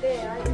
There.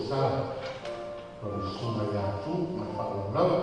Sa lau Susuga ia Tu ma le faaaloalo lava.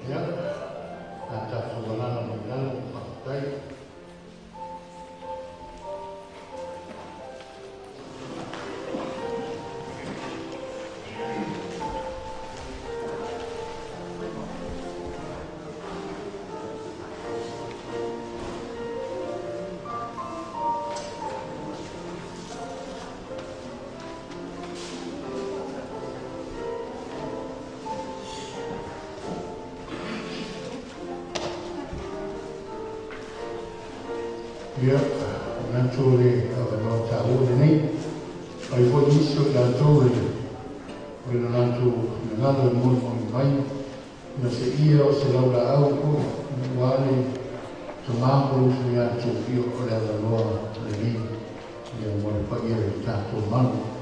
Ia, a tatou alaala mai lalo, faafetai. Ia, manatu o le avanoa taua lenei. Ai foi nisi o i latou e o le latou finagalo e molimoli mai na seia o se laulaau foi aua le tama ma le uso ia Tu, ia o le avanoa lenei ia mo le paia i le tatou malu.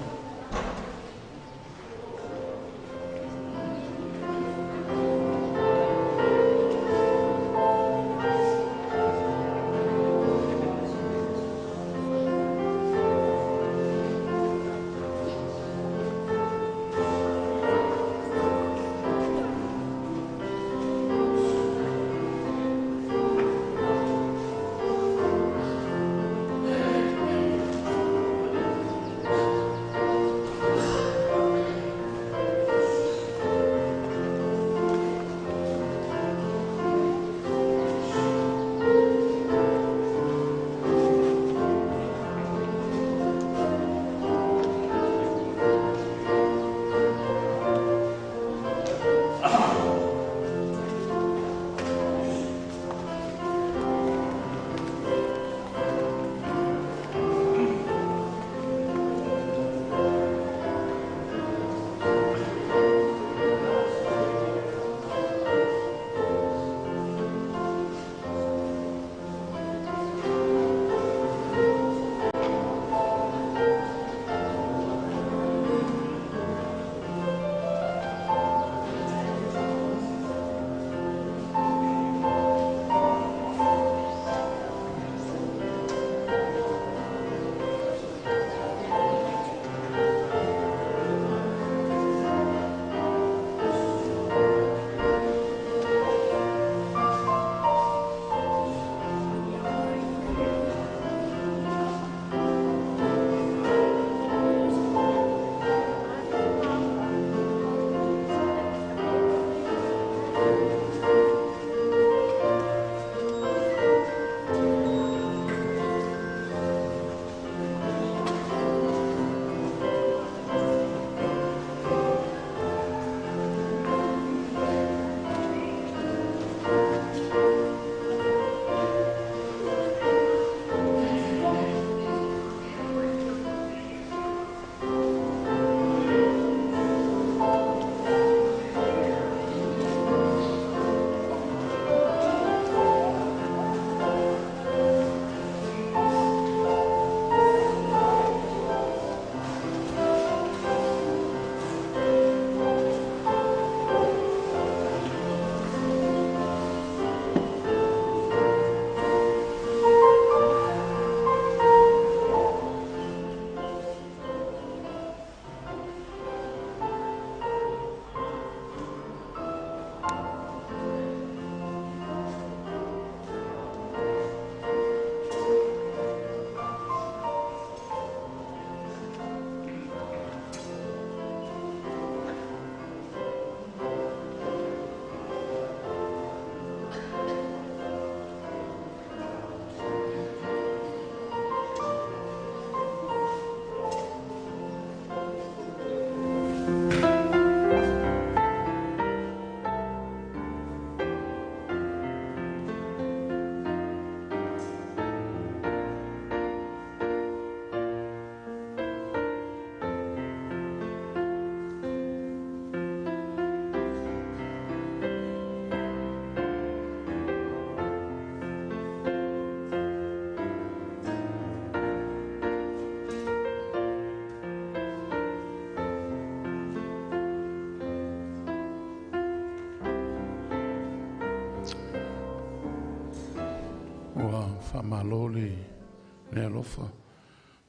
Faamalo le alofa,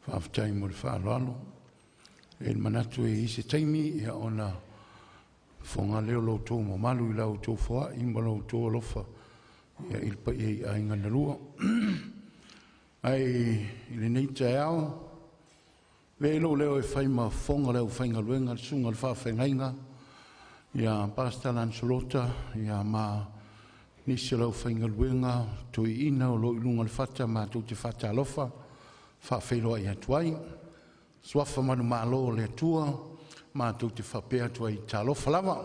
faafetai mo le faaaloalo. E i ai le manatu e i ai se taimi ona fofoga lea o lo outou mamalu i la outou foai ma lo outou alofa i le paia i aiga na lua. Ae i lenei taeao, avea ia lou leo e fai ma fofoga o le aufaigaluega, le susuga i le faafeagaiga ia Pastor Lancelota ma nisi o le aufaigaluega toeaiina o lo o i luga o le fata. Matou te faatalofa, faafeiloai atu ai. Suafa manumalo o le Atua, matou te faapea atu ai, talofa lava,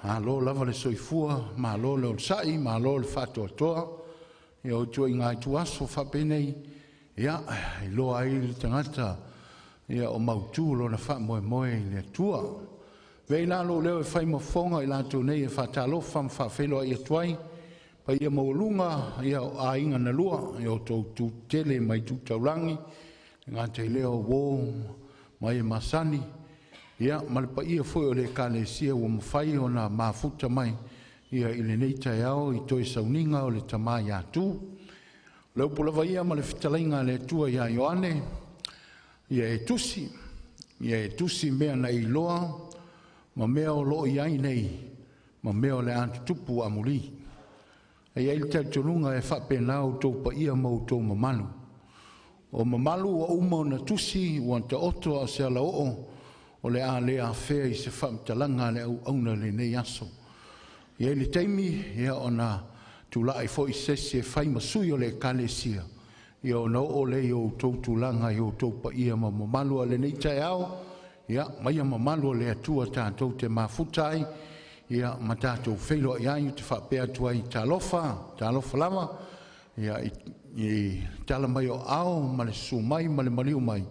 malo lava le soifua, malo le onosai, malo le faatoatoa. Ia o ituaiga ituaso faapenei e iloa ai le tagata o mautu lona faamoemoe i le Atua. Avea ai la lou leo e fai ma fofoga o i latou nei e faatalofa ma faafeiloai atu ai, paia maualuga o aiga na lua i o outou tu tetele mai tu taulagi, e le gata i lea o uo ma e masani, ma le paia foi o le Ekalesia ua mafai ona mafuta mai i lenei taeao i toe sauniga o le Tama ia Tu. O le upu lava ia ma le fetalaiga a le Atua ia Ioane, “Ia e tusi, ia e tusi mea na e iloa ma mea o lo o i ai nei ma mea o le a tutupu amuli.” E i ai le talitonuga e faapena outou paia ma outou mamalu. O mamalu ua uma ona tusi ua taoto a o se alaoo o le a le afea i se faamatalaga a le auauna i lenei aso. E i ai le taimi ona tulai foi se isi e fai ma sui o le Ekalesia ona oo lea i o outou tulaga i outou paia ma mamalu. A o lenei taeao, ia aumaia mamalu o le Atua tatou te mafuta ai ma tatou feiloai ai. Ou te faapea atu ai, talofa, talofa lava i tala mai o aao ma le susu mai ma le maliu mai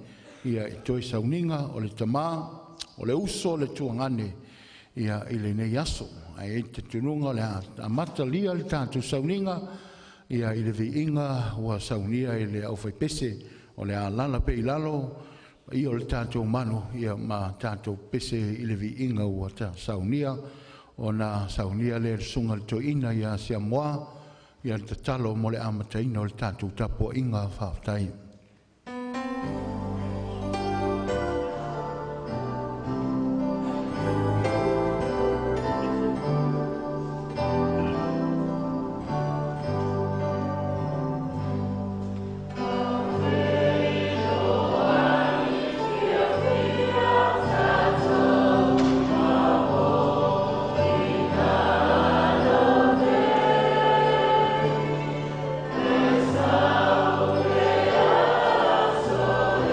i toe sauniga o le tama, o le uso, o le tuagane i lenei aso. Ae i ai le talitonuga o le a amatalia le tatou sauniga i le viiga ua saunia e le aufaipese o le a alaala pea i lalo paia o le tatou malu ma tatou pepese i le viiga ua saunia, ona saunia lea e le Susuga i le Toeaina ia Siamoa le tatalo mo le amataina o le tatou tapuaiga. Faafetai. Alo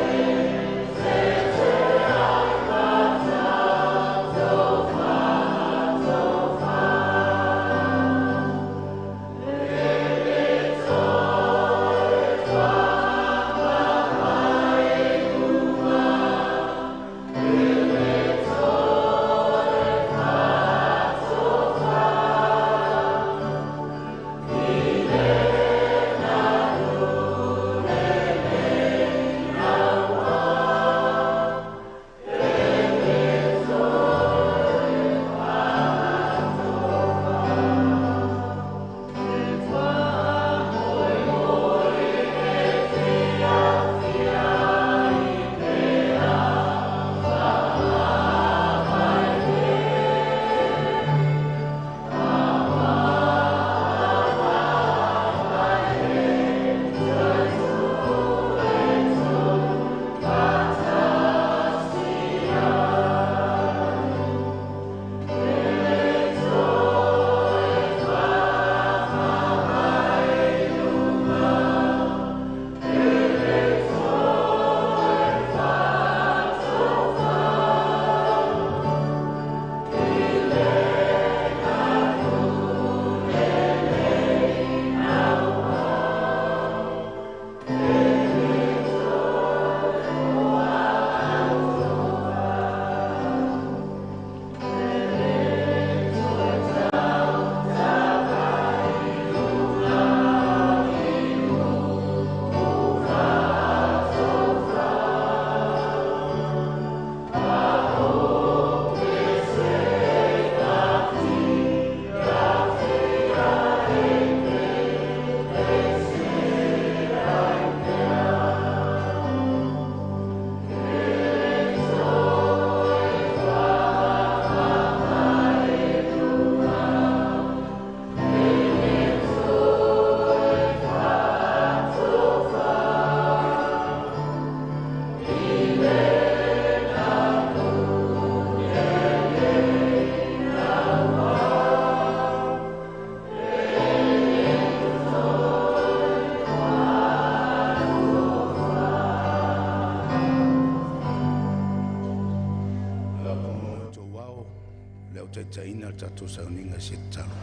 Le a ou taitaiina le tatou sauniga i se tatalo.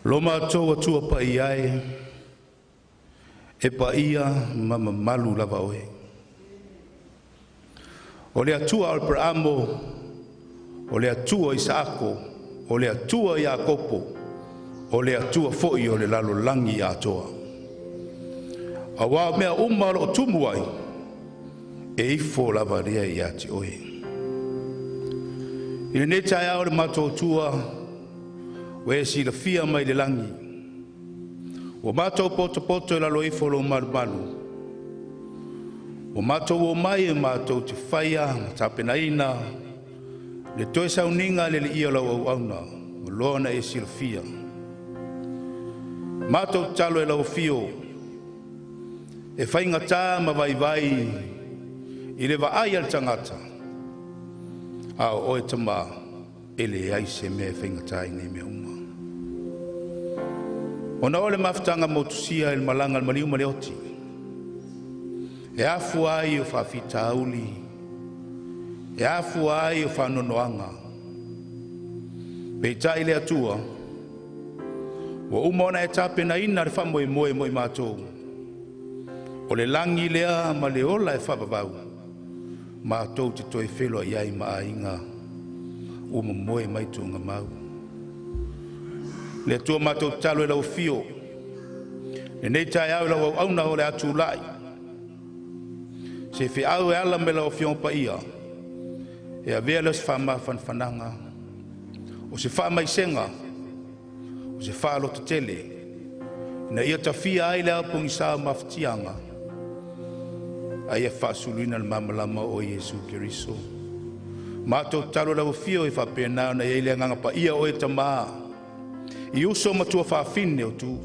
Lo matou Atua paia e, e paia ma mamalu lava oe. O le Atua o Aperamo, o le Atua o Isaako, o le Atua o Iakopo, o le Atua foi o le lalolagi atoa. Auā o mea uma o loo tumu ai, e ifo lava lea ia te oe. I lenei taeao le matou Atua, ua e silafia mai le lagi, ua matou potopoto i lalo ifo o lou malumalu, ua matou omai e matou te faia ma tapenaina le toe sauniga le Alii o lau auauna, ua loa ona e silafia. Matou tatalo e lau afio, e faigata ma vaivai i le vaai a le tagata, a o oe Tamā e leai se mea e faigata i nei mea uma. Ona o le mafutaga motusia i le malaga a le maliu ma le oti, e afua ai o faafitauli, e afua ai o faanoanoaga. Peitai le Atua, ua uma ona e tapenaina le faamoemoe mo i matou. O le lagi lea ma le ola e faavavau, matou te toe feiloai ai ma aiga ua momoe mai tuugamau. Le Atua matou tatalo i lau afio, lenei taeao i lau auauna o le a tulai, se feau e ala mai lau Afioga Paia, e avea lea o se faamafanafanaga, o se faamaisega, o se faalototele, ina ia tafia ai le ao pogisa o mafatiaga, a ia faasuluina le malamalama o Iesu Keriso. Matou tatalo i lau afio e faapena ona i ai le agaga paia o oe Tamā, i uso ma tuafafine o tu,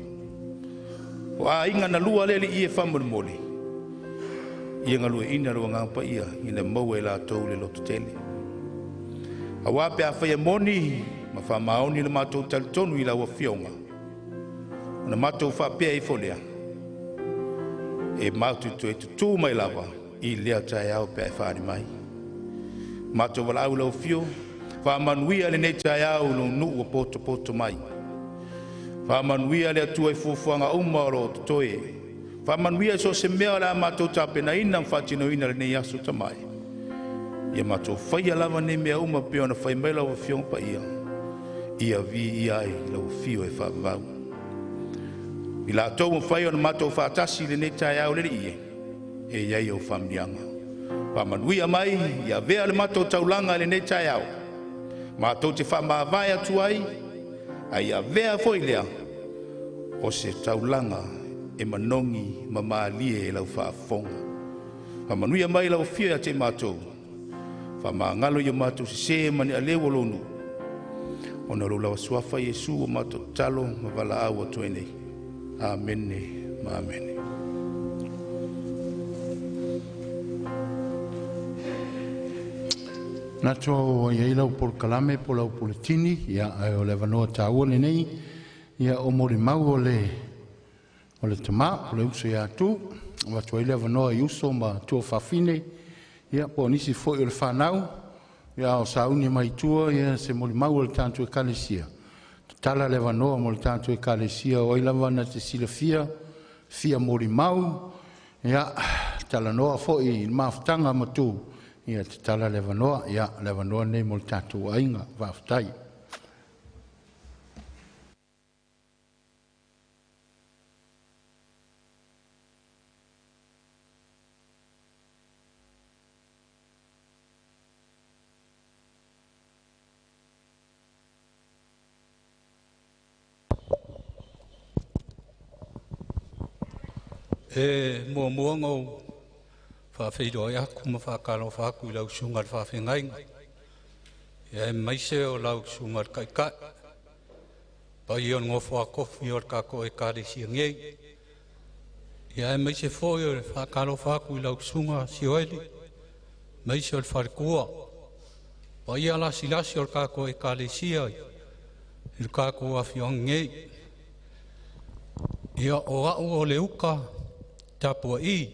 o aiga na lua le Alii e faamolemole, ia galueaiina lou agaga paia ina maua e latou le lototele. Auā pe afai e moni ma faamaoni le matou talitonu i lau Afioga, ona matou faapea ifo lea, e matou toe tutū mai lava i lea taeao pe a e faaali mai. Matou valaau i lau afio, faamanuia lenei taeao i lou nuu ua potopoto mai. Faamanuia le Atua i fuafuaga uma o lo o totoe. Faamanuia i so o se mea o le a matou tapenaina ma faatinoina lenei aso tamai. Ia matou faia lava nei mea uma pei ona fai mai lau Afioga Paia, ia viia ai lau afio e faavavau. I latou ua mafai ona matou faatasi i lenei taeao le Alii e i ai au faamanuiaga. Faamanuia mai, ia avea le matou taulaga i lenei taeao, matou te faamavae atu ai, a ia avea foi lea o se taulaga e manogi ma malie e lau faafofoga. Faamanuia mai lau afio ia te i matou, faamagalo i o matou sesē ma ni aleu o lou nuu, ona o lou lava suafa Iesu o matou tatalo ma valaau atu ai nei. Amene ma amene. Manatu ua i ai lau polokalame po o lau puletini, ia, ae o le avanoa taua lenei, ia, o molimau o le tama, o le uso ia Tu. Avatu ai le avanoa i uso ma tuafafine, ia, po o nisi foi o le fanau, ia, o sauni mai tua, ia, se molimau o le tatou Ekalesia. Tatala le avanoa mo le tatou Ekalesia, o ai lava na te silafia, fia molimau, ia, talanoa foi i le mafutaga ma Tu, ia, tatala le avanoa, ia, le avanoa lenei mo le tatou aiga. Faafetai. E muamua ona ou faafeiloai atu ma faatalofa atu i lau susuga i le Faafeagaiga, aemaise o lau susuga i le Taitai, paia o le nofo a tofi o le tatou Ekalesia nei, aemaise foi o le faatalofa atu i lau susuga Sioeli, aemaise o le faletua, paia lasilasi o le tatou Ekalesia i le tatou afioaga nei. Ia, o au o le uta tapua'i,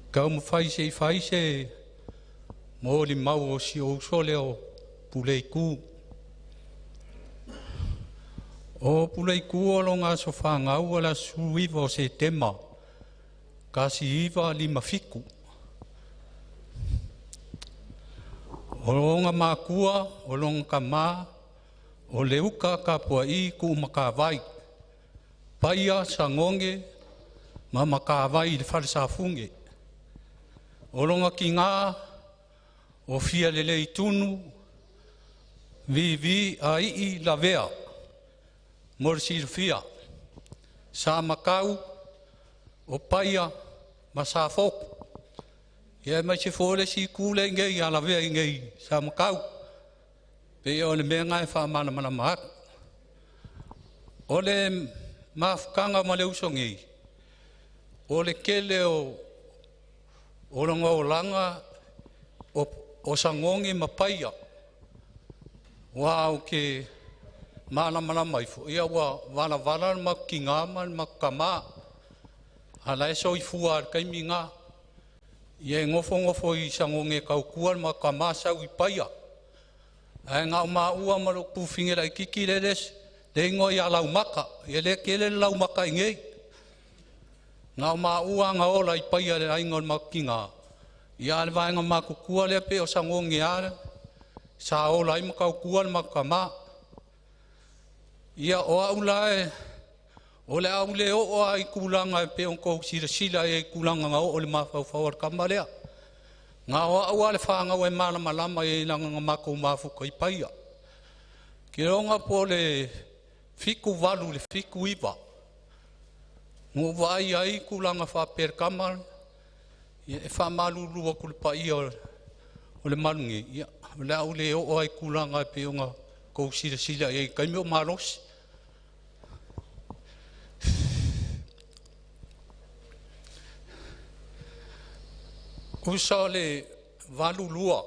taumafai se i fai se Mo li mau o si o uso lea o Puleiku. O Puleiku o loga aso fāgau o le aso 19 o Setema 1957. O loga makua o loga kamā o le uka kapua'i ku'umakavai, Paia Sagoge ma Makavai i le Falesafuge. O loga kigā o fia lelei tunu vivi ai'i lavea mo le silafia sa makau o Paia ma Safotu. Ia mai se fo le si ku le ngei ia lavea i ngei sa makau. Pe o le mea ngai fa mana mana ma o le mafukanga ma le uso nei o le kele o loga olaga o Sagoge ma Paia ua au ke malamalama ifo ia ua valavala le makukiga ma le makukamā ala e soifua le kaimiga ia e gofogofo i Sagoge tautua le makukamā sau i Paia ae gao maua ma lou pufige laititi lele le igoa ia Laumaka ia le kele le Laumaka i nei gao maua aga ola i Paia le aiga o le makukiga ia ale vaega matutua lea pe o Sagoge a sa ola ai ma tautua le makukamā. Ia o au la e o le au le oo ai tulaga e pe o tou silasila i tulaga na oo le mafaufau o le kama lea. Ga o au a le whangau e malamalama i langa nga makou mafuka i Paia. Ke longa po le 78 le 79. Ngo vai ai tulaga faapea kama ia e whamalulu aku le paia o le malungi. Ia o le au le oo ai tulaga e pe o nga kou silasila i kaimi o malosi. Usa o le 82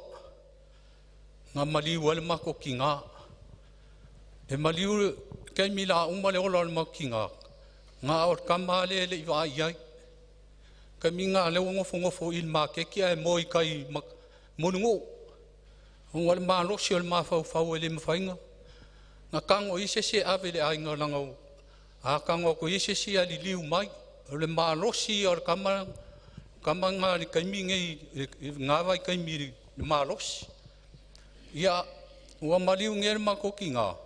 ngā maliu ale mako ki ngā. E maliu kaimi la uma le ola o le mako ki ngā. Ngā o kama ale le iwa ai ai. Kaimi ngā le ngofo ngofo il makeki ai moi kai monungu. Onga le malosi o le mafaufau e le mawhainga. Ngā kango i se ave le ainga langa o. A kango ko i se ali liu mai. O le malosi o le kama kama ngā le kaimi ngei ngā vai kaimi le malosi. Ia ua maliu ngē le makoki ngā.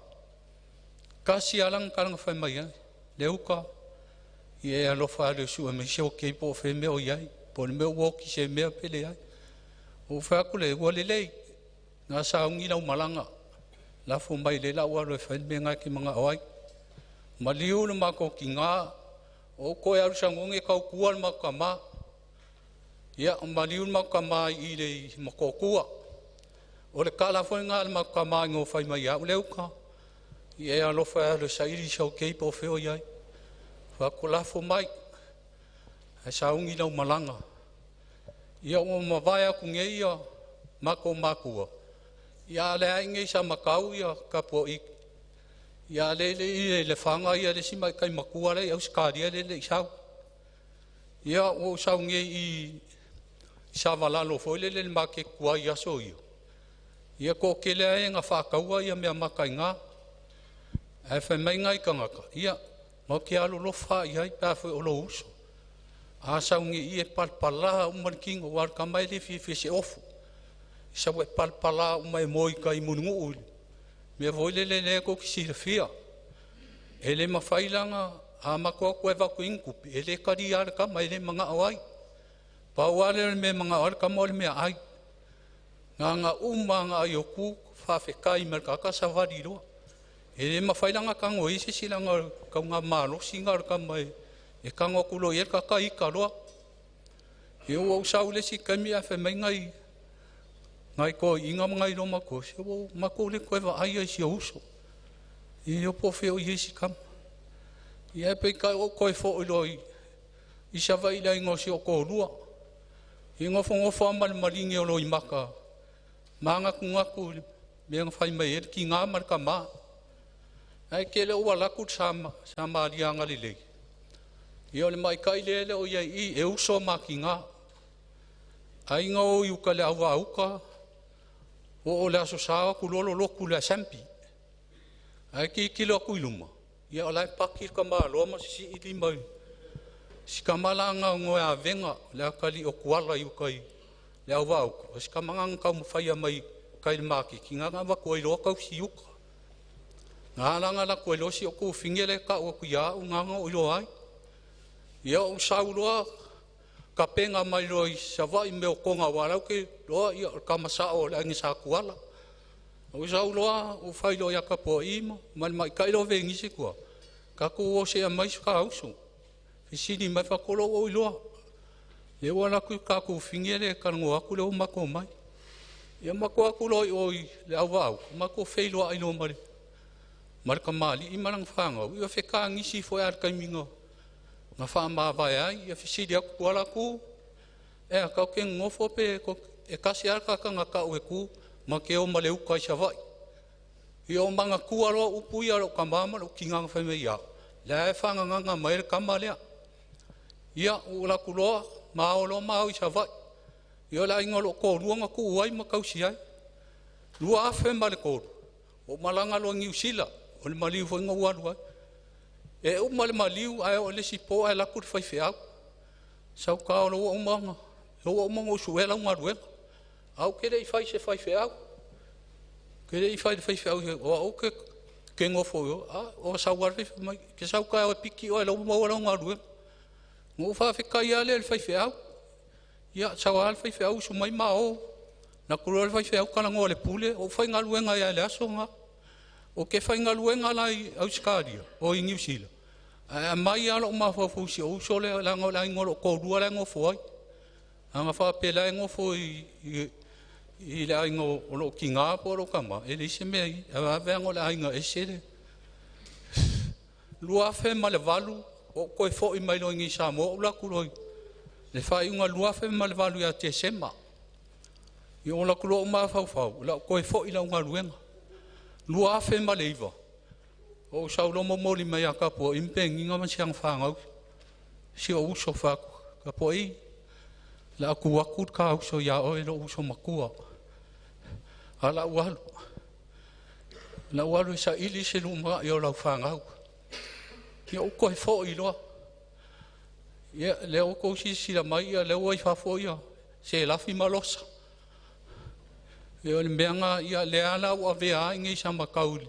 Kasi alanga kalanga whai mai ai. Le uka ia e alofa ale sua me se o kei po whai mea o iai. Po le mea ua ki se mea pele ai. O whai aku le ua lelei. Ngā saungi lau malanga. La fo mai le lau alo e whai mea ngā ki manga o ai. Maliu le makoki ngā. O koe aru sangonge kau kua le makama. Ia maliu le makama i le makokua. O le kala foi ngā le makama i ngō whai mai au le uka. Ia e alofa e le sairi sau kei po wheo iai. Whako lafo mai. E saungi lau malanga. Ia ua mawai aku ngei ia mako makua. Ia le ai ngei sa makau ia kapua i. Ia le le i le whanga ia le sima kai makua le au skaria le le i sau. Ia ua sau ngei i sa walalo foi le le make kua i aso ia. Ia ko kele ai ngā whakaua ia mea makai ngā. Ai whai mai ngai kangaka. Ia mau ke alo lofa i ai pā whai o lo uso. A sau ngi i e palpala umar kingo war kamai le fi fi se ofu. I sau e palpala umai moi kai munungu uli. Mea voi le le le ko ki silafia. E le mawhailanga a makoa koe waku inkupi. E le kari ale kama e le manga o ai. Pau ale le mea manga o ale kama o le mea ai. Ngā ngā uma ngā ai o ku whawhekai me kaka sawari roa. E le mawhailanga kango i se silanga kau ngā malosi ngā kama e kango kulo i e kaka i karoa. E ua usau le si kami a whai mai ngai ngai ko inga ngai roma ko se o mako le koe wa ai ai si uso. I o po wheo i esi kama. I e pe kai o koe fo ilo i sawa i lai ngō si o kōrua. I ngofo ngofo amal maringi o lo i maka. Manga kungaku mea ngā whai mai e ki ngā marka mā. Ai ke le ua laku sa maria ngalilei. Ia o le mai kai le le o ia i e uso ma ki ngā. Ai ngā o i uka le awa uka O le aso sa aku loa lolotu le asampi. Ae tilotilo atu i luma, ia o la e paki le tamaloa ma sisii lima i si kamalaga o avega le atalii o Tuala i uta i le Auvaautu, o si tama na taumafaia mai tai le maketi na avatu ai loa tausi i uta. Na ala ona alu atu ai loa si ou tuafafine lea e tau atu ia au na ona ou iloa ai. Ia ou sau loa tapena mai loa i Savaii mea o toga aua o la ou te iloa o le tama sao o le aiga Sa Tuala. Ou sau loa ou fai loa ia Tapuai ma le tamaitai lea o Venise tua, tatou o se i aumai si ta uso. Fesili mai fai atu o lea ua ou iloa, lea ua alu atu le ta tuafafine lea e talanoa atu lea ua matou omai. Ia matou o atu loa i o i le Auvaautu, matou feiloai loa ma le tamalii ma lana fanau, ia fetagisi foi lava i le taimi na faamavae ai. Ia fesili atu Tuala, “Tu, e a tatou te nonofo pe e tasi lava le tagata na tau e tu ma te o ma le uta i Savaii.” Ia ou manatua loa upu ia a lou tama ma lou tina na fai mai ia au, la e faagagaga mai ai le tama lea. Ia ou alu atu loa ma ao loa ma au i Savaii. Ia o le aiga o lou toalua na tuu ai ma tausi ai. 2003 ou malaga loa i Niu Sila, o le maliu foi na ou alu ai. E uma le maliu ae oo i le isi po ae alu atu le faifeau, sau tao loa ua uma ona ou suea lau galuega. Ae ou te le i fai i se faifeau, ou te le i fai i le faifeau o au ou te nofo i o, a o sau lava le faifeau fai mai, “E te sau taeao e piki oe o la ua maua lau galuega.” Ona ou faafetai lava lea i le faifeau. Ia sau lava le faifeau usu mai ma o, alu atu loa le faifeau talanoa i le Pule, ou faigaluega ai lava i le aso lena. Ou te faigaluega la i Ausetalia oi Niu Sila, ae aumai lava lou mafaufau i si ou uso lea leaga o le aiga o lou toalua la e nofo ai. Ana faapea la e nofo i le aiga o lou tina po o lou tama, e leai se mea i ai, ae vave ona o le aiga ese le 2008 ou toe foi mai loa i Samoa, ou alu atu loa i le faaiuga 2008 ia Tesema. Ia ou alu atu loa ou mafaufau o le a ou toe foi i lau galuega. 2009 ou sau loa momoli mai ia Tapuai ma Penina ma si ana fanau si ou uso, fai atu, “Tapuai, o le a tuu atu le ta uso ia oe lou uso matua, ae o le a ou alu, o le a ou alu e saili se lumanai o lau fanau.” Ia ou toe foi loa. Ia lea ua outou silasila mai, o lea ua i fafo ia Selafi ma Losa. Ia o le mea na, ia lea la ua avea ai nei Samatau i le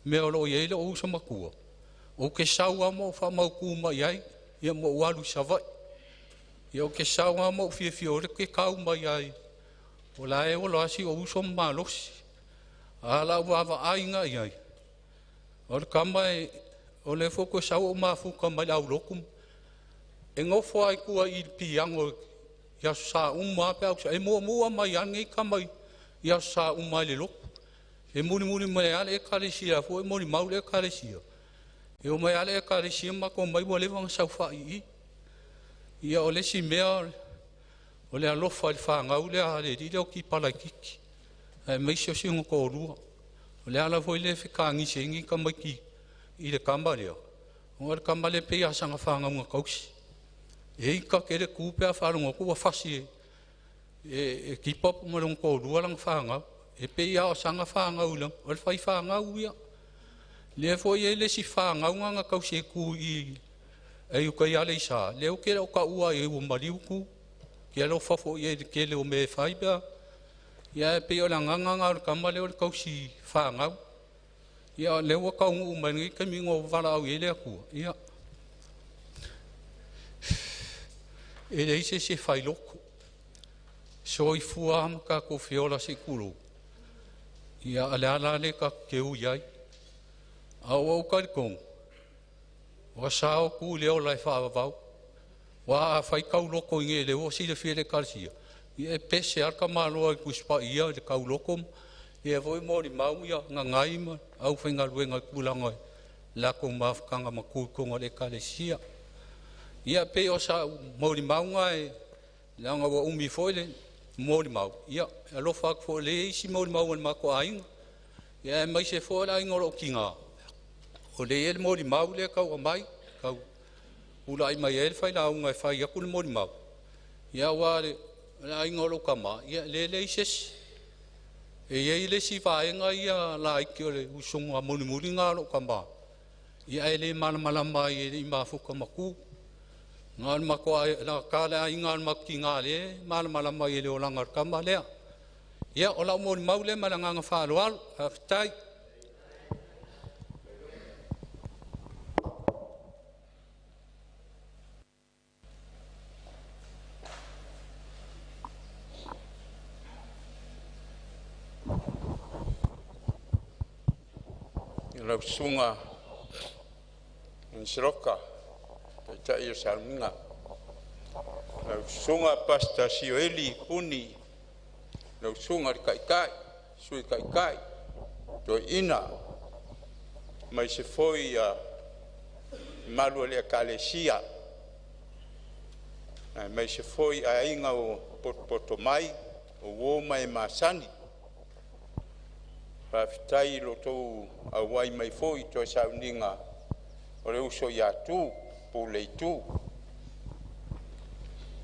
mea o lo o i ai lou uso matua, ou te sau lava ma ou faamautu mai ai, ia ma ou alu i Savaii. Ia ou te sau lava ma ou fiafia o lea ou te tau mai ai, o la e ola lava si ou uso ma malosi. A o lau vaavaai la i ai, o le tama o lea foi ou te sau ou mafuta mai le aulotu, e nofo lava i tua i le piano i Aso Sa uma lava pe a ou e muamua mai lava lenei tama i Aso Sa uma i le lotu. E mulimuli mai lava le ekalesia foi e molimau le ekalesia. E omai lava le ekalesia ma matou omai ua leva ona saofai i i. Ia o le isi mea o le alofa i le fanau lea a le alii lea o Tipalaitiiti, aemaise o si ona toalua. O le ala foi lea e fetagisi ai nei tamaiti i le tama lea, ona o le tama lea e pei lava o sana fanauga tausi. E ita tele tu pe a faalogo atu ua fasi e Tipa ma lona toalua lana fanau. E pei lava o sana fanau, o le faifanau ia. Lea foi e i ai le isi fanau na tausi e tu i i uta i Aleisa, lea ou te le o taua i ai ua maliu Tu. Te alofa foi i ai i le tele o mea e fai pe a, ia ae pei o le agaga lena o le tama lea o le tausi fanau. Ia o lea ua taunuu mai lenei taimi na ou valaau i ai le Atua, ia e leai se isi e failoto. Soifua ma tatou feola se i tulou, ia o le ala lea tatou te ui ai. A ua ou talitonu, ua sao Tu i le ola e faavavau. Aua afai tauloto i inei lea ua silafia e le Ekalesia, ia e pese lava le tamaloa i le Tusi Paia i le tauloto, ia foi molimau ia Gagai ma aufaigaluega i tulaga i latou mafutaga ma tu i totonu o le Ekalesia. Ia pei o sau molimauga e leaga ua umi foi le molimau, ia e alofa atu foi i le isi molimau a le matou aiga, ia aemaise foi o le aiga o lou tina, o lea e i ai le molimau lea e tau aumai, tau ula'i mai ai le failauga e fai atu le molimau, ia aua o le aiga o lou tama, ia lea e leai se isi. E iai le isi vaega ia laiti o le usoga mulimuli na o loo tama ia ae le malamalama ai e lei mafuta ma Ku. Na o le matou na le aiga o le matou tina lea e malamalama i le olaga o le tama lea. Ia o lau molimau lea ma le agaga faaaloalo. Faafetai. Lau Susuga Penisi Loka taitai o Saluga, lau Susuga Pastor Sioeli Puni, lau Susuga i le Taitai, Sui Taitai, toeaiina aemaise foi ia mamalu o le Ekalesia, aemaise foi aiga ua potopoto mai, o uo ma e masani. Faafetai i lo outou auai mai foi i toe sauniga o le uso ia Tu Puleitu.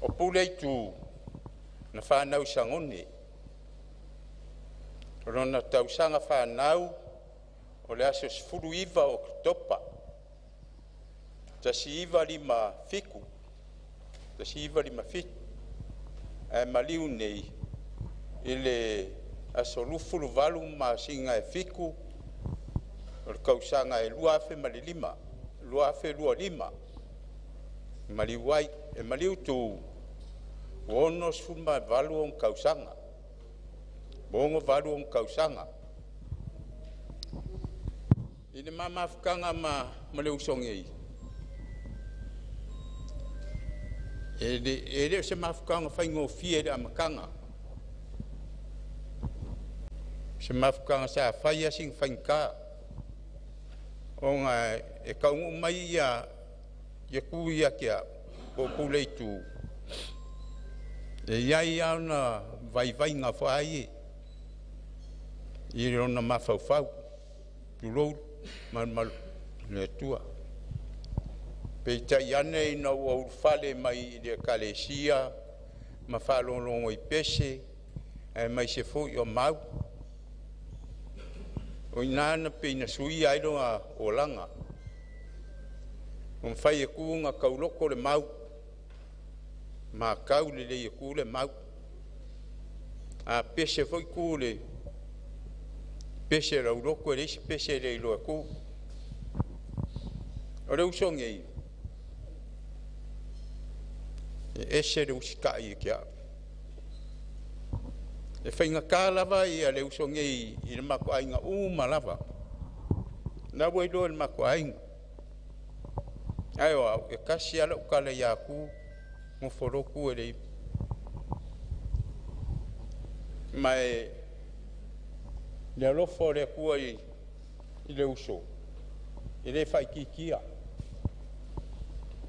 O Puleitu na fanau i Sagone. O lona tausaga fanau o le aso 19 o Oketopa 1957, 1957 ae maliu nei i le aso 28 masina e 7 o le tausaga e 2005, 2025 maliu ai. E maliu Tu ua 68 ona tausaga, ua 68 ona tausaga. I le ma mafutaga ma le uso nei, e le o se mafutaga faigofie i le amataga. O se mafutaga sa fai lava sina faigata ona e taunuu mai Tu ia te au po o Puleitu, e i ai lava ona vaivaiga foi ia i lona mafaufau, tulou le malumalu o le Atua. Peitai ane ina ua ulufale mai i le Ekalesia ma faalogologo i pese aemaise foi o mau, o i ina na pei na suia ai lona olaga. Ua mafai e Tu ona tauloto le mau, matau lelei e Tu le mau. A pese foi Tu i le pese a le aulotu, e leai se pese e le iloa e Tu. O le uso nei, e ese le usitai ia te au. E faigata lava le uso nei i le matou aiga uma lava. O la ua iloa e le matou aiga. Ae o au, e tasi lava lau tala ia Tu, nofo loa Tu e le i. Ma e le alofa o le Atua i le uso, e le faaitiitia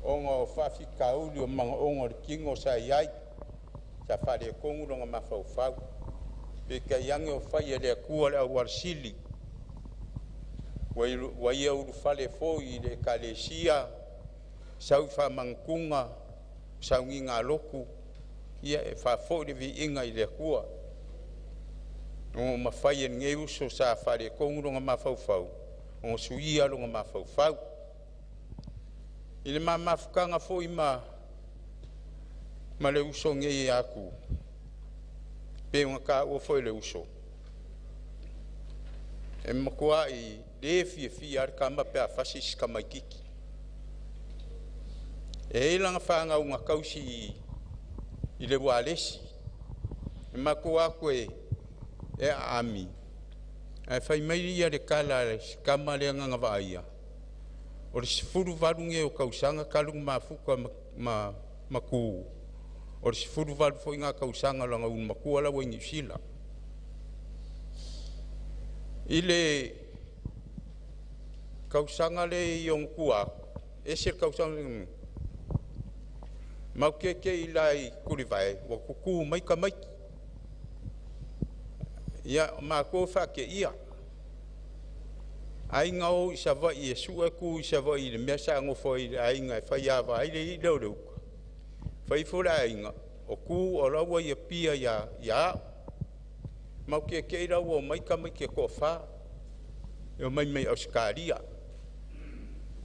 ona o faafitauli o manaoga o le tino sa i ai, sa faaletonu lona mafaufau. Peitai ane ua fai e le Atua le auala sili, ua ia ulufale foi i le Ekalesia, sau i faamanutuga, sauniga lotu, ia e faafoi le viiga i le Atua ua mafai e lenei uso sa faaletonu lona mafaufau ona suia lona mafaufau. I le ma mafutaga foi ma le uso nei ia Tu, pei ona taua foi e le uso, e matuai le fiafia lava le tama pe a fasi si tamaitiiti. E i ai lana fanau na tausi i le ualesi, e matou o atu e aami, ae fai mai le tala a si tama lea na vaaia, o le 18 lenei o tausaga talu ona mafuta ma Tu, o le 18 foi lena tausaga o lana ulumatua la ua i Niu Sila. I le tausaga lea i ona tua atu, ese le tausaga matou te tietie i la i Tulivae ua tutu mai tamaiti. Ia, o matou e faateia, ai na o i Savaii e sue Tu i Savaii i le mea sa nofo ai i le aiga e faiava ai le alii lea o le uta. Fai ifo le aiga, o Tu o la ua i Apia ia au. Ma o tietie la ua omai tamaiti e toafa e omai mai Ausetalia,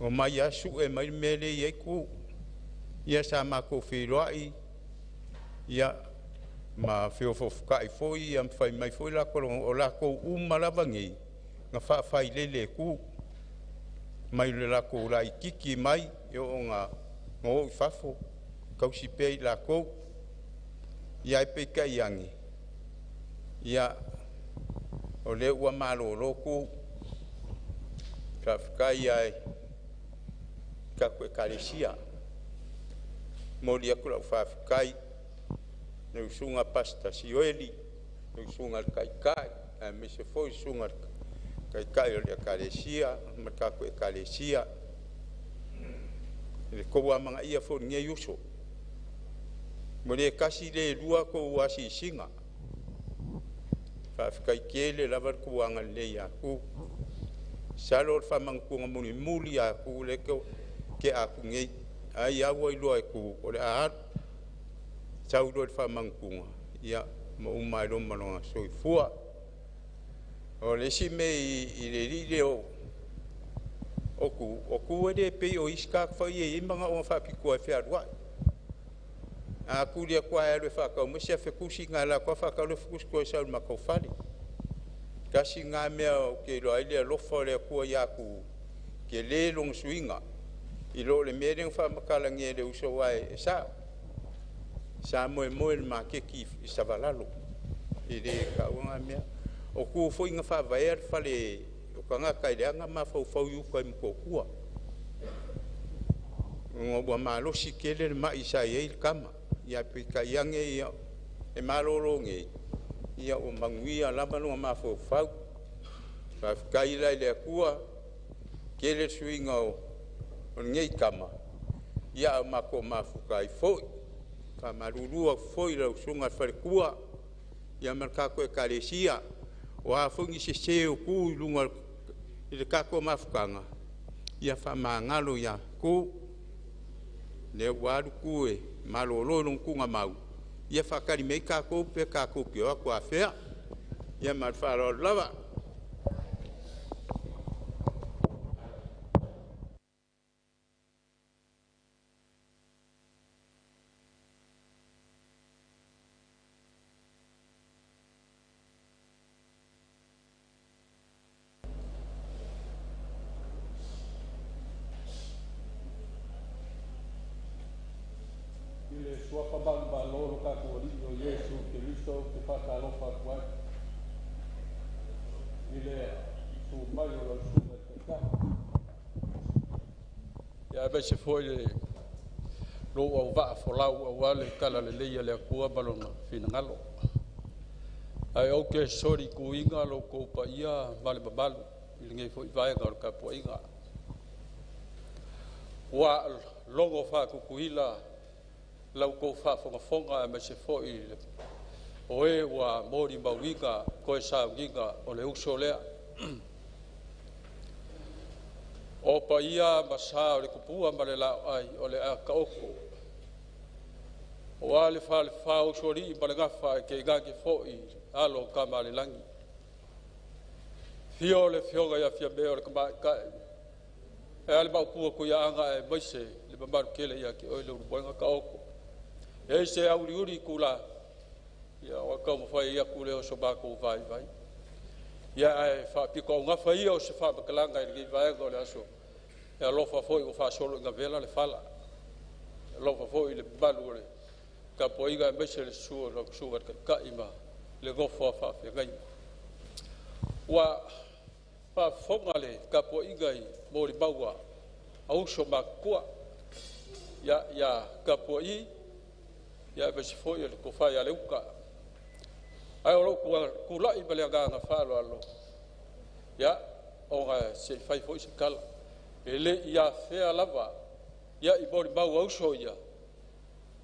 omai lava sue mai le mea lea e i ai tu. Ia sa matou feiloai ia ma feofoofotai foi ia ma fai mai foi latou o latou uma lava nei na faafailele e tu mai le latou laititi mai e oo ina o i fafo tausi pea i latou. Ia ae peitai ane, ia o lea ua malolo tu, faafetai lava i tatou Ekalesia. E momoli atu lau faafetai i lau Susuga Pastor Siueli, lau Susuga i le Taitai aemaise foi le Susuga i le Taitai o le Ekalesia ma le tatou Ekalesia i le tou amanaia foi o lenei uso. Ua le tasi le lua a outou asiasiga, faafetai tele lava le tou agalelei ia Tu. Masalo o le faamanatuga mulimuli lava a Tu lea e tea atu nei, ai lava ua iloa e Tu o le a alu, sau loa le faamanatuga ia ma uma ai loa ma lona soifua. O le isi mea i le alii lea o Tu, o Tu e le pei o isi tagata foi ia e i ai manaoga faapitoa e fealuai. A tuli atu lava e alu e faatau mai se afe tusi ona alu atu lava faatau le afe tusi toe sau i le matou fale. Tasi lena mea ou te iloa ai le alofa o le Atua ia Tu, e tele lona suiga i lo le mea lea na faamatala nei e le uso aua e sao. Sa moemoe i le maketi i Savalalo, e le taua na mea. O Tu foi na faavaea le fale o tagata i leaga mafaufau i uta i Motootua ona ua malosi tele le mai sa i ai le tama. Ia peitai ane ia e malolo nei, ia ua manuia lava lona mafaufau. Faafetai la i le Atua, tele le suiga o lenei tama, ia a ua matou mafuta ai foi. E faamalulu atu foi i lau susuga i le faletua ia ma le tatou Ekalesia, o a foi ni sese o tu i luga i le tatou mafutaga, ia faamagalo ia Tu, lea ua alu Tu e malolo i lona tuugamau, ia faatali mai tatou pe tatou te o atu afea. Ia ma le faaaloalo lava. I le Suafa manumalo o lo tatou Alii o Iesu Keriso ou te faatalofa atu ai i le susu mai o lau Susuga i le Taitai, aemaise foi le lou auvaa folau aua le talalelei a le Atua ma Lona finagalo. Ae ou te solituina lo outou paia ma le mamalu i lenei foi vaega o le tapuaiga. Ua logo faatutuila la outou faafogafoga aemaise foi o e ua molimauina toe sauniga o le uso lea. O paia ma sa o le tupua ma le laoai o le a taoto aua le falefa o usoalii ma le gafa ae tainane foi alo o Tamaalelagi. Afio le Afioga ia Fiame o le Tamaitai ae a le Maopu o Tuiaana aemaise le mamalu tele ia te oe Leulumoega. Taoto. E i ai se auliuli itula, ia ona taumafai atu lea o so matou vaivai. Ia ae faapitoaugafa ia o se faamatalaga i lenei vaega o le aso, e alofa foi ua faasolo ina vela le fala. E alofa foi i le mamalu o le tapuaiga aemaise le susu o lau Susuga i le Taitai ma le nofo a faafeagaiga. Ua faafofoga le tapuaiga i molimau a uso matutua ia Tapuai aemaise foi o le tofa ia Leuta. Ae o lou tulai ma le agaga faaaloalo, ia, ona se i fai foi se tala, e le i afea lava i molimau a uso ia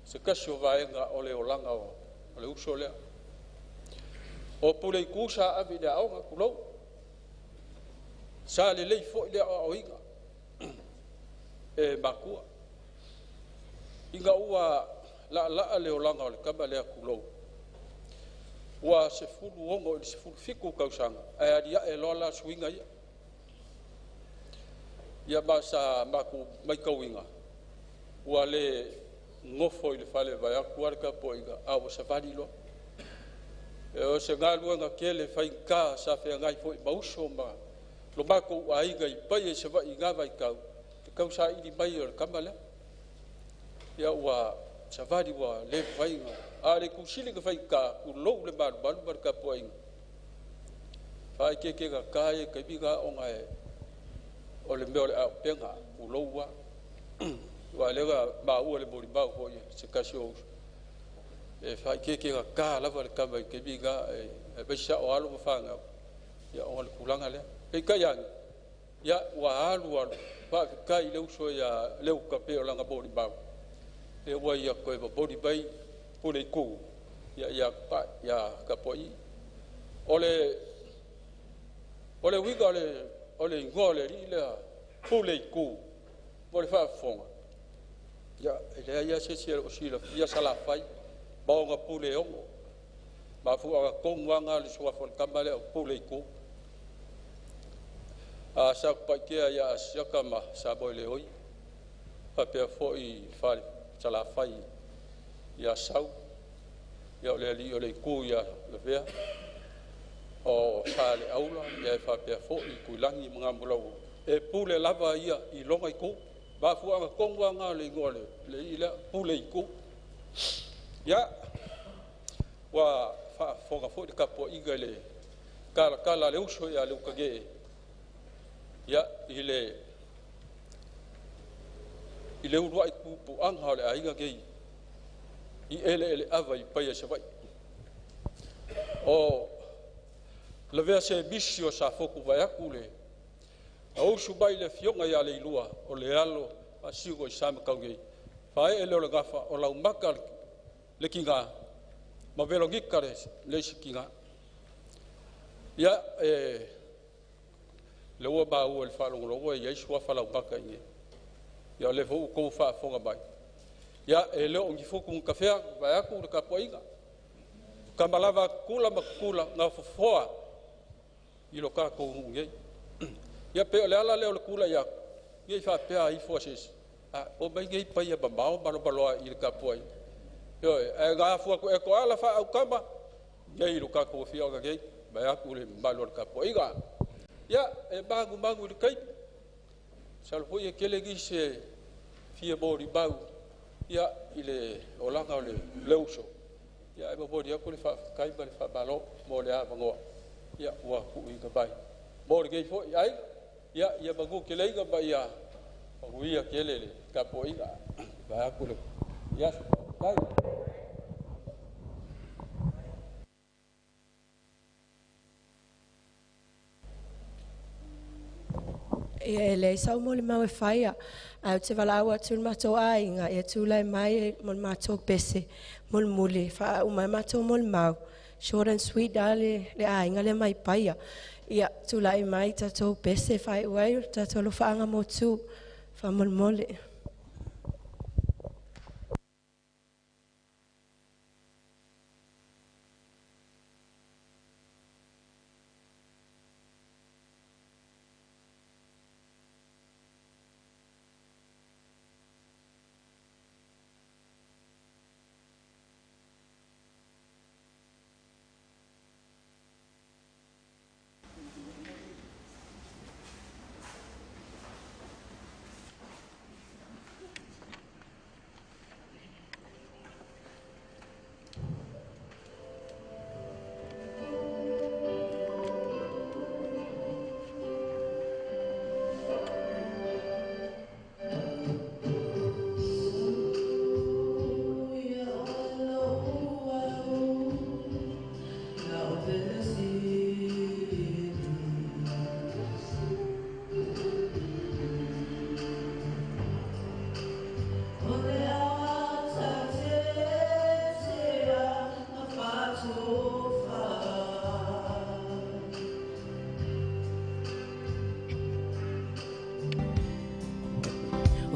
se tasi o vaega o le olaga o le uso lea. O Puleitu sa ave i le aoga, tulou, sa lelei foi le aoaoina e matua. Ina ua laalaa le olaga o le tama lea, tulou, ua Ua 16 i le 17 tausaga ae alia'e loa la suiga ia. Ia ma sa matou matauina ua le nofo i le fale vaeatu le tapuaiga a ua savali loa. O se galuega tele faigata sa feagai foi ma uso ma lo matou aiga i Paia i Savaii i na vaitau i le tausaili mai o le tama lea. Ia ua savali ua le mafai ona, a o le itu sili ona faigata, tulou le malumalu ma le tapuaiga, faaeteetegata ia i le taimi lena ona o le mea o le auupega, tulou lava. Aua o lea na maua i le molimau foi a se tasi o uso, e faaeteetegata lava le tama i le taimi lena, aemaise lava o alo ma fanau ona o le tulaga lea. Peitai ane, ia ua alu alu, faafetai i le uso ia Leuta e pei o lana molimau, lea ua ia toe momoli mai Puleitu ia ia Tapuaii. O le uiga o le igoa o le alii lea Puleitu mo le faafofoga, ia e leai lava se isi e le o silafia Salafai ma ona pule e ono. O le mafuaaga tonu lava lena o le suafa o le tama lea o Puleitu. Satupaitea ia Asiata ma Samoeleoi faapea foi Salafai ia Sau, ia o le alii o le itu ia Lavea, o Saleaula ia faapea foi Tuilagi ma Gamulaua, e pule lava ia i lona itu. O le mafuaaga tonu lava lena o le igoa o le alii lea, Puleitu. Ia, ua faafofoga foi le tapuaiga i le talatala a le uso ia Leutalie, ia i le uluai puipuaga o le aiga nei i eleeleava i Paia i Savaii. O lavea se misi o Safotu vaeatu le ausu mai le afioga ia Leilua o le alo o Sio i sa Matau nei, faaee lea o le gafa o Laumata le tina ma Velonika le isi tina. Ia e lea ua maua i le faalogologo e i ai suafa Laumata i inei. Ia o lea foi ua outou faafofoga mai, ia e le o ni futu na tafea vaeatu le tapuaiga, o tama lava a Tula ma Tula na fofoa i lo tatou nuu nei. Ia pei o le ala lea o le tulai atu, ne i faapea ifo se isi, a omai nei paia mamao malomaloa i le tapuaiga. Ioe, ae na afua atu e toala faaautama nei i lo tatou afioaga nei, vaeatu le mamalu o le tapuaiga. Ia e manumanu i le taimi, masalo foi e tele nisi e fia molimau ia i le olaga o le uso, ia ae momoli atu le faafetai ma le faamalo mo le avanoa ia ua tuuina mai mo lenei foi aiga. Ia, ia manu tele ma ia manuia tele le tapuaiga vaeatu le aso. Faafetai. Ia e leai sau molimau e faia, ae ou te valaau atu i le matou aiga ia tulai mai mo le matou pese mulimuli e faauma ai matou molimau. Short and sweet lava le aiga lea mai Paia. Ia tulai mai tatou pese e faaiu ai le tatou alofaaga mautu faamolemole.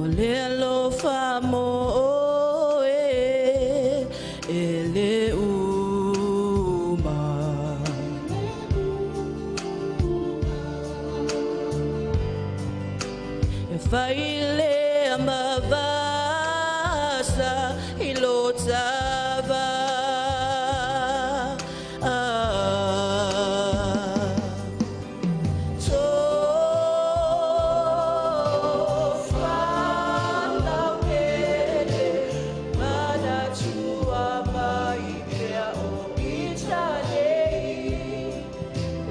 O le alofa mo oe e le uma. Faile mavasa i lo tava.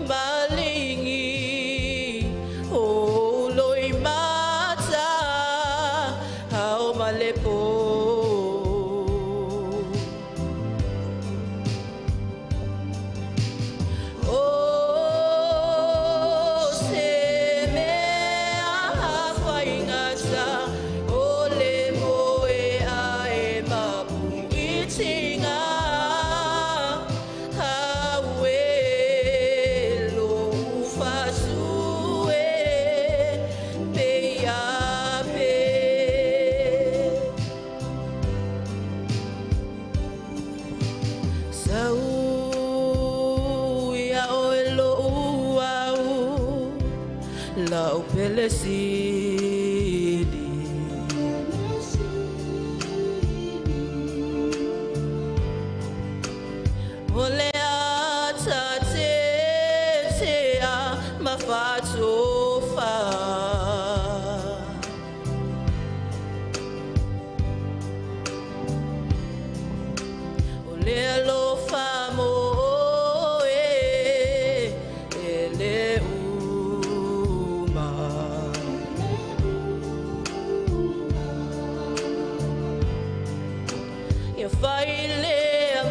Malingi o loi mata hao malepo. O se mea whaingata o le moe ae mapu itinga hawe lo ufasue pe ape. Sau ia oe lo uau lau pele sili. O le ata te tea mawhatofa. O le alofa mo oe e le uma. Ia whaile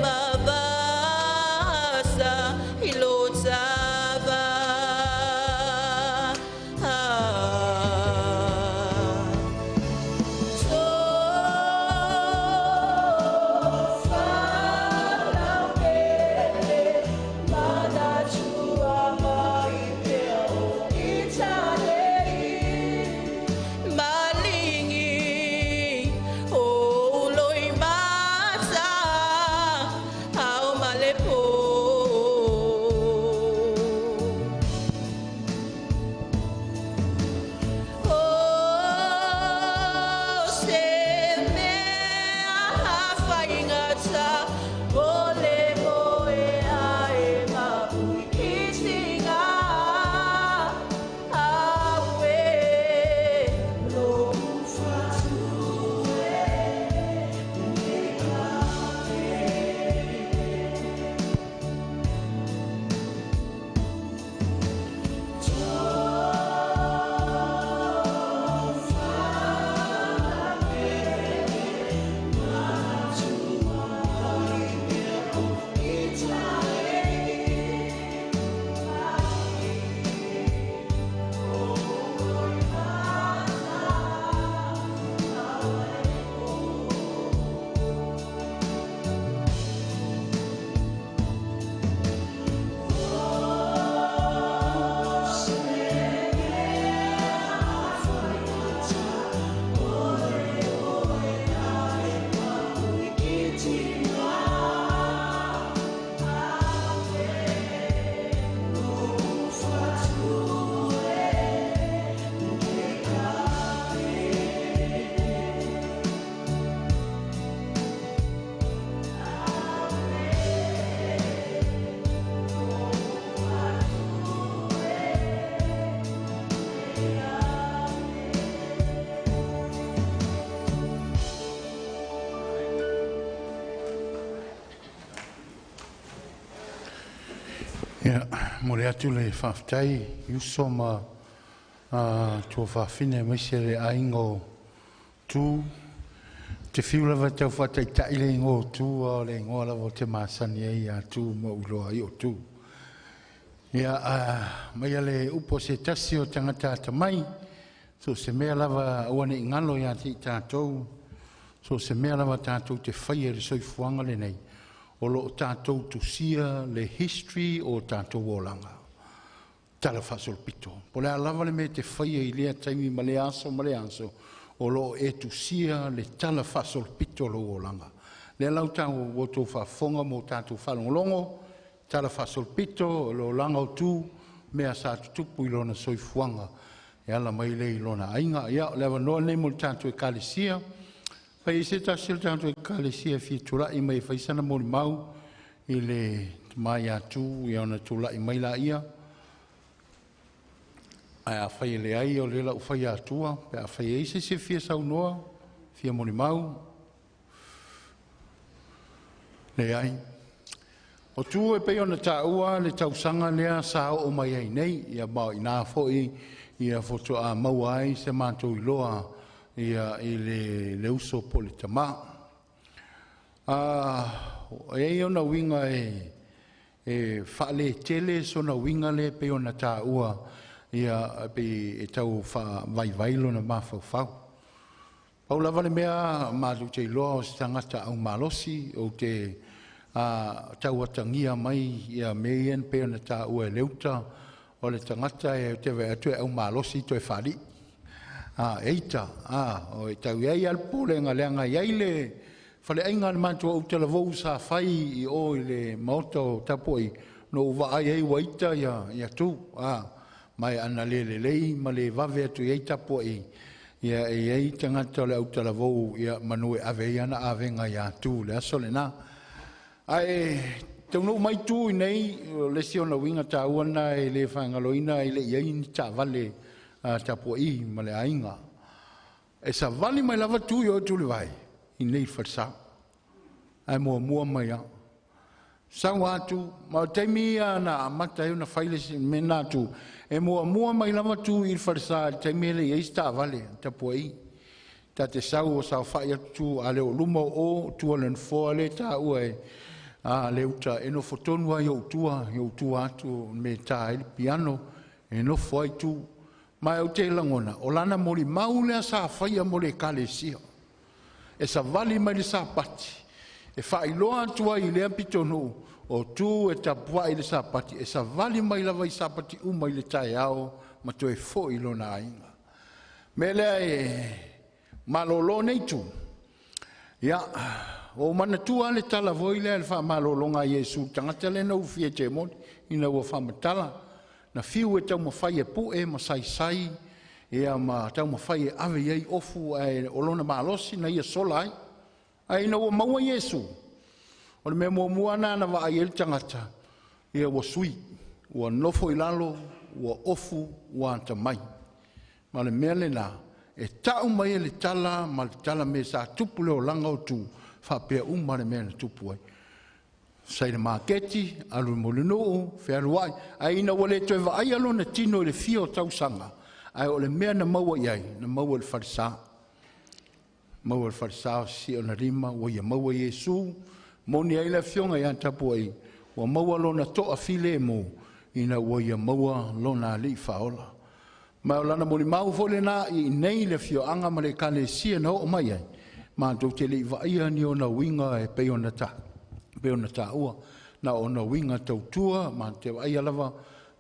mavasa i lo tava. Malingi o loi mata hao malepo. O se mea whaingata o le moe ae mapu itinga awe lo ufatue. Ia, mo le atu le whaaftai, uso ma tua whaafine maise le ainga o tū. Te whiu lava tau whaataitai le ingo o tū, a o le ingoa lava o te maasani ai a tū ma uloa i o tū. Ia, mai ale upo se tasi o tangata atamai, so se mea lava aua ne ingalo ia te i tātou, so se mea lava tātou te whai e le soifuanga le nei, o lo tātou tusia le history o tātou olanga. Tala whasolopito. Po le a lava le me te whai e i lea taimi ma le aso ma le aso, o lo e tusia le tala whasolopito lo olanga. Le lau tāu o tō whafonga mō tātou whalongolongo, tala whasolopito, lo langa o tū, mea sa tutupu i lona soifuanga. e ala mai lea i lona aiga. Ia, o le avanoa lenei mo le tatou Ekalesia. Fai se tasi o le tatou Ekalesia e fia tula'i mai e fai sana molimau i le tama ia Tu, ia ona tula'i mai laia. Ae afai e leai, o lea la ua fai atua pe afai e i ai se isi e fia saunoa, fia molimau. Leai. O Tu e pei ona taua le tausaga lea sa oo mai ai nei, ia ma o ina foi ia faatoa maua ai se matou iloa ia i le uso po o le tama. E i ai ona uiga e faaletele sona uiga lea pei ona taua, ia pei e tau faavaivai lona mafaufau. Pau lava le mea matou te iloa o se tagata aumalosi, ou te tau atagia mai ia mea ia pei ona taua e le uta, o le tagata e te vaai atu e aumalosi toe faalii. Eita, o e tau iai a le popolega leaga e iai le faleaiga a le matou autalavou sa fai i o i le maota o Tapuai, na ou vaai ai ua ita ia Tu, ma e ana le lelei ma le vave atu i ai Tapuai, ia e i ai tagata o le autalavou, ia manu e ave ai ana avega ia Tu i le aso lena. Ae taunuu mai Tu i nei, o le isi ona uiga taua lena e le faagaloina, e le i ai ni taavale a Tapuai ma le aiga. E savali mai lava Tu i o Tulivae i nei falesa. Ae muamua mai au. Sau atu, ma o taimi ia na amata ai ona fai le mea na atu, e muamua mai lava Tu i le falesa i le taimi e le i ai se taavale a Tapuai. Ta te sau o saofai atu Tu, a le o luma o o, tua le nofoa le taua e le uta, e nofo tonu ai ou tua, i ou tua atu me tā ai le piano, e nofo ai Tu. Ma ou te lagona, o lana molimau lea sa faia mo le Ekalesia. E savali mai le Sapati, e faailoa atu ai i lea pitonuu, o Tu e tapuai i le Sapati, e savali mai lava i Sapati uma i le taeao ma toe foi lona aiga. Mea lea e malolo nei Tu. Ia, o manatua le tala foi lea le faamalologa a Iesu, tagata lea na ufia e temoni, ina ua faamatala, na fiu e taumafai e pu'e ma saisai, ia ma taumafai e ave i ai ofu, ae o lona malosi na ia sola ai. Ae ina ua maua Iesu, o le mea muamua na vaai ai le tagata, ia ua sui, ua nofo i lalo, ua ofu, ua atamai. Ma le mea lena, e tau mai e le tala ma le tala me sa tupu le olaga o Tu, faapea uma le mea na tupu ai. Sai le maketi, alu i Mulinuu, fealuai, ai ina ua le toe vaai lona tino i le fia o tausaga, ae o le mea na maua i ai, na maua i le falesa. Maua i le falesa o sisi ona lima, ua ia maua Iesu, moni ai le afioga ia Tapuai, ua maua lona toa file mo, ina ua ia maua lona alii faaola. Ma o lana molimau foi lena i nei le afioaga ma le Ekalesia na oo mai ai, matou te le i vaaia ni ona uiga e pei ona taua, na ona uiga tautua, ma te vaaia lava,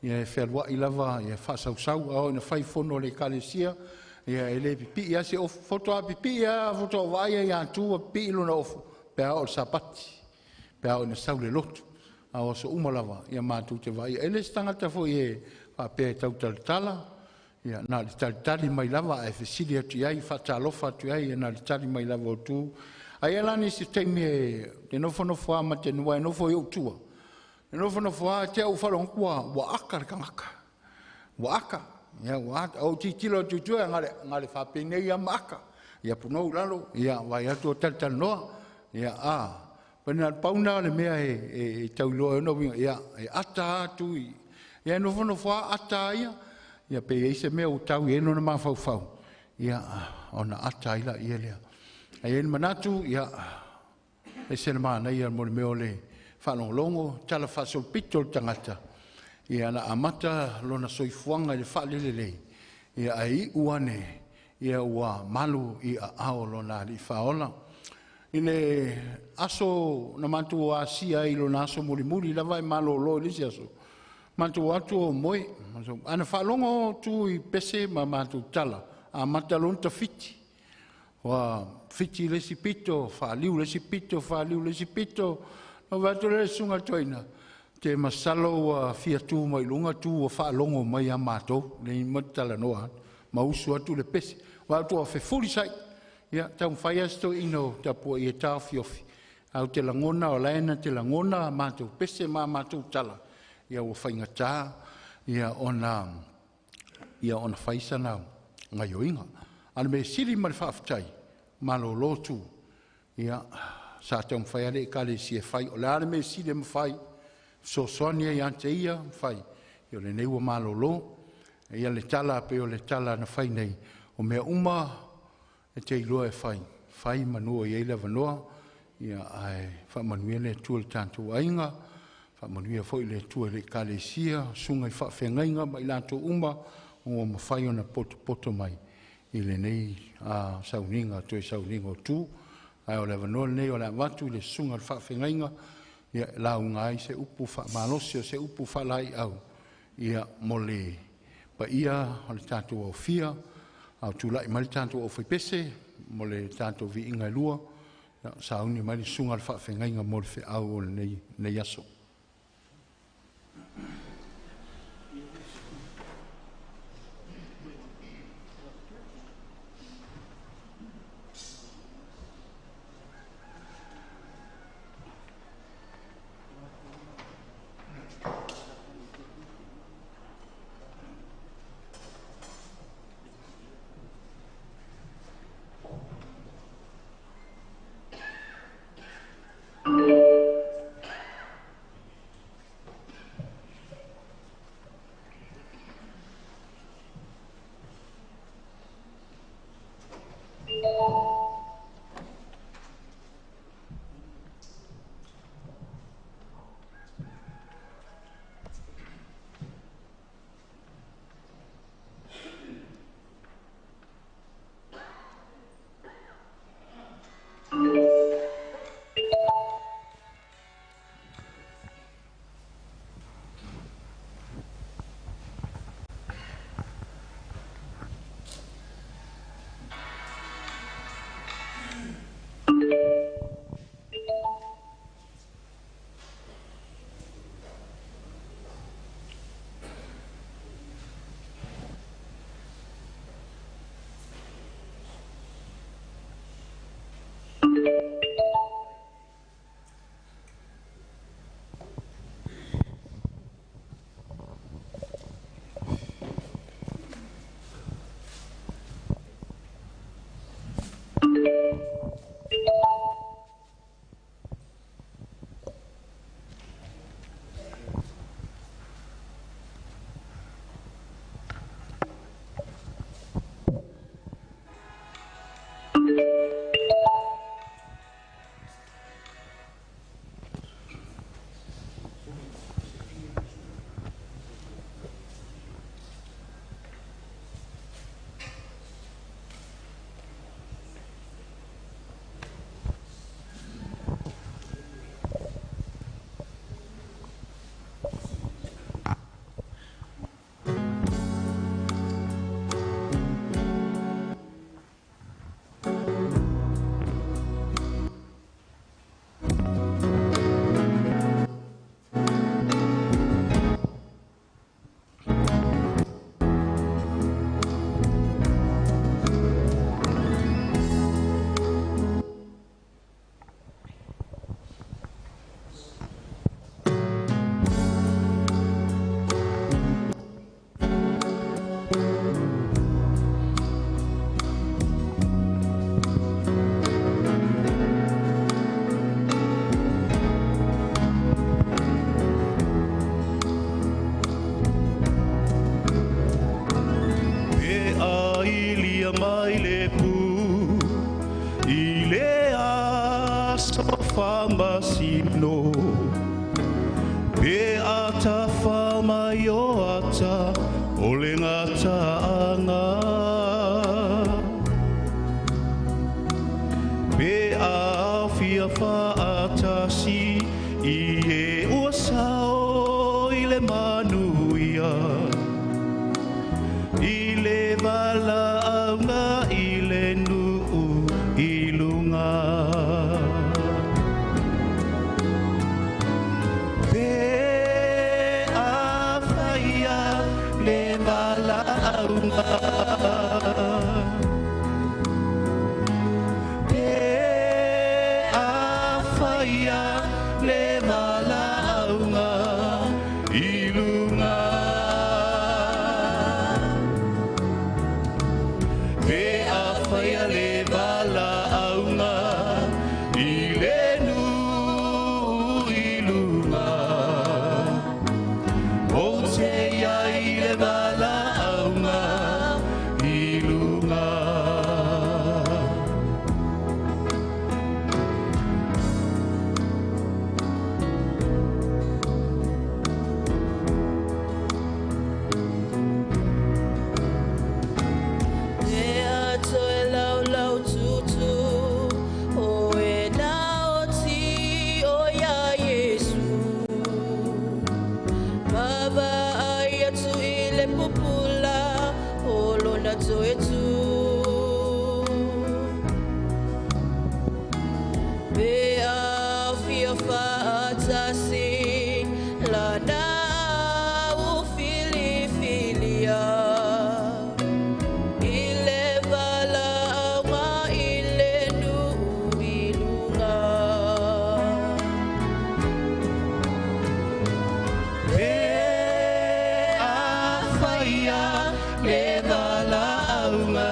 ia e fealuai lava, ia faasausau, a o ina fai fono le Ekalesia, ia e le pipii a se ofu, fotoa pipii a, fotoa vaaia ia Tu a pipii lona ofu, pe a o le Sapati, pe a o ina sau le lotu, a o aso uma lava, ia matou te vaaia. E le se tagata foi e faapea e tautalatala, ia na le talitali mai lava, ae fesili atu i ai, faatalofa atu i ai, na le tali mai lava o Tu. Ai ala ni se taimi e te nofonofo a ma te nua e nofo i ou tua. E nofonofo a te au whalongo ua aka le kangaka. Ua aka. Ia ua aka. O titilo atu tua ngale whapenei ia ma aka. Ia punou lalo. Ia vai atu o talitali noa. Ia a. Pena pauna le mea e tauloa e ono winga. Ia e ata atu i. Ia nofonofo a ata ia. Ia pe ei se mea o tau i eno na mafaufau. Ia ona ata ila ia lea. Ai e manatu, ia, e se le mana ia mo le mea o le whaalongolongo, tala whaasolopito le tangata. Ia na amata lona soifuanga i le whaalelelei. Ia ai uane, ia ua malu i a ao lona ali whaola. I le aso na mantu o asia i lona aso mulimuli lava e malolo i lisi aso. Mantu atu o moe, ana whaalongo tu i pese ma mantu tala, amata lona tawhiti. Ua whiti le si pito, whaaliu le si pito, whaaliu le si pito. No watu le sunga toina. Te masalo ua fia tu mai lunga tu ua whaalongo mai a mātou. Le matala noa. Ma usu atu le pese. Wa atu o fefuli sai. Ia taumafai lava si toeaina o tapuai e taofiofi, ae ou te lagona o la e na te lagona a matou pese ma a matou tala, ia ua faigata ia ona ia ona fai sana gaioiga. A o le mea sili ma le faafetai, malolo tu, ia sa taumafai lava le Ekalesia e fai. O le a le mea sili e mafai, fesoasoani ai ia te ia, fai, ia o lenei ua malolo. Ia le tala pei o le tala na fai nei, o mea uma e te iloa e fai, fai manu o i ai le avanoa, ia ae faamanuia le Atua i le tatou aiga, faamanuia foi le Atua i le Ekalesia, susuga i faafeagaiga ma i latou uma ua mafai ona potopoto mai i lenei sauniga, toe sauniga o tu. Ae o le avanoa lenei o le a avatu i le susuga i le faafeagaiga, ia, e lauga ai se upu faamalosi o se upu faalaeiau, ia, mo le paia o le tatou aofia, a o tulai mai le tatou aufaipese mo le tatou viiga e lua, ia, sauni mai le susuga i le faafeagaiga mo le feau o lenei aso. Le valaauga. Pe afaia le valaauga i luga. Pe afaia le valaauga i le nuu i luga. O te ia i le valaauga i luga. E ato e lau lau tutu, o e nao ti o ia Yesu. Baba ai atu i le pupula, o lona toe tu. Pe a fia whaatasi, la na u filifilia. I le valaauga i le nuu i luga. Pe afaia le valaauga.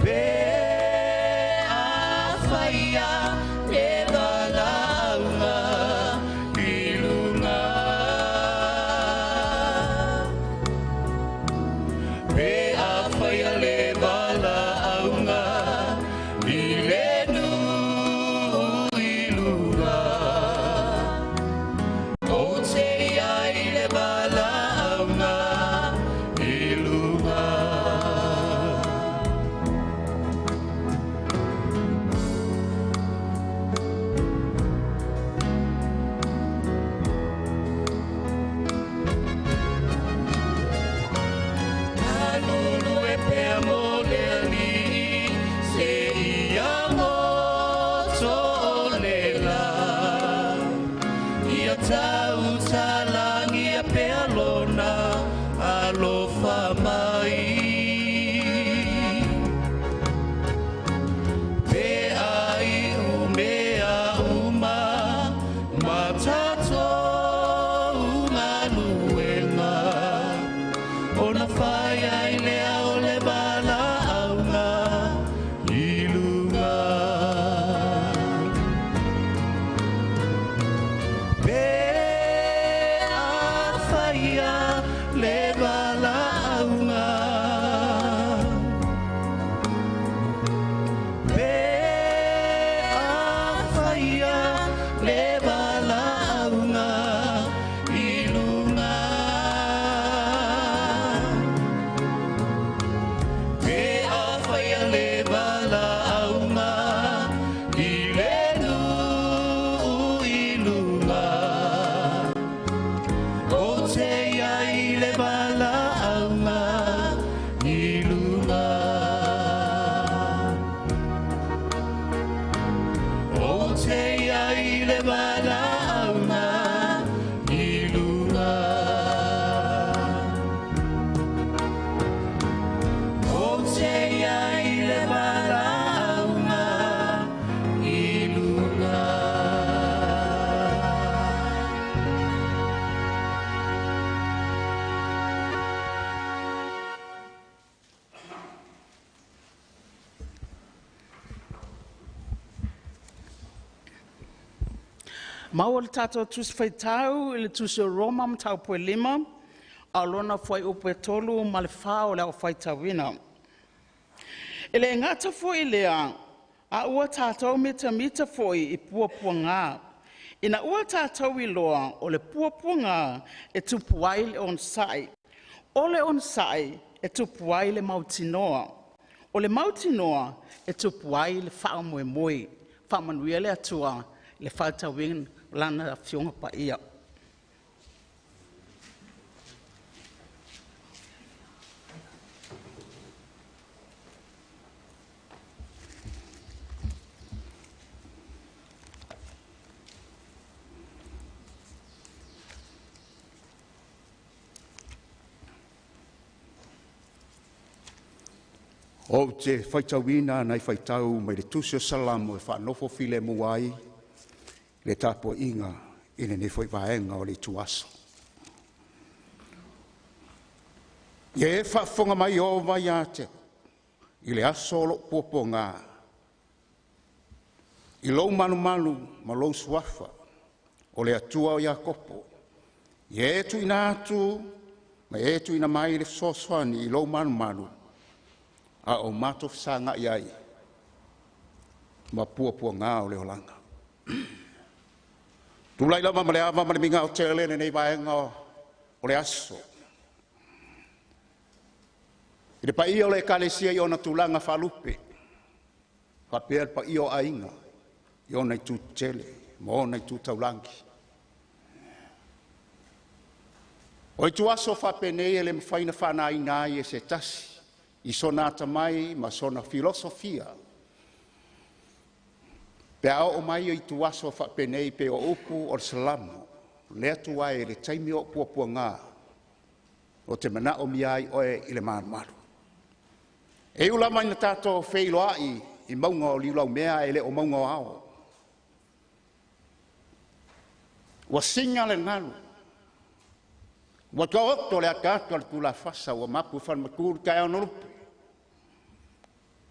Pe afaia le valaauga i luga. Pe afaia le valaauga i le nuu i luga. O te ia i le valaauga i luga. Alulu e pea mo le alii, se ia mo tō le la. Ia tau talangi a pea lona alofa mai. Pe ai umea uma, matato ungaluenga. Ona whai ai lea o le valaauga i luga. Pe afaia le valaauga. Pe afaia le valaauga i luga. Pe afaia le valaauga i le nuu i luga. O te ia i le valaauga i luga. O te ia i le valaauga i luga. O te ia i le valaauga i luga. Maua le tātou tusi faitau i le tusi o Roma mataupu e 5, a lona fuaiupu e 3 ma le 4 o le au faitauina. E le gata foi lea, a ua tātou mitamita foi i puapuaga. Ina ua tātou iloa o le puapuaga e tupu ai le onosai. O le onosai e tupu ai le mautinoa. O le mautinoa e tupu ai le faamoemoe. Faamanuia le Atua le faitauina lana afioga paia. Ou te faitauina nai faitau mai le Tusi o Salamo e faanofo filemu ai le tapuaiga i lenei foi vaega o le ituaso. Ia e faafofoga mai Ieova ia te au i le aso o lou puapuaga, i lou malumalu ma lou suafa, o le Atua o Iakopo, ia e tuuina atu ma e tuuina mai le fesoasoani i lou malumalu, a o matou fesagai ai ma puapuaga o le olaga. Tulai lava ma le ava ma le migao tele lenei vaega o le aso. I le paia o le Ekalesia i ona tulaga faalupe, faapea le paia o aiga i ona itu tetele ma ona itu taulagi. O ituaso faapenei e le mafai ona faanaina ai e se tasi i sona atamai ma sona filosofia. Pe a oo mai o ituaso faapenei pe o upu o le Salamo, le Atua e i le taimi o puapuaga, o te manaomia ai oe i le malumalu. E iu lava ina tatou feiloai i mauga o liulaumea e le o mauga o ao. Ua siga le galu, ua taoto le ataata o le tulafasa, ua mapu i falematu le taeao na lupe.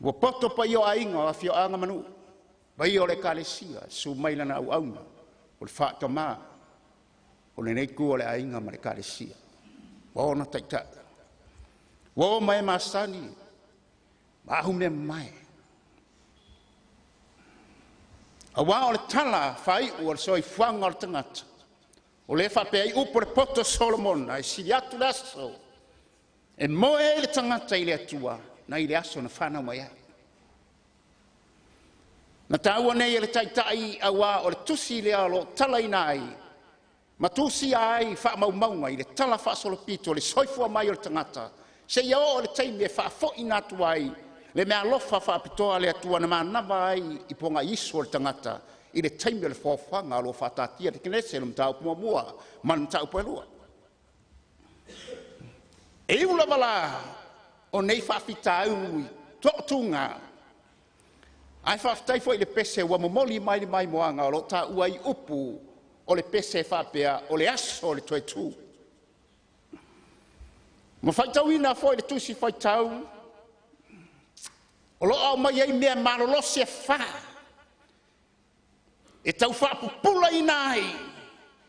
Ua poto paia o aiga o afioaga ma nuu, paia o le Ekalesia, susu mai lana auauna, o le faatama o lenei itu o le aiga ma le Ekalesia, ua ona taitai, ua o mae masani, ma ahu mea mamae. Auā o le tala faaiu o le soifuaga o le tagata, o lea faapea ai upu o le poto Solomona, e sili atu le aso e moe ai le tagata i le Atua nai le aso na fanau mai ai. Na taua nei e le taitai auā o le tusi lea o lo o talaina ai ma tusia ai faamaumauga i le tala faasolopito o le soifua mai o le tagata, seia oo i le taimi e faafo'ina atu ai le meaalofa faapitoa a le Atua na manava ai i pogaiisu o le tagata i le taimi o le foafoaga o lo o faataatia i le Kenese, le mataupu muamua ma le mataupu e lua. E iu lava la o nei faafitauli toatuga, ae faafetai foi i le pese ua momoli mai le maimoaga o lo o taua ai upu o le pese e faapea o le aso o le toe tu. Ma faitauina foi le tusi faitau o lo o aumai ai mea malolosi e fa e tau faapupulaina ai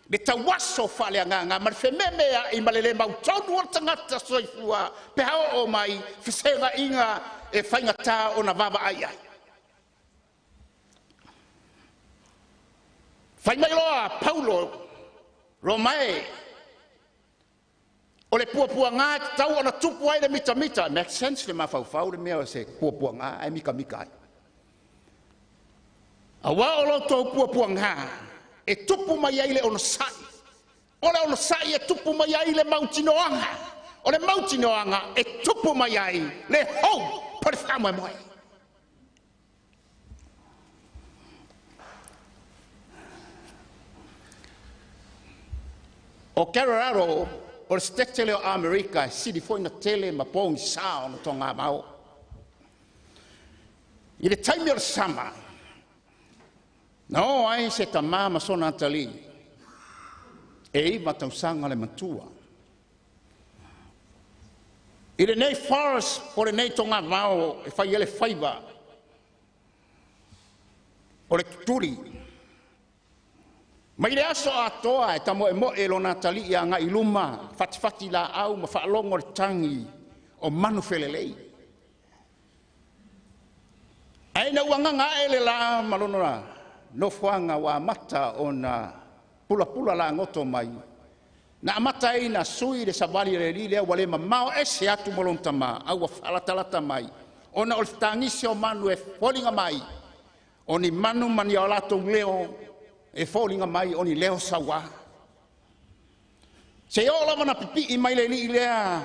le tauaso faaleagaga ma le fememeai ma le le mautonu o le tagata soifua pe a oo mai fesega'iga e faigata ona vaavaai ai. Fai mai loa Paulo Romae, o le puapuaga e tatau ona tupu ai le mitamita. Make sense le mafaufau le mea o se puapuaga ae mitamita ai. Auā o lo outou puapuaga e tupu mai ai le onosai, o le onosai e tupu mai ai le mautinoaga, o le mautinoaga e tupu mai ai le hou po le faamoemoe. O Colorado o le setete lea o Amerika e sili foi ona tele ma pogisā ona togamao. I le taimi o le sama, na oo ai se tamā ma sona atalii e 9 tausaga le matua. I lenei forest po lenei togavao e fai ai le faiva o le tutuli. Mai le aso atoa e tamoemoe lona atalii agai i luma, fatifati laau ma faalogo le tagi o manu felelei. Ae ina ua agaga ae le la ma lona nofoaga ua amata ona pulapula lagoto mai, na amata ai na sui le savali a le alii lea ua le mamao ese atu ma lona tamā, a ua faalatalata mai, ona o le fetagisi o manu e foliga mai, o ni manu ma ni o latou leo e foliga mai o ni leo sauā. Se i oo lava na pipii mai le alii lea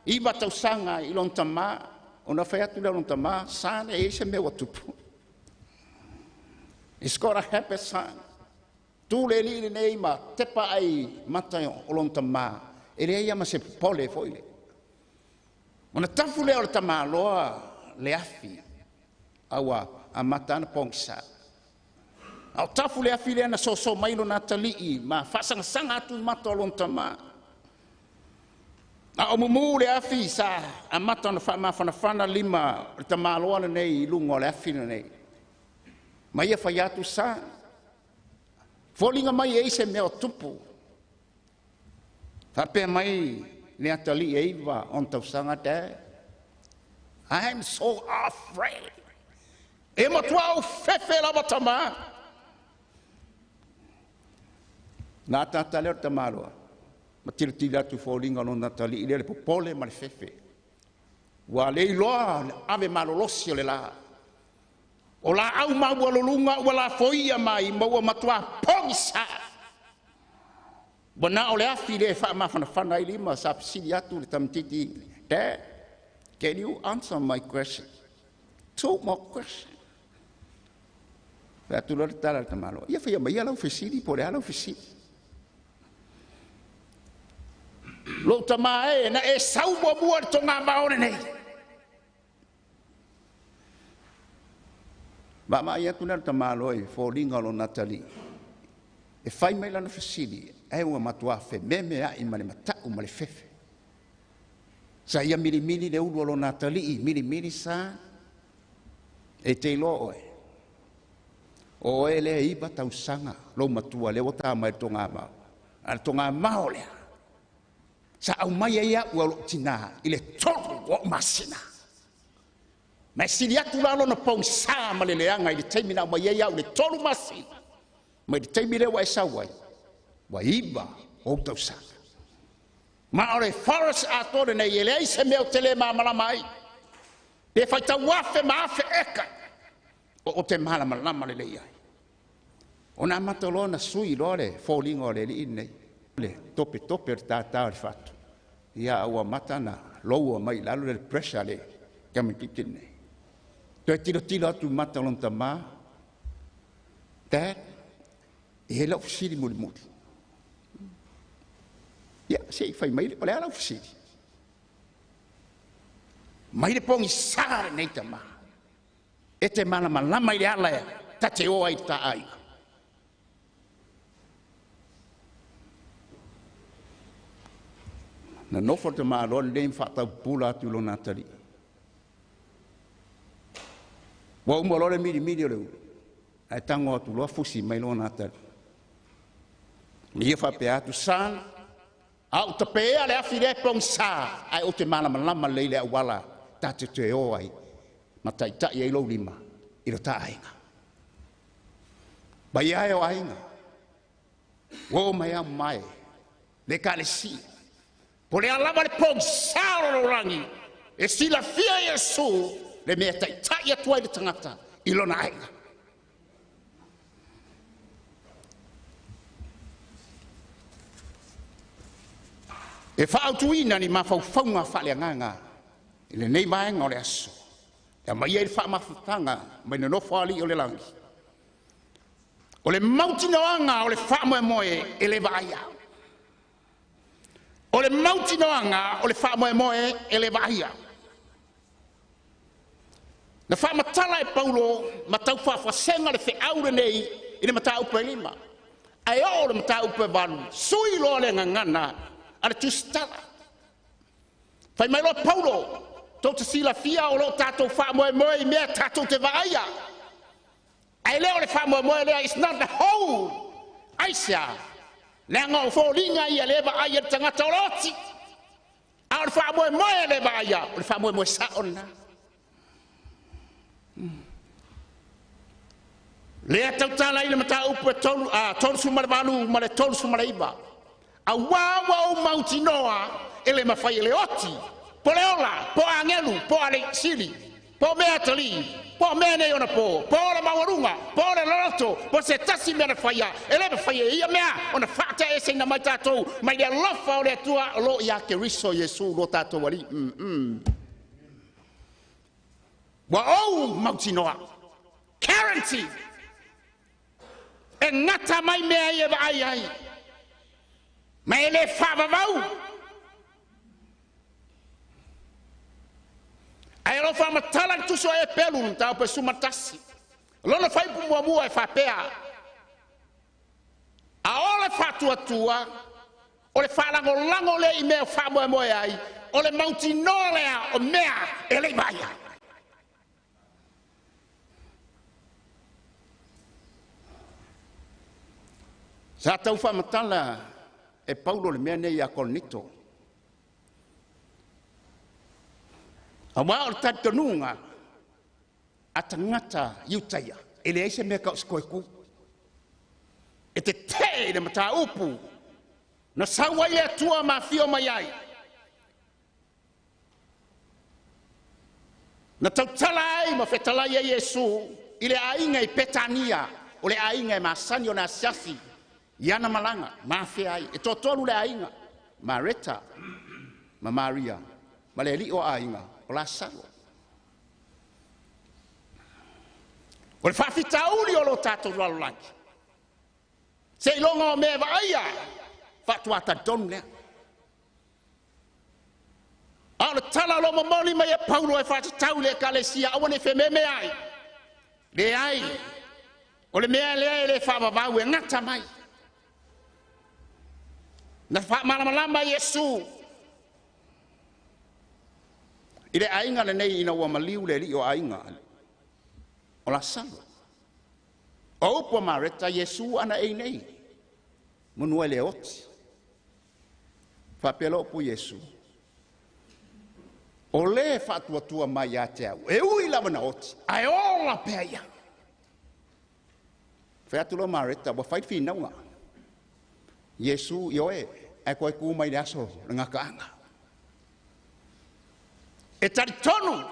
9 tausaga i lona tamā, ona fai atu lea o lona tamā, son, e i ai se mea ua tupu. It's got a happy son. Tu le alii lenei ma tepa ai mata o lona tamā, e leai ma se popole foi le. Ona tafu lea o le tamāloa le afi a ua amata ana pogisa. A o tafu le afi lea na soso mai lona atalii ma faasagasaga atu i mata o lona tamā. A o mumu le afi sa amata ona faamafanafana lima o le tamāloa lenei i luga o le afi lenei. Ma ia fai atu sa, foliga mai e i se mea o tupu. Faapea mai le atalii e 9 ona tausaga, Dad, I'm so afraid. E matua ou fefe lava tamā. Na ataata lea o le tamāloa, ma tilotilo atu i foliga o lona atalii lea le popole ma le fefe. Ua le iloa le ave malolosi o le la. O laau maualuluga ua lafoia mai ma ua matua pogisa. Ua na o le afi le faamafanafana ai lima sa fesili atu le tamaititi, Dad, can you answer my question? 2 more questions. Fai atu loa le tala a le tamaloa, ia faia mai ia lau fesili po o le a lau fesili. Lou tamā e, na e sau muamua le togavao lenei. Vaavaai atu lea le tamaloa i foliga o lona atalii. E fai mai lana fesili, ae ua matua fememeai ma le matau ma le fefe. Sa ia milimili le ulu o lona atalii, milimili sa, e te iloa oe. O oe lea e 9 tausaga lou matua lea ua tā mai le togavao. A le togavao lea, sa aumai ai au e lou tinā i le 3 o au masina. Ma e sili atu la lona pogisa ma le leaga i le taimi na aumai ai au i le 3 masina. Mai le taimi lea ua e sau ai, ua 9 ou tausaga. Ma o le forest atoa lenei e leai se mea o te le malamalama ai. Pe faitau afe ma afe eka, o te malamalama lelei ai. Ona amata loa na sui loa le foliga o le alii lenei. Le tope tope o le tātā o le fatu. Ia ua amata na loua mai i lalo le pressure le tamaitiiti lenei. Toe tilotilo atu i mata o lona tamā. Dad, e i ai lau fesili mulimuli. Ia, se i fai mai le, o le a lau fesili. Mai le pogisa lenei tamā. E te malamalama i le ala e ta te o ai i ta aiga. Na nofo le tamāloa lenei ma faataupula atu i lona atalii. Ua uma loa le milimili o le ulu, ae tago atu loa fusi mai lona atalii. Ia faapea atu, son, a ou tapeea le afi lea pogisa, ae ou te malamalama lelei le auala ta te toe o ai, ma taitai ai lou lima i lo ta aiga. Paia e o aiga, ua o mai au mai, le ekalesia. Po le a lava le pogisa o lo lalolagi, e silafia Iesu le mea taitai atu ai le tagata i lona aiga. E faautuina ni mafaufauga faaleagaga i lenei vaega o le aso. E aumai ai le faamafutaga mai le nofo a alii o le lagi. O le mautinoaga o le faamoemoe e le vaaia. O le mautinoaga o le faamoemoe e le vaaia. Na faamatala e Paulo ma taufaafuasega le feau lenei i le mataupu e 5. Ae oo le mataupu e 8, sui loa le gagana a le tusitala. Fai mai loa Paulo, tou te silafia o loo tatou faamoemoe i mea tatou te vaaia. Ae le o le faamoemoe lea, it's not the whole. Aisea, leaga o foliga ia le vaaia le tagata o le oti. A o le faamoemoe le vaaia, o le faamoemoe sao lena. Lea tautala i le mataupu e 38 ma le 39. Auā ua ou mautinoa e le mafai e le oti, po le ola, po agelu, po aleisili, po mea atalii, po mea nei ona po, po le maualuga, po le loloto, po se tasi mea na faia, e le mafai e ia mea ona faataeseina mai tatou mai le alofa o le Atua o lo ia Keriso Iesu lo tatou alii. Ua ou mautinoa, guarantee, e gata mai mea ia vaai ai, ma e le faavavau. Ae o faamatala le tusi o Epelu le mataupu e 11. Lona fuaiupu muamua e faapea, a o le faatuatua, o le faalagolago lea i mea o faamoemoe ai, o le mautinoa lea o mea e le i vaaia. Sa tau faamatala e Paulo le mea nei ia Korinito. Auā o le talitonuga a tagata Iutaia, e leai se mea tau o se toe tu. E tetee i le mataupu na sau ai le Atua ma afio mai ai. Na tautala ai ma fetalai ai Iesu i le aiga i Petania, o le aiga e masani ona asiasi i ana malaga, ma afea ai. E toatolu le aiga, Mareta ma Maria, ma le alii o aiga, o Lasalo. O le faafitauli o lo tatou lalolagi, seiloga o mea e vaaia, faatoa talitonu lea. A o le tala o lo o momoli mai e Paulo e faatatau i le Ekalesia, aua ne i fememe ai. Leai, o le mea lea e le faavavau e gata mai. Na faamalamalama Iesu i le aiga lenei ina ua maliu le alii o aiga o Lasalo. O upu a Mareta, Iesu ana e nei, manua e le oti. Faapea loa upu Iesu, o le faatuatua mai ia te au, e ui lava na oti, ae ola pea ia. Fai atu loa Mareta, ua fai le finauga. Iesu, ioe, ae toe tu mai le aso le gakaaga. E talitonu,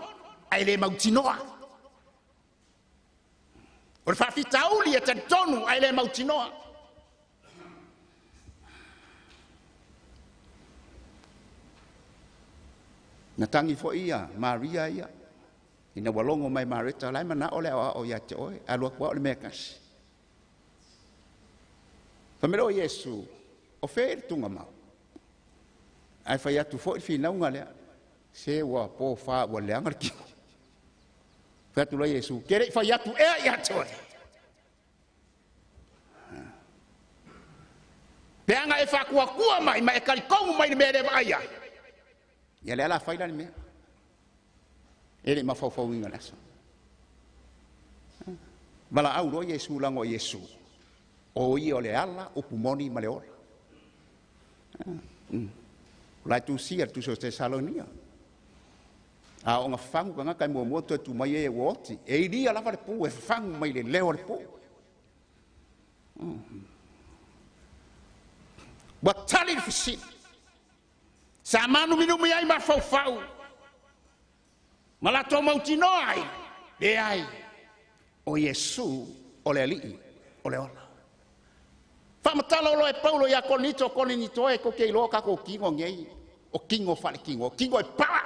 ae le mautinoa. O le faafitauli e talitonu, ae le mautinoa. Na tagi foi ia Maria ia, ina ua logo mai Mareta, lai manao le aoao ia te oe, alu atu ao le mea kasi. Fai mai o Iesu, o fea le tugamau. Ae fai atu foi le finauga lea, se ua pōfā ua leaga le tino. Fai atu loa Iesu, ke le i fai atu ea ia te oe. Pe aga e faatuatua mai ma e talitonu mai le mea le vaaia. Ia le ala fai la le mea. E le mafaufauina le aso. Valaau loa Iesu lago o Iesu. O ia o le ala, upu moni ma le ola. O la e tusia le tusi o Tesalonia. A o fafagu tagata e muamua toe tu mai e ua oti. E ilia lava le pu, e fafagu mai le leo o le pu. Ua tali le fesili. Sa manuminumi ai mafaufau. Ma latou mautinoa ai. Leai, o Iesu o le alii o le ola. Faamatala o loa e Paulo ia Korinito, Korinito e tou te iloa tatou tino nei, o tino faale-tino, o tino e pala.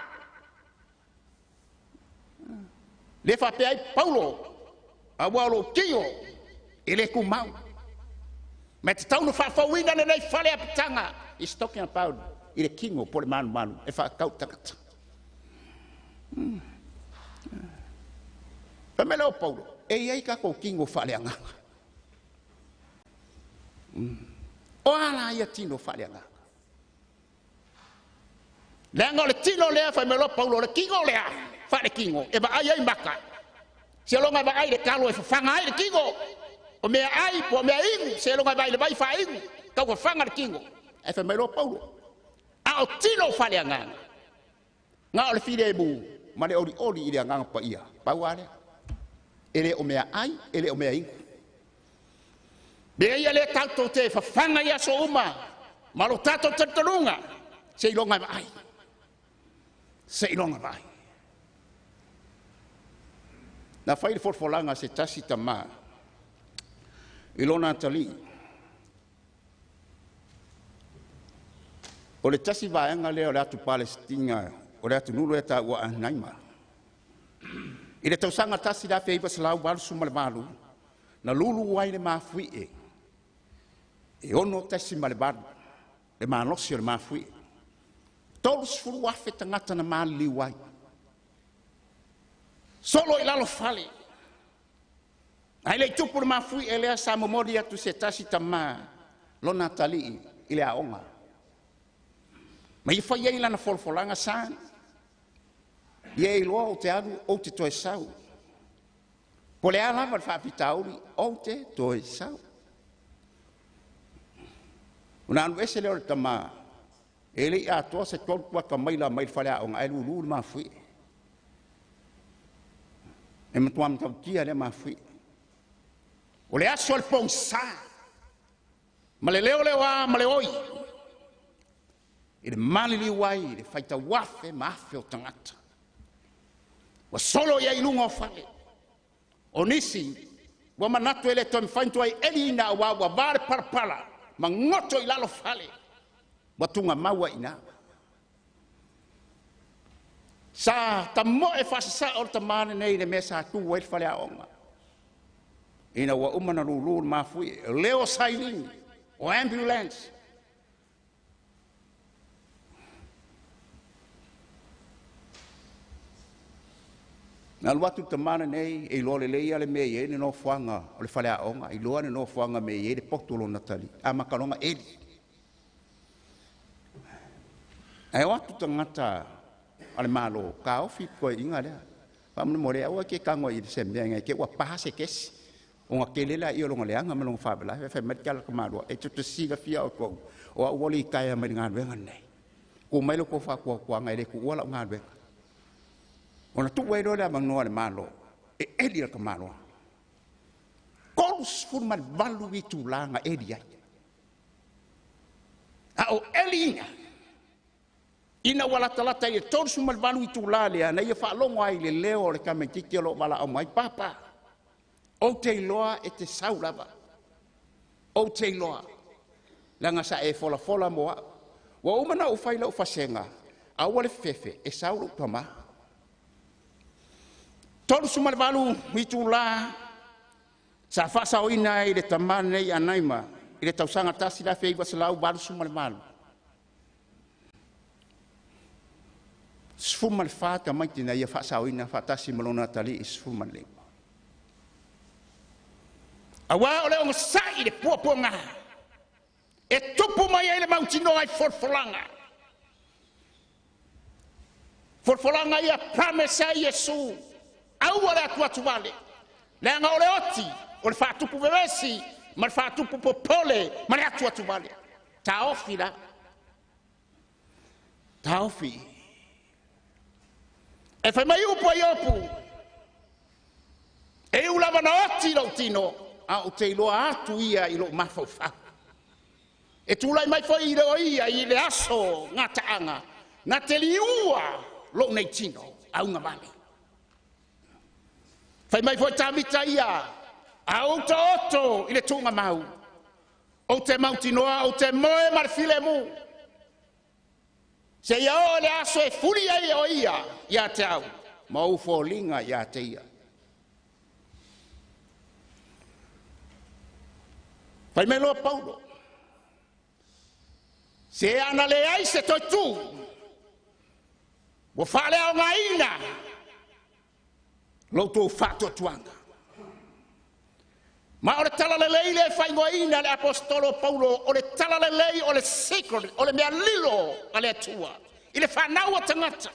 Le faapea ai Paulo, auā o lou tino e le tumau. Ma e tatau ona faafouina lenei fale apitaga. He's talking about i le tino po o le malumalu e faatau tagata. Fai mai lea o Paulo, e i ai tatou tino faaleagaga. O a la ia tino faaleagaga? Leaga o le tino lea, fai mai loa Paulo, o le tino lea faaletino, e vaai ai maka. Seiloga e vaai le talo e fafaga ai le tino. O mea ai po o mea inu, seiloga e vaai le vai faainu, tau fafaga le tino. Ae fai mai loa Paulo, a o tino faaleagaga, na o le filemu ma le olioli i le agaga paia, pau a lea. E le o mea ai, e le o mea inu. Mea ia lea tatou te fafaga i aso uma, ma lo tatou talitonuga, seiloga e vaai. Seiloga vaai. Na fai le folafolaga a se tasi tamā i lona atalii. O le tasi vaega lea o le atu Palesitina, o le atunuu lea taua Anaima. I le tausaga 1988, na lulu ai le mafuie e 6.8 le malosi o le mafuie. 30,000 tagata na maliliu ai. Solo i lalo fale. Ai le tupu le mafui e lea sa momoli atu se tasi tamā lona atalii i le aoga. Ma ia fai ai lana folafolaga sa. Ia e iloa ou te alu ou te toe sau. Po le a lava le faafitauli ou te toe sau. Ona alu ese lea o le tamā e le i atoa se 3/4 maila mai le faleaoga ae lulu le mafuie. E matua matautia lea mafuie. O le aso o le pogisa ma le leoleoā ma le oi i le maliliu ai i le faitau afe ma afe o tagata. Ua solo i ai i luga o fale. O nisi ua manatu e le toe mafai ona toe eliina auā ua va le palapala ma goto i lalo fale. Ua tugamau ai i ina. Sa tamoe faasasao le tamā lenei i le mea sa tu ai le faleaoga. Ina ua uma na lulu le mafuie, o leo sailini, o ambulance. Na alu atu le tamā lenei e iloa lelei le mea e i ai le nofoaga o le faleaoga, iloa le nofoaga me i ai le poto lona tali, amata loa ona eli. Ae o atu tagata a le Malo, taofi toeaiina lea. Faamolemole aua e te tago i se mea nai te ua pa se kesi. Ona tele lea ia o lona leaga ma lona faavelae, fai mai le tala tamaloa, e te silafia outou, o au ua litaea mai le galuega lenei. Tuu mai le tou faatuatuaga e le tuua lau galuega. Ona tuu ai loa le avanoa le Malo, e eli le tamaloa. 38 itula na eli ai. A o eliina, ina ua latalata i le 38 itula lea, na ia faalogo ai i le leo o le tamaitiiti o lo o valaau mai, Papa, ou te iloa e te sau lava. Ou te iloa. Leaga sa e folafola mo au. Ua uma na ou fai lau fasega, a ua le fefe, e sau lou tamā. 38 itula sa faasaoina ai le tamā lenei Anaima i le tausaga 1988. 14 tamaiti na ia faasaoina faatasi ma lona atalii 15. Auā o le ogasai le puapuaga e tupu mai ai le mautinoa i folafolaga. Folafolaga ia promise ai Iesu, aua le atuatu vale. Leaga o le oti, o le faatupu vevesi, ma le faatupu popole, ma le atuatu vale. Taofi la. Taofi. E fai mai upu ai opu. E iu lava na oti lou tino, a ou te iloa atu ia i lou mafaufau. E tulai mai foi i le o ia i le aso gataaga, na te liua lou nei tino, auga vale. Fai mai foi Tavita ia, a ou taoto i le tuugamau, ou te mautinoa, ou te moe ma le filemu. Se ia oo le aso e fuli ai o ia ia te au, ma ou foliga ia te ia. Fai mai loa Paulo, se ana leai se toe tu, ua faaleaogaina lo outou faatuatuaga. Ma o le talalelei le faaigoaina le apostolo Paulo, o le talalelei o le secret, o le mea lilo a le Atua i le fanau a tagata.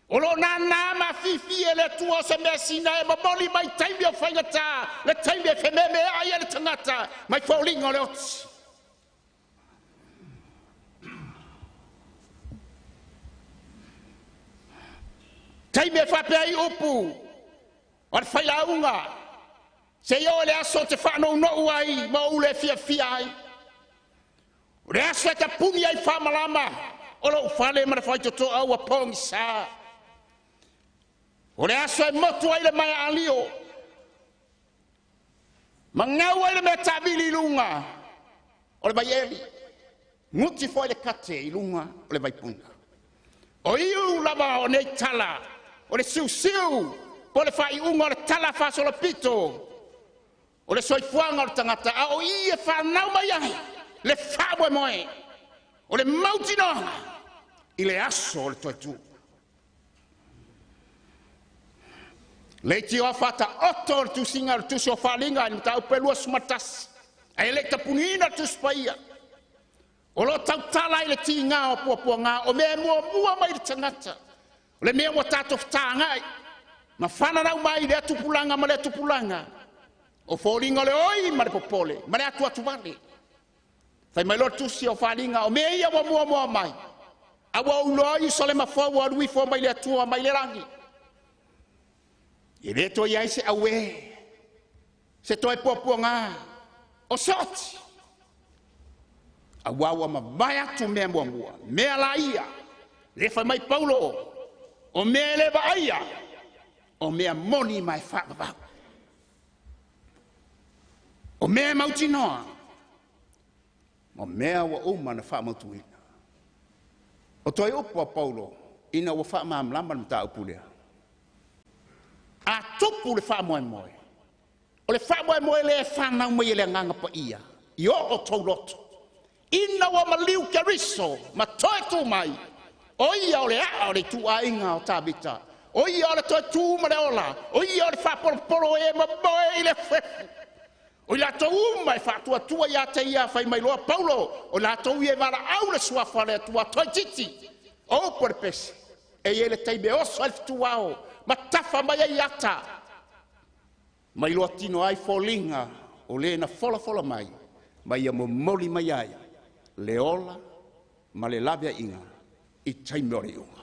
O lo nānā mafifi e le Atua o se mea sina e momoli mai taimi o faigata, le taimi e fememeai ai le tagata mai foliga o le oti. Taimi e faapea ai upu o le failauga, se i oo le aso te faanounou ai ma ou le fiafia ai. O le aso e tapuni ai faamalama o lou fale ma le faitotoa ua pogisa. O le aso e motu ai le maea alio, ma gau ai le mea taavili i luga o le vaieli, guti foi le kate i luga o le vaipuna. O iu lava o nei tala, o le siusiu po le faaiuga o le tala faasolopito, o le soifuaga o le tagata, a o i e fanau mai ai le faamoemoe, o le mautinoga i le aso o le toe tu. Le itioa fataoto o le tusiga o le tusi o Faaliga i le mataupu e 21, ae le i tapuniina le Tusi Paia, o lo o tautala ai le tiga o puapuaga, o mea e muamua mai le tagata, o le mea ua tatou fetagai ma fananau mai lea tupulaga ma lea tupulaga, o foliga o le oi ma le popole ma le atuatuvale. Fai mai loa le tusi o Faaliga, o mea ia ua muamua mai, a ua ou iloa Ierusalema fou ua alu ifo mai le Atua mai le lagi. E le toe i ai se auē, se toe puapuaga, o se oti, auā ua mavae atu mea muamua, mea la ia, le fai mai Paulo, o mea e le vaaia, o mea moni ma e faavavau, o mea e mautinoa, o mea ua uma na faamautuina. O toe upu a Paulo ina ua faamalamalama le mataupu lea. A tupu le faamoemoe, o le faamoemoe lea e fanau mai e le Agaga Paia i o outou loto, ina ua maliu Keriso ma toe tu mai, o ia o le aa o le ituaiga o Tavita, o ia o le toe tu ma le ola, o ia o le faapolopolo e mamoe i le fefu. O i latou uma e faatuatua ia te ia, fai mai loa Paulo, o latou ia e valaau le suafa o le Atua toeitiiti, o upu o le pese, e i ai le taimi e oso ai le fetuao ma tafa mai ai ata, ma iloa tino ai foliga o le na folafola mai, ma ia momoli mai ai le ola ma le laveaiga i taimi o le iuga.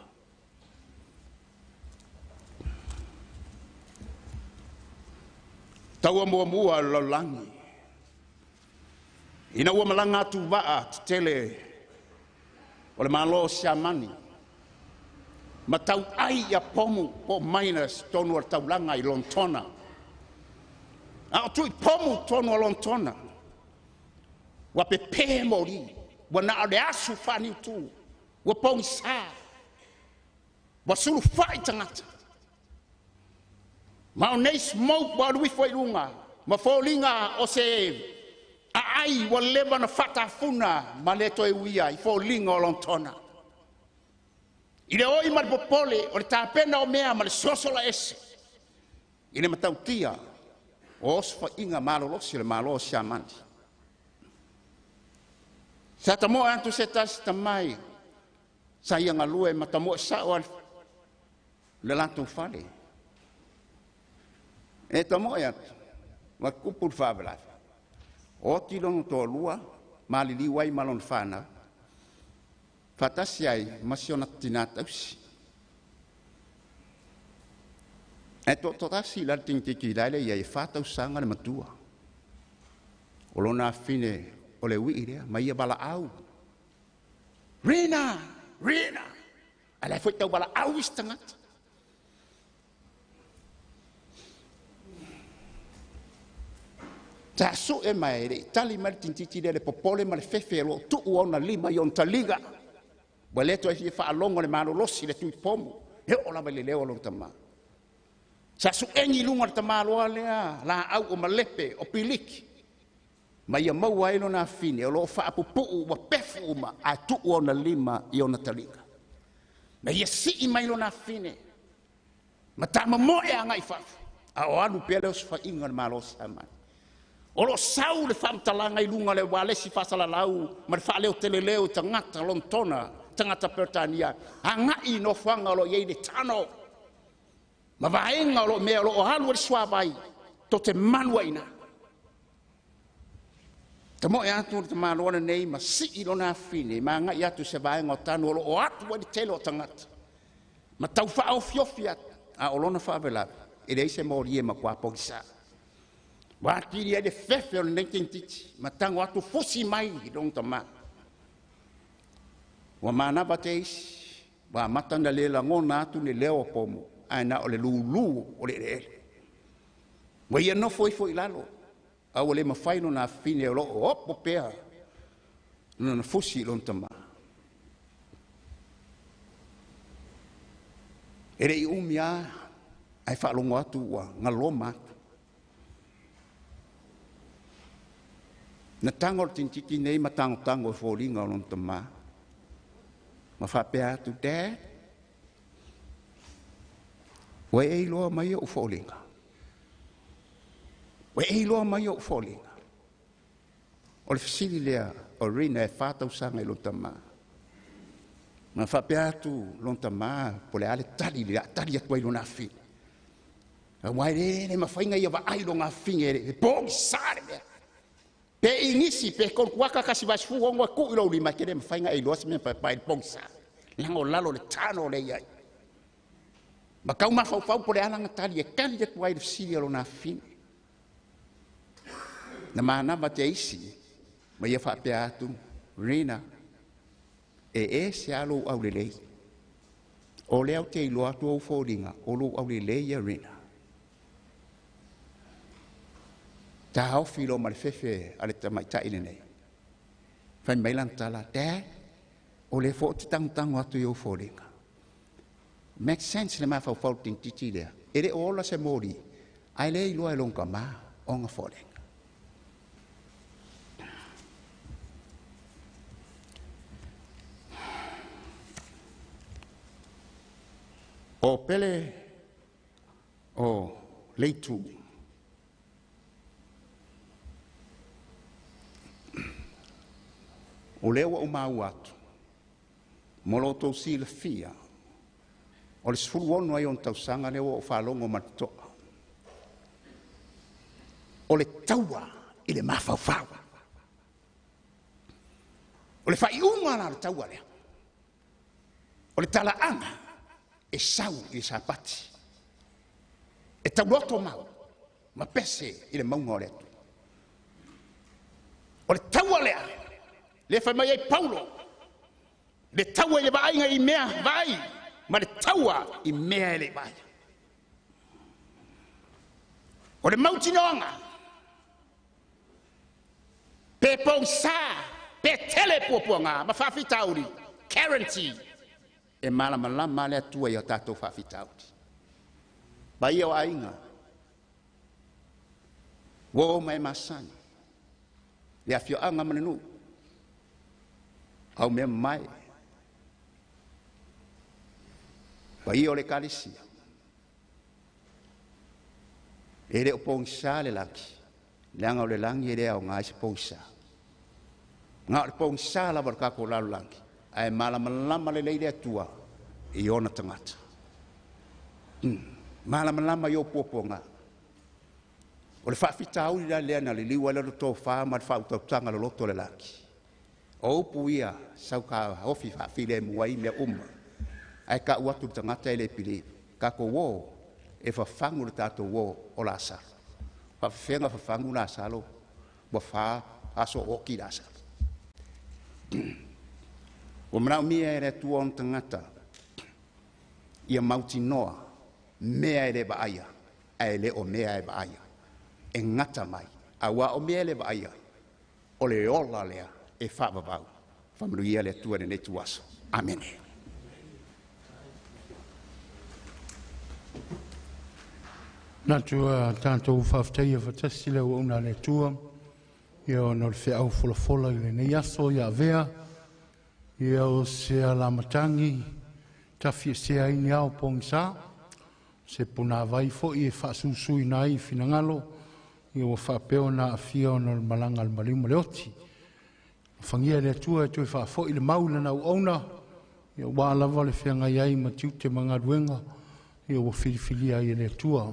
Taua muamua o le lalolagi, ina ua malaga atu vaa tetele o le Malo o Siamani, ma tauai ia pomu po o miners tonu o le taulaga i Lonetona. A o tui pomu tonu o Lonetona, ua pepe moli, ua na o le asu faaniutu, ua pogisa, ua sulufai tagata. Ma o nei smoke ua alu ifo i luga, ma foliga o se aai ua leva na faatafuna ma le toe uia i foliga o Lonetona. I le oi ma le popole o le tapena o mea ma le sosola ese, i le matautia o osofaiga malolosi o le Malo o Siamani. Sa tamoe atu se tasi tamai, sa ia galue ma tamoe sao ale le latou fale. E tamoe atu, ua tupu le faalavelave. Oti lona toalua, maliliu ai ma lona fanau, faatasi ai ma si ona tinā tausi. E toatasi la le teineitiiti la le i ai e 4 tausaga le matua. O lona afine o le uii lea, ma ia valaau. Rina! Rina! A la foi tau valaau isi tagata. Sa sue mai le tali mai le tintiti lea le popole ma le fefe o loo tuu ona lima i ona taliga. Ua le toe fia faalogo le malolosi le tuipomu, e oo lava i le leo o lona tamā. Sa suegi i luga o le tamāloa lea, laau o malepe, o piliki, ma ia maua ai lona afine o loo faapupuu ua pefu uma, ae tuu ona lima i ona taliga. Ma ia sii mai lona afine, ma tamamoe agai fafo, a o alu pea le osofaiga o le Malo o Siamani. O lo sau le faamatalaga i luga le ualesi faasalalau ma le faaleoteleleo i tagata Lonetona, tagata Peretania, agai i nofoaga o lo o i ai le tano, ma vaega o lo o mea o lo o alu ai le suavai, to te malu ai ina. Tamoe atu le tamāloa lenei ma sii lona afine, ma agai atu se vaega o tano o lo o atu ai le tele o tagata, ma tau faaofiofi atu, a o lona faalavelave, e leai se moli e matua pogisa. Ua atili ai le fefe o lenei teineitiiti, ma tago atu fusi mai i lona tamā. Ua manava te isi, ua amata na le lagona atu le leo o pomu, ae na o le lūlū o le eleele. Ua ia nofo ifo i lalo, a ua le mafai lona afine o loo opo pea lona fusi i lona tamā. E le i umi lava, ae faalogo atu ua galoma atu. Na tago le teineitiiti nei ma tagotago i foliga o lona tamā, ma faapea atu, Dad, Ua e iloa mai o'u foliga. Ua e iloa mai o'u foliga. O le fesili lea o Rina e 4 tausaga i lona tamā. Ma faapea atu lona tamā po le a le tali le a tali atu ai lona afine. Aua e le le mafai ia vaai lona afine e pogisa le mea. Pe igisi pe konukuaka kasi vae 16 e tuu i lou lima e te le mafai ona e iloa se mea paepae i le pogisa. Leaga o lalo le tano le i ai. Ma tau mafaufau po le ala na tali e tali atu ai le fesili a lona afine. Na manava te isi ma ia faapea atu, Rina, e ese a lou aulelei. O lea ou te iloa atu ou foliga o lou aulelei ia Rina. Taofi lo ma le fefe a le tamaitai lenei. Fai mai lana tala, Dad, o le fo te tangotango atu i ou foliga. Make sense le mafaufau tintiti lea. E le o ola se moli, ae le iloa e lona tamā ona foliga. O pele o leitu. O lea ua ou maua atu, mo lo outou silafia, o le 16 ai ona tausaga lea ua ou faalogo ma le totoa. O le taua i le mafaufau. O le faaiuga la o le taua lea. O le talaaga e sau i le Sapati. E tauloto mau ma pese i le mauga o le Atua. O le taua lea, le fai mai ai Paulo, le taua i le vaaiga i mea vaai, ma le taua i mea e le vaai. O le mautinoaga, pe pogisa, pe tele puapuaga ma faafitauli, guarantee, e malamalama le Atua i o tatou faafitauli. Paia o aiga, ua o mai masani, le afioaga ma le nuu, au mea mai. Paia o le ekalesia, e le o pogisa le lagi, leaga o le lagi e le aoga ai se pogisa. Na o le pogisa lava o le tatou lalolagi, ae malamalama lelei le Atua i ona tagata. Malamalama i ou puapuaga. O le faafitauli la lea na liliu ai le tofa ma le faautautaga loloto o le lagi. O upu ia sau ka ofi faafilemu ai mea uma. Ae ka'u atu le tagata e le pili. Tatou o e fafagu le tatou o o Lasalo. Faafefega fafagu Lasalo ua 4 aso oki Lasalo. Ua manaomia e le Atua ona tagata ia mautinoa mea e le vaaia ae le o mea e vaaia. E gata mai, auā o mea e le vaaia, o le ola lea e faavavau. Faamanuia le Atua i lenei ituaso. Amene. Natu a tatou faafetaia faatasi le auauna a le Atua ia ona o le feau folafola i lenei aso ia avea ia o se alamatagi tafiesea ai ni ao pogisa se punāvai foi e faasusuina ai finagalo ia ua faapea ona aafia ona o le malaga a le maliu ma le oti. Alofagia e le Atua e toe faafoi le mau i lana auauna ia ua lava le feagai ai ma tiute ma galuega ia ua filifilia ai e le Atua.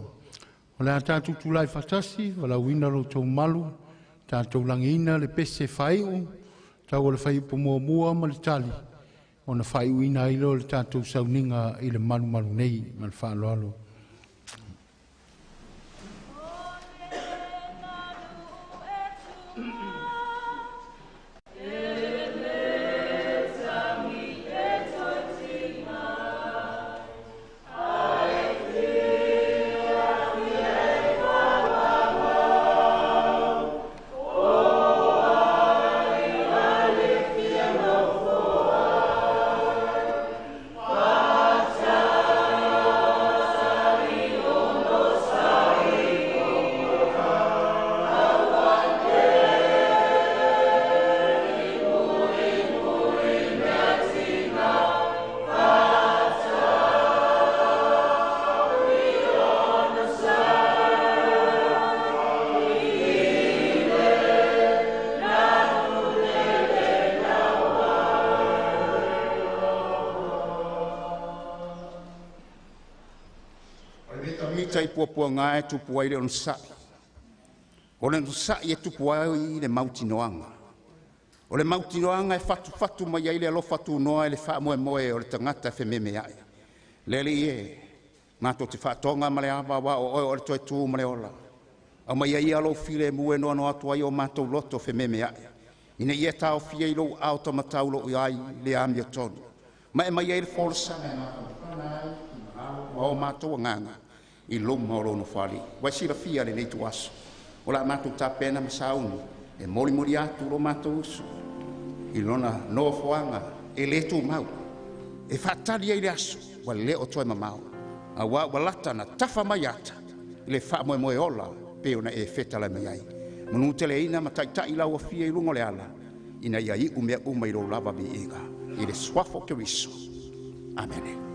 O le a tatou tulai faatasi, valaauina lo outou mamalu, tatou lagiina le pese faaiu, tau o le fuaiupu 1 ma le tali, ona faaiuina ai lea o le tatou sauniga i le malumalu nei. Ma le faaaloalo. ita i puapuaga e tupu ai le onosa'i. O le onosa'i e tupu ai le mautinoaga. O le mautinoaga e fatufatu mai ai le alofa tunoa i le faamoemoe o le tagata e fememea'i. Le Alii e, matou te faatoga ma le ava auā o Oe o le toe tu ma le ola. Aumaia ia lou filemu e noanoa atu ai o matou loto fememea'i, ina ia taofia i lou aao taumatau o lo o i ai le amiotonu, ma e aumai ai le folasaga e mafanafana ai finagalo ma o matou agaga i luma o lou Nofoalii. Ua e silafia lenei ituaso o le a matou tapena ma sauni e molimoli atu lo matou uso i lona nofoaga e le tumau e faatali ai le aso ua le o toe mamao, auā ua lata na tafa mai ata i le faamoemoe ola pei ona e fetalai mai ai. Manuteleina ma taita'i lau afia i luga o le ala ina ia iu mea uma i lou lava viiga. I le suafa o Keriso. Amene.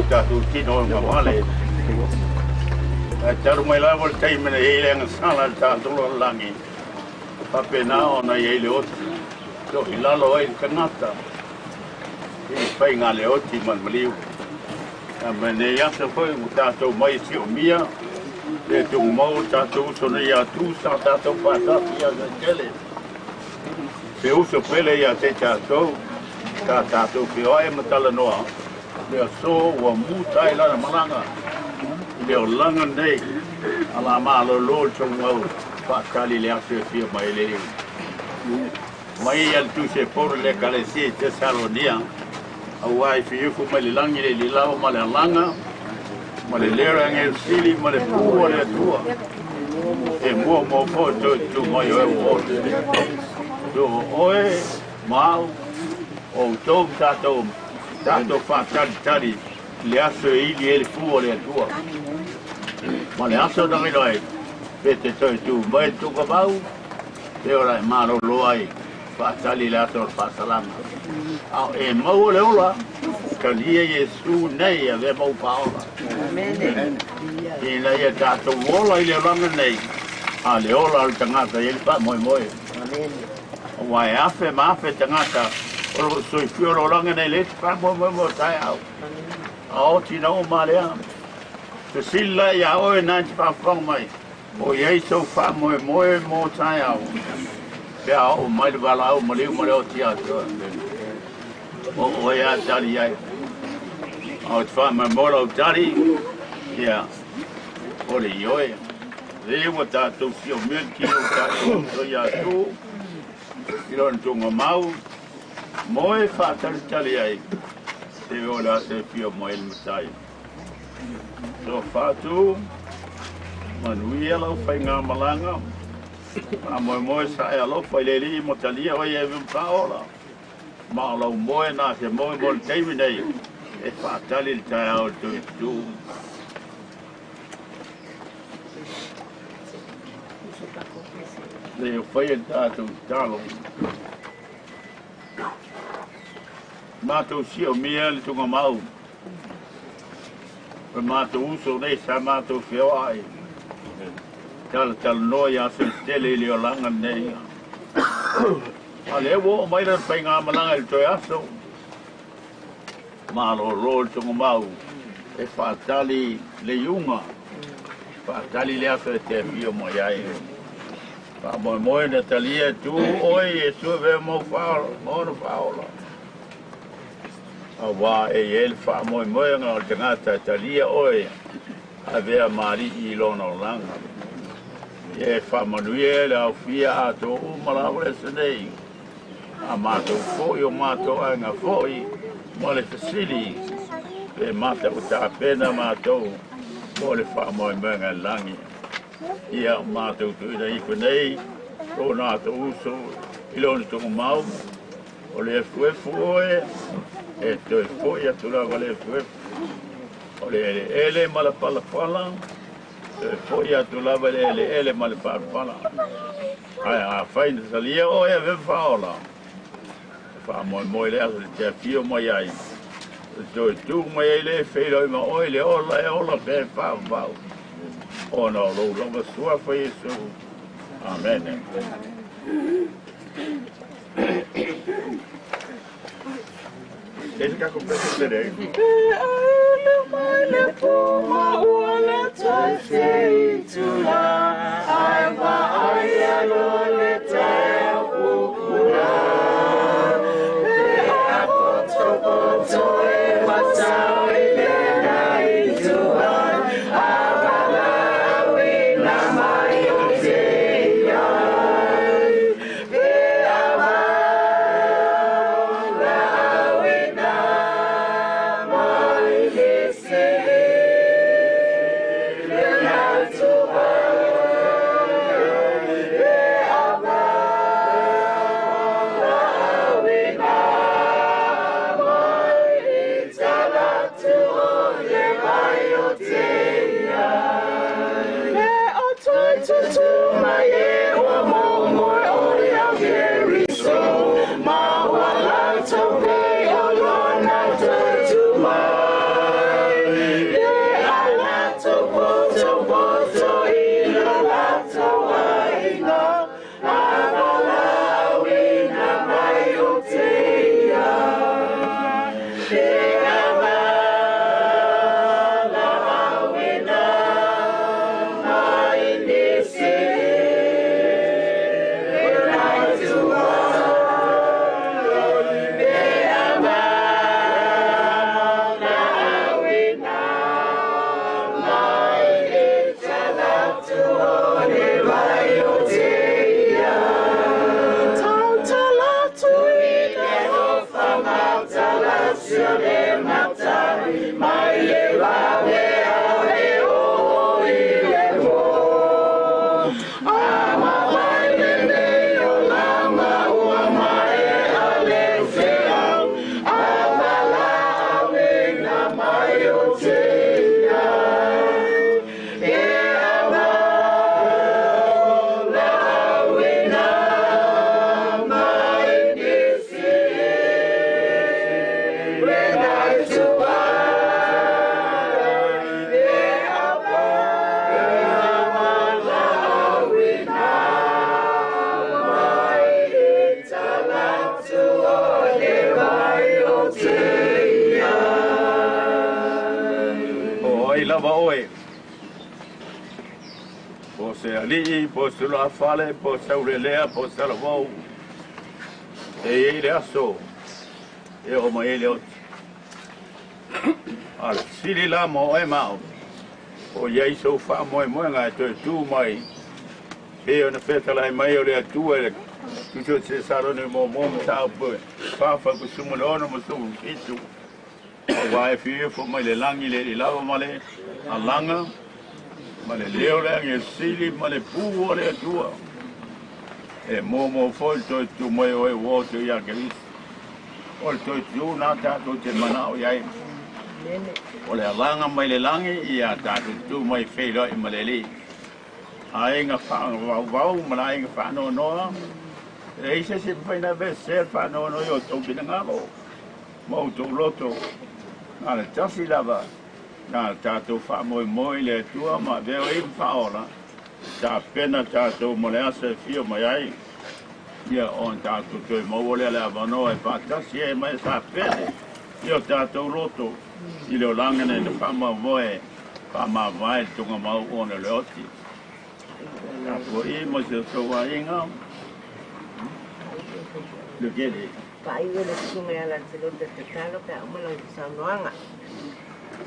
tātou tino o ngā wale. Ai taru mai lava le taimi na iai le agasala le tātou lo langi. Pape nā o na iai le oti. To i lalo ai le tangata. I whai ngā le oti man maliu. A me nei asa foi o tātou mai si o mia. Te tungu mau tātou uso nei a tū sa tātou whātati a te tele. Pe uso pele ia te tātou. Ka tātou pe oe matala noa. Le aso ua muta i lana malanga. Le o langa nei. Ala malo lo tungu au. Whaatali le aso e fia mai le. Mai al tu se poro le kalesi te Salonia. Au ai fi ufu mai le langi le lilao ma le alanga. Ma le lera nge sili ma le pua le atua. E mua mua po tu tu mai oe o te. Tu oe mau o tō tātou tātou whātari tari le aso e ili e le pua le atua. Ma le aso na ngilo ai pe te toi tu mai tuka mau te ora e maro loa ai whātari le aso o le whāsalama. Au e mau le ola ka lia Iesu nei a ve mau paola. Ina ia tātou ola i le olanga nei a le ola le tangata i le wha moe moe. Wa e afe ma afe tangata o lo soifua o langa nei le wha moe moe moe tai au. A o tina o malea. Te sila ia oe nā te whawhanga mai. O iei tau wha moe moe mo tai au. Pea o mai le wala au ma leu ma leo tia atua. O oe a tari ai. O te wha moe moe lau tari. Ia. O le ioe. Le ua tātou si o mea ki o tātou o ia tū. I lona tunga mau. Moe whātari ai. Te o la se fia moe le matai. So whātū. Manuia lau whai ngā malanga. A moe moe sa e alofa i le li mo talia oi e vimpaola. Ma o lau moe nā se moe mo le teimi nei. E whātali le tai au tui tū. Le o whai e tātou talo. Mātou si o mea le tunga mau. O mātou uso nei sa mātou whioa ai. Tala tala noa ia se tele i le o langa nei. A le wo o mai lan whai ngā malanga i le toi aso. Malo ro le tunga mau. E whātali le iunga. Whātali le aso e te whio mo iai. Wha moe moe na talia tū oi e sua ve mo whaola, mono whaola. A wā e ele wha moe moe ngā o te ngata talia oi a vea mari i lona o langa. E wha manuia le au fia a tō umala le se nei. A mātou fōi o mātou ai ngā fōi mo le fasili. Pe mata o tā pena mātou mo le wha moe moe ngā langi. Ia mātou tuina ipo nei, tō nā tō uso, i lona tunga mau, o le efu oe, e toe foi atu lava le efu efu. O le ele ele ma le pala pala, toe foi atu lava le ele ele ma le pala pala. Ai a whai na salia oe a ve whaola. Wha moe moe le aso le te whio mai ai. Toe tū mai ai le whairoi ma oe le ola e ola pe whao whao. Ona o lou lava sua fa Iesu. Amen. Ese kako pese tere. Ale mai le puma ua le toi se i tula. Ai va ai alo le te ukula. Pe a poto poto e matau i le na i tua. Yeah. lava oe. Po se ali'i, po se loafale, po se aulelea, po se alavou. E iai le aso e oo mai ai le oti. A le fesili la mo oe ma au, po o i ai sou faamoemoega e toe tu mai pei ona fetalai mai o le Atua i le Tusi o Tesarone muamua mataupu e 4 fuaiupu 16 ma 17, auā e fiu ifo mai le lagi le alii lava ma le alaga ma le leo o le agelu sili ma le pū o le Atua, e muamua foi le toe tu mai o e ua oto iā Keriso. O le toe tu na tatou te manao i ai. O le alaga mai le lagi ia tatou tu mai feiloai ma le alii. Aiga faavauvau ma le aiga faanoanoa, e leai se isi e mafai ona aveesea le faanoanoa i o outou finagalo ma outou loto. Na o le tasi lava, na o le tatou faamoemoe i le Atua ma avea ai ma faaola, tapena tatou mo le aso e fia mai ai, ia ona tatou toe maua lea le avanoa e faatasi ai ma e sapele i o tatou loto i le olaga nei na faamoemoe faamavae le tugamau ona o le oti. Tapuai mo si o tou aiga. Lukele. Faaiu e le susuga ia Lancelot le tatalo pe a uma lau saunoaga.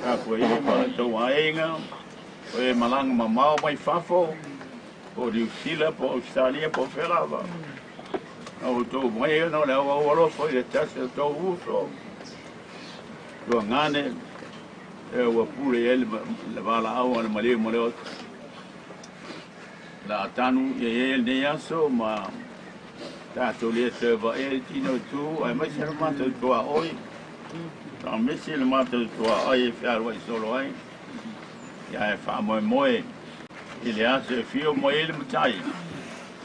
Tapuai mo le tou aiga, o e malaga mamao mai fafo, po o Niu Sila, po o Ausetalia, po o fea lava. Na outou mai ona o le auau alofa i le tasi o tou uso, tuagane, e ua pule i ai le valaau a le maliu ma le oti. La tanu ia i ai lenei aso ma tatou le toe vaea i tino i tu, aemaise le matou tuaoi, faamisi le matou tuaoi e fealuai solo ai, ia e faamoemoe i le aso e fio mai ai le matai,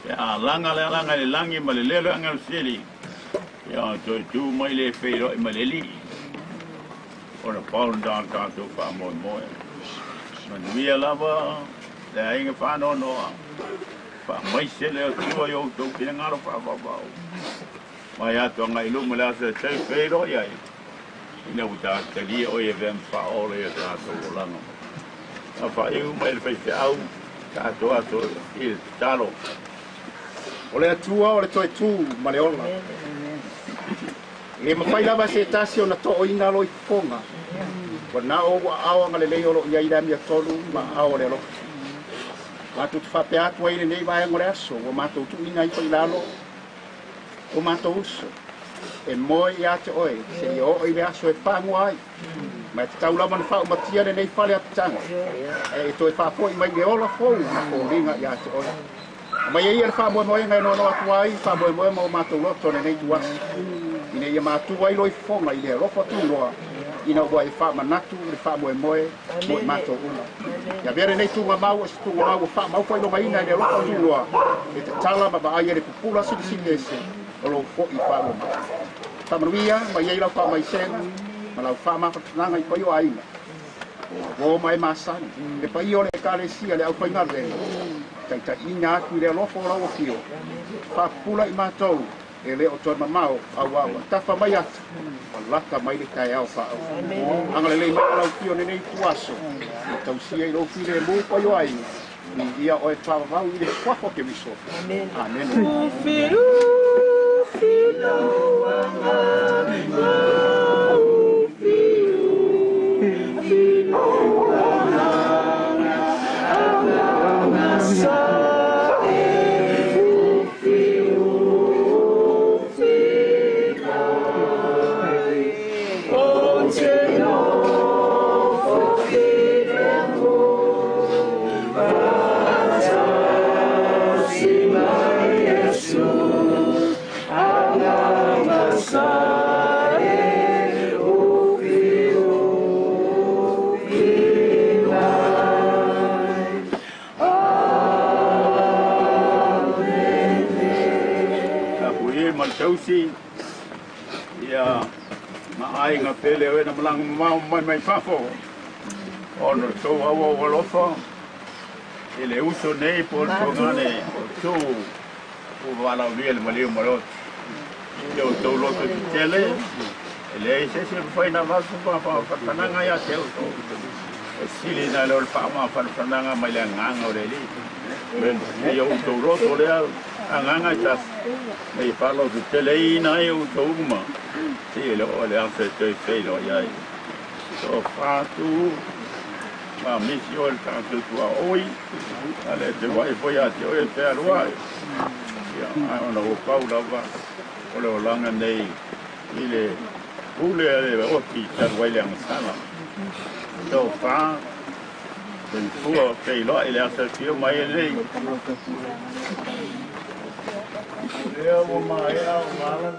pe a laga le alaga i le lagi ma le lelo e agelu sili, ia ona toe tu mai le feiloai ma le alii. Ona pau lena o le tatou faamoemoe. Manuia lava le aiga faanoanoa, faamaise le Atua i outou finagalo faavauvau. Mai atu agai i luma le aso e tau feiloai ai, ina ua talia oe e avea ma faaola i o tatou olaga. Na faaiu mai le faifeau tatou aso i le tatalo. O le Atua o le toe tu ma le ola. E le mafai lava e se tasi ona tooina loi fofoga. Ua na o ou aao agalelei o lo o i ai i le amiotonu ma aao o le alofa. Matou te faapea atu ai i lenei vaega o le aso ua matou tuuina ifo i lalo o matou uso e moe ia te oe seia oo i le aso e pagua ai. Ma e tatau lava ona faaumatia lenei fale apitaga ae e toe faafoi mai le ola fou ma foliga ia te oe. Aumai ai ia le faamoemoega e noanoa atu ai faamoemoe ma o matou loto lenei tuasi, ina ia matua ai loi fofoga i le alofa tunoa, ina ua e faamanatu le faamoemoe mo i matou uma. Ia avea lenei tugamau o se tugamau ua faamaufailogaiina i le alofa tunoa, e tatala ma vaai ai le pupula silisili ese o lou fo'i faalua mai. Faamanuia mai ai lau faamaisega ma lau faamafatanaga i paia o aiga, uo ma e masani, le paia o le Ekalesia, le aufaigaluega, taitaiina atu i le alofa o lau afio, faapupula i matou e le o toe mamao, auā ua tafa mai atu, ua lata mai le taeao faaoo. Agalelei mai o lau afio lenei ituaso, ia tausia i lou filemu paia o aiga, viia oe faavavau i le suafa o Keriso. Amene. Tapuai ma le tausi ia ma aiga pele o e na malaga mamao mai mai fafo ona o le tou auau alofa i le uso nei po o le tuagane o tu ua valaaulia le maliu ma le oti. Ia outou loto tetele, e leai se isi e mafai ona avatu faafatanaga ia te outou. Sili na le o le faamafanafanaga mai le agaga o le Alii. Ia outou loto lea agaga e tasi. Ma ia faalototeleina ai outou uma. Seia le oo le aso e toe feiloai ai. Tofa tu ma misi oe le tagata tuaoi. A le te vaai foi ia te oe e fealuai. Ia, ae ona ua pau lava o le olaga nei i le pule a le oti talu ai le agasala. Tofa, soifua feiloai le aso e fia mai ai nei. Lea ua maea o mala.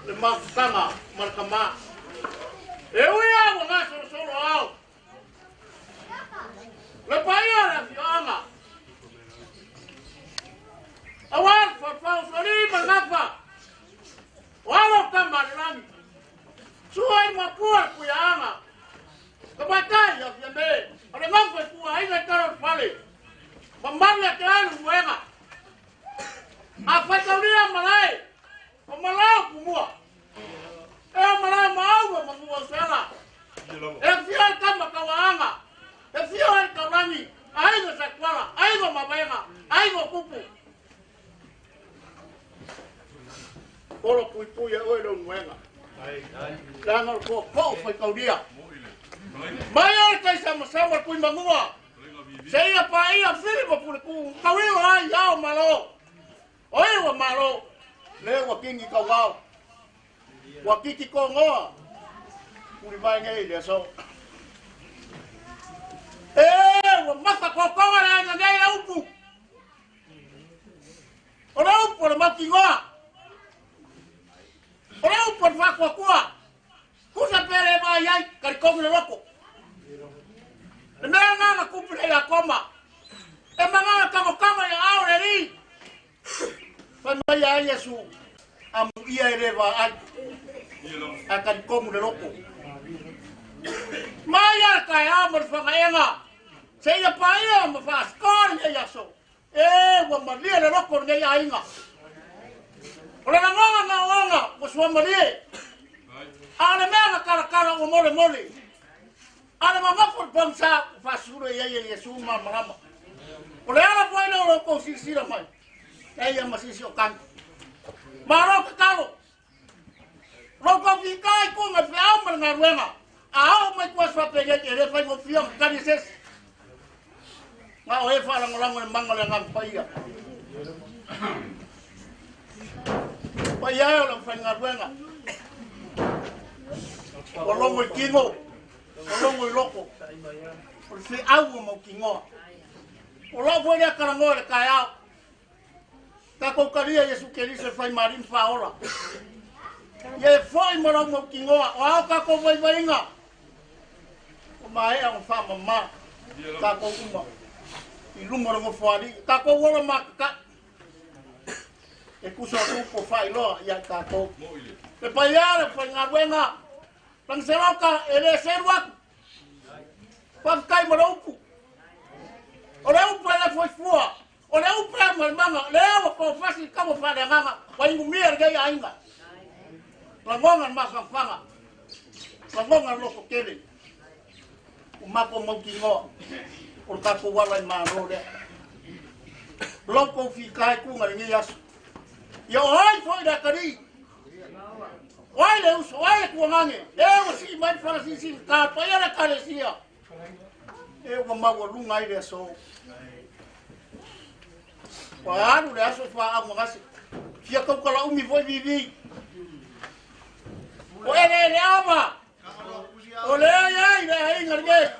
Le mafutaga ma le kamā. E ui a ua gasolosolo ao. Le paia o le afioaga. Auā le faufau soli ma le gafa. O alo o tama a le lagi. Sua i mapua le puiaaga. Ka matai a fiame. O le gafa i puaiga i tala o le fale. Mamalu ia te alu muega. A faitaulia malae. O malao kumua. E o malao maua ma mua usela. E fia le tama kauaaga. E fia le taulagi. Aiga sa aiga mavaega, aiga kupu. Olo pui pui e oe le unuega. Langa o ko po faitaulia. Mai o le taisa masawa le kui mangua. Se ia pa ia fili ma pule ku. Kawilo ai ao malo. Oe ua malo. Le ua kingi kau wao. Ua kiki ko ngoa. Puli vai ngei le so. E ua masa ko konga le ainga nei le upu. O le upu o le maukigoa. O le upu o le whakuakua. Kusa pere mai ai, karikongi le loko. Le mea nganga kupu le ia koma. E manganga kango kango ia ao le ri. Whai mai ai Yesu. Amu ia e rewa ai. A karikongi le loko. Mai a kai ao mo le whangaenga. Se ia paia ma whaskori e yaso. E ua malie le loko nei ainga. O le langonga nga oanga ua sua malie. A le mea nga karakara ua mole mole. A le mamafu le pangsa ua whasuro i ai e Yesu ma marama. O le ala fwai leo loko sisira mai. E ia masisi o kangi. Maro ka kalo. Loko fikai kunga whiau ma le ngaruenga. A au mai kua swapenge e le whai ngofia kani sesi. Ngā o e whalangolango e manga le ngā paia. Paia e o le mwhai ngaruenga. O longo i kingo. O longo i loko. O le whiau o mau kingoa. O lau fwe lea karangoa le kai ao. Tākou karia Yesu Keriso e whai marim whaola. Ia e whai marau mau kingoa. O ao kākou waiwainga. O maea o whamama. Tākou uma. I luma rongo whaari. Tākou ola makaka. E kusa upo whailoa ia tākou. Le paia le whai ngaruenga. Langiseloka e le seru aku. Whawhikai ma le upu. O le upu e le whaifua. O le upu e ma le manga. Le ewa ko whasi kawa whare nganga. Waingumia le gei ainga. Langonga le mawhangwhanga. Langonga le loko kele. O mako maukingoa. O le tākou wala i māro lea. Loko whikae kunga le ngei aso. Ia o ai foi le akari. O ai le uso, o ai le kuangange. E ua sii mai wharasisi ka paia le karesia. E ua maua lunga ai le aso. Wa alu le aso wha au magase. Fia kaukala umi foi vivi. O ele ele ama. O le ai ai le ainga le ngei.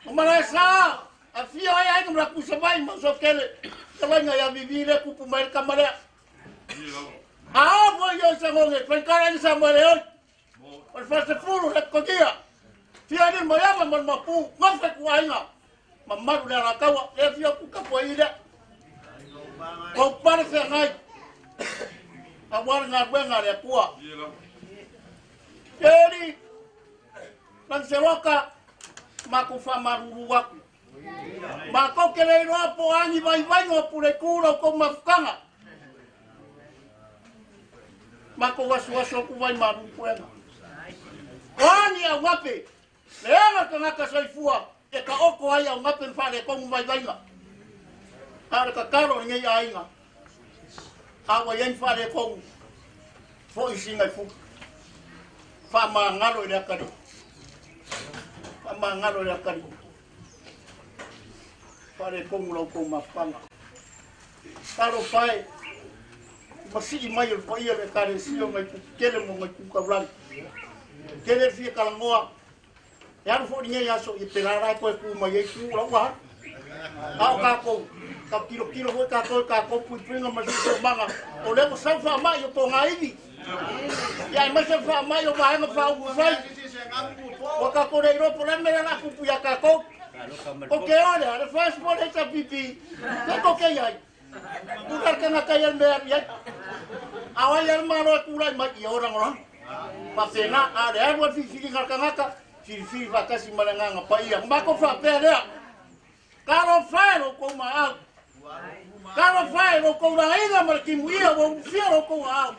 O marae sa, a fia ai ai ngam rakusa mai mau kele. Kalanga ia vivi le kupu mai le kamarea. A o foi yo sa ngonge, whaikara ni sa moele oi. O le whasefuru le kokia. Fia ni moeama mo le mapu, ngofe kuainga. Mamaru le alakaua, le fia kuka i lea. Kau pare whengai. A wale ngā ruenga le atua. Keri, Lanseloka, mako whamaruru aku. Mako ke leiroa po angi vai vai ngō pure kūra o kou mafukanga. Mako wasu wasu aku vai maru puenga. O angi au ngape, le anga kangaka soifua, e ka oko ai au ngape mwhare kongu vai vainga. A le kakaro ngei ainga. A wa yen whare kongu, fo isi ngai fuka. Wha maa ngaro i le akari. Wha maa ngaro i le akari. Whare kongu lau kou mafukanga. Taro pai, masii mai o le paia le karesio ngai kukele mo ngai kukaulani. Kele fia kalangoa. E aru fo ngei aso i te rara koe ku mai ei ku lau waha. Ao kākou. Ka kilokilo foi tatou i tatou puipuiga ma le siosiomaga o lea ua sau faama'i o togaivi ia aemaise le faama'i o vaega faaupufai ua tatou le iloa po o le a le mea lea o le a tupu iā tatou. O ke o lea le FAST po o le HRPP fe tou te iai tula le tagata ia le mea e alu i ai. A o ai lava le Malo e tulai mai ia o lagolago faapena, a o le alu a le filifiliga a le tagata filifili faatasi ma le Agaga Paia. Ona matou faapea lea, Talofa e lo outou maau. Talofa e lo outou laina ma le timuia ua ulufia lo outou aau.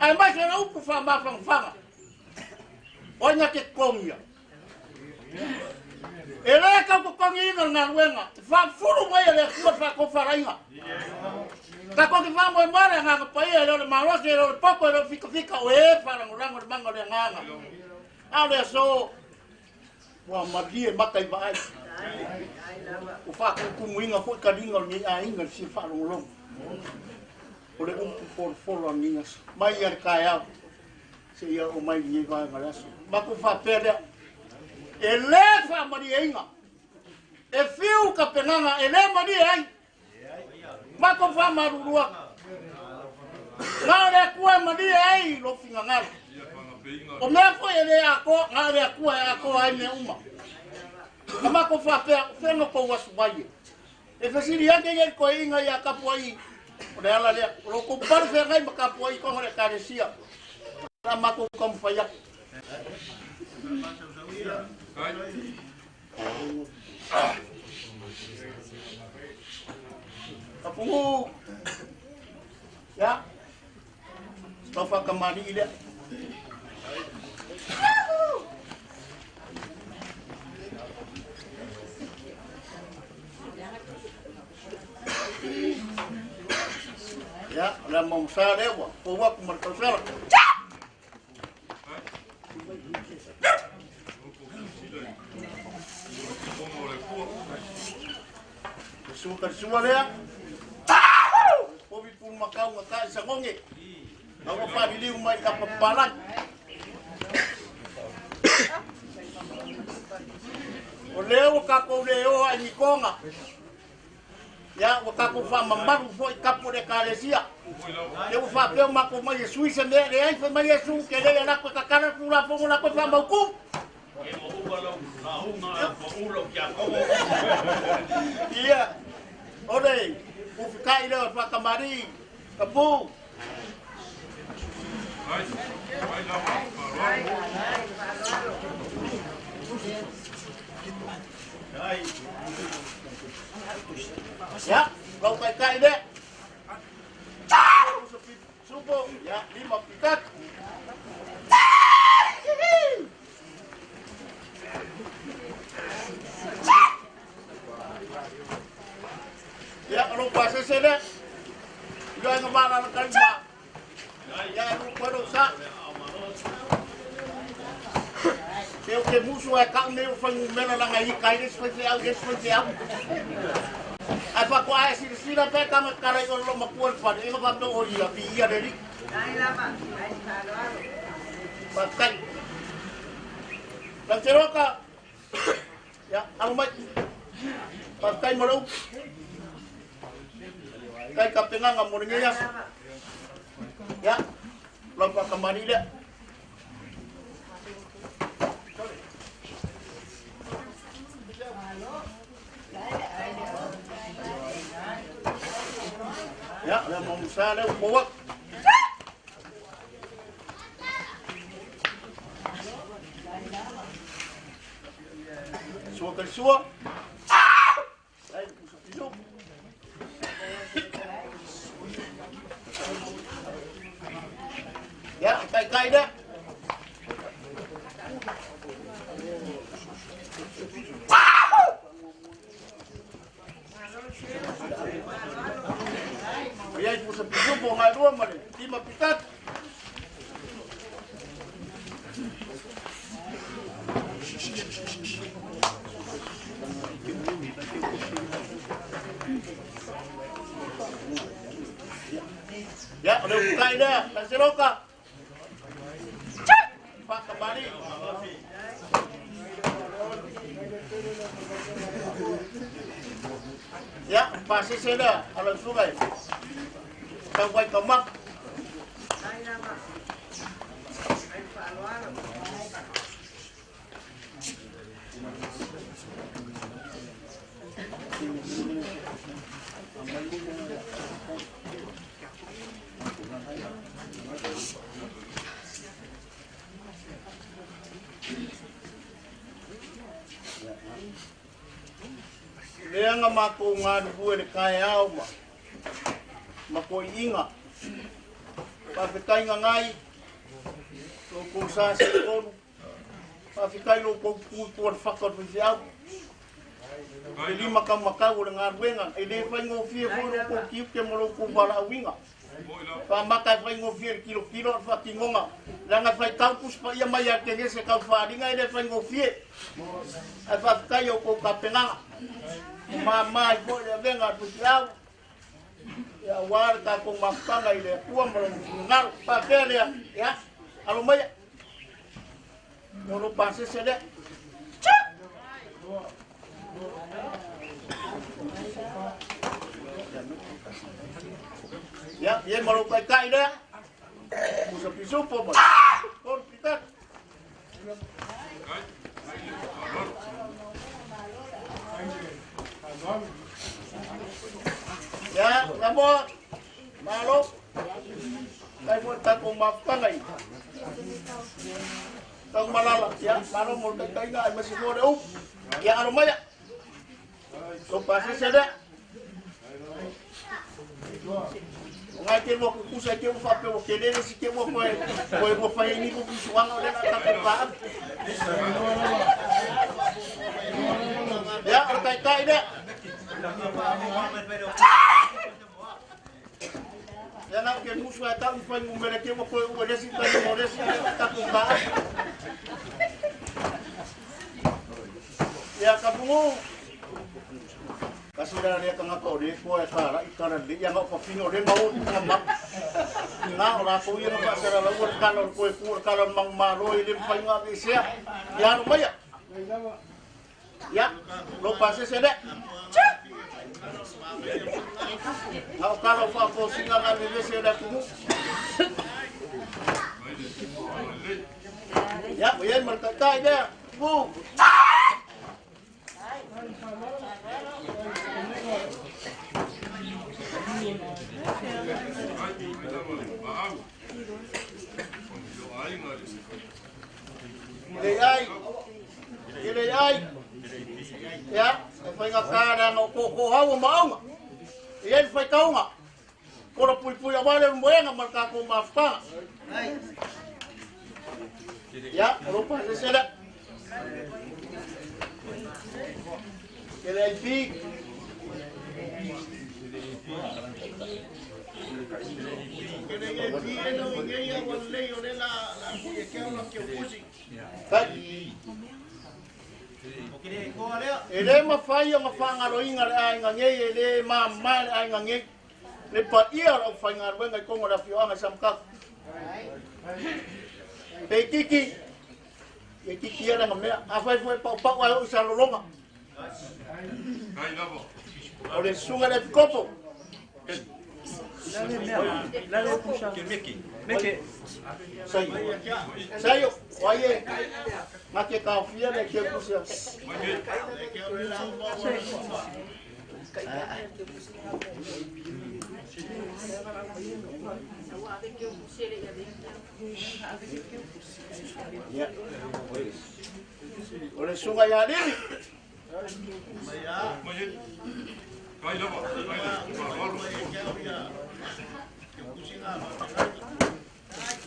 Aemaise le upu faamafanafana. O ai na te totogia? E le tau totogiina le galuega. E faafulu mai e le Atua le faatofalaiga. Tatou te faamoemoe le Agaga Paia, e le o le malosi, e le o le poto, e le o le fikafika, o e faalagolago i le maga o le Agaga. A o le aso, Ua malie mata i vaai. Ua faatutumuina foi taliga o lenei aiga i le fia faalogologo. O le upu folofolo a lenei aso. Mai ia le taeao seia oo mai lenei vaega o le aso. Matou faapea lea, e le faamalieina, e fiu tapenaga e le malie ai. Matou faamalulu atu. Na o le Atua e malie ai lou finagalo. O mea foi e le atoa, na o le Atua e atoa ai mea uma. Na matou faapea, o fea no tou asu mai e? E fesili ane ia i le toeaina ia tapuai, o le ala lea, o lo outou pale feagai ma tapuai i totonu o le Ekalesia. O le a matou taumafai atu. Tapunuu. Ia. Lau faatamalii lea. Ia, o le a maumasa lea ua fou atu ma le tausala. Sua ka sua lea. Povi pulu makau nga kai sangonge. Aua whaliliu mai ka papalangi. O lea ua tatou le o ai ni konga. Ia, ua tatou faamamalu foi tapu o le Ekalesia. Lea ua faapea o matou mai e sui se mea, leai, fai mai Iesu, ke lele lako e tatala le Tulafono lako e faamautu. Ia, o le ufikai lea o le faatamalii, tapu. Ia, lau taitai lea. Supo, ia, lima pitatu. Ia, o lou pasese lea. Ia, nga malala kalima. Ia, lu koe lou sa. Te o te musu ai kau nei o whaingumela langa i kai le sui au le sui au. Ai fa ko ai silasila pe ka kala i o lo makua le fale inga fa o ia fi ia le ri. Ai lava, ai faaaloalo. Faafetai. Lau te roka. Ia, alo mai. Faafetai mo le upu. Kai ka penganga mo lenei aso. Ia, lau whakamani lea. Ia, lea mo musa lea ua atu. Sua ka sua. Ai, pusa piso. Ia, kai kai lea. Ia, pusa piso po ngai rua ma le tima pitatu. Ia, o le upu kai lea, Laseloka. Whakamari. Ia, pasese lea, a lau susuga e tau ai taumafa. Lea nga matou galulue le taeao ma ma toiiga. Faafetai gagai lo kou sa setolu. Faafetai lo kou tutu o le faka o le faifeau. Le lima kaumakau o le galuega. E lē faigofie foi lo kou tiute ma lo kou valaauiga. Faamata e faigofie le kilokilo o le faatinoga. Leaga e faitau tusi paia mai ia Kenese taufaaliga e lē faigofie. Ae faafetai i outou tapenaga. Mamā ai foi le avega a le faifeau. Ia auā le tatou mafutaga i le Atua ma lona finagalo. Faapea lea, ia, alo maia. O lo pasese lea. Ia, ia ma lou taitai lea. Musa pisupo ma. Tolu pitatu. Ia, Samoa, malo. Tai foi tatou mafutaga i. Tau malala, ia, malo mo le taitaiga ai masi foi le upu. Ia, alo maia. Lo pasese lea. O ngai te lua kukusa te ua faapea ua tele le si te ua koe koe ua fai ai ni kukusuaga o le la tatou paa. Ia, o le taitai lea. Ia na o ke musu ai tau i whai ngumere te ua koe ua lesi tai mo lesi le tatou paa. Ia, kapungu. Kasi la lea tagata o le koa e tārai kala le ia ngau whawhina o le mau i tanga mau. I ngā o rātou ia nga whaasera laua le kala o le koe kua le kala o le mangu malo i le mwhai ngā ke sea. Ia alo maia. Ia, lo pasese le. Ngā o kala o whaafōsinga ngā vevese o le atumu. Ia, o iai marataitai lea. Bu. Le ai, le ai. Ia, e whainga kāre anga o kōkō hau o maunga. I e whai taunga. Kora pui pui a wale moenga ma tātou mafutaga. Ia, o ropa se sele. Ke le ai. E le mawhai o ngā whangaroinga le ainga ngei, e le mamā le ainga ngei. Le pa ia rau whaingaruenga i kongo le awhioanga i Samakaku. Pe kiki, e kiki ele ngā mea, a whai fue pau pau ai o isa loronga. O le sunga le pikopo. Saio, oye, ngā te kāwhia le kia kusia. O le sunga ia lili.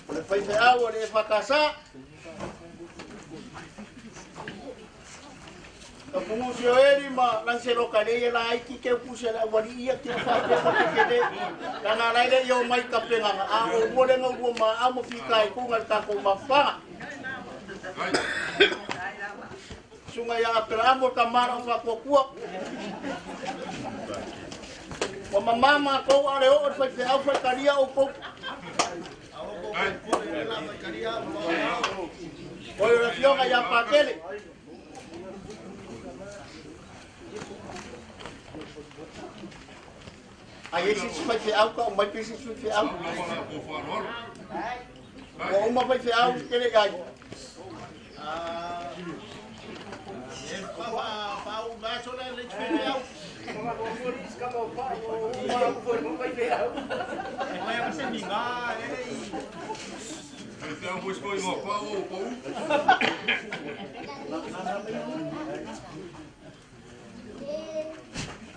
O le whaiwheau o le whakasa. Ka pungusi o eri ma lanselo ka le la aiki ke puse la wali ia ke whapea ko te kene. Ka ngā laile i o mai ka penganga. A o mua le ngau ma a mo fika i kunga le tākou mawhanga. Sunga ia apera amo ka mara o whakuakua. Wa mamama kou ale o o whaiwheau whaikaria o kou. O le fioga ia Patele. Ai e se fai fe au ka o mai pe se fai fe au. O uma fai fe au ke le ai.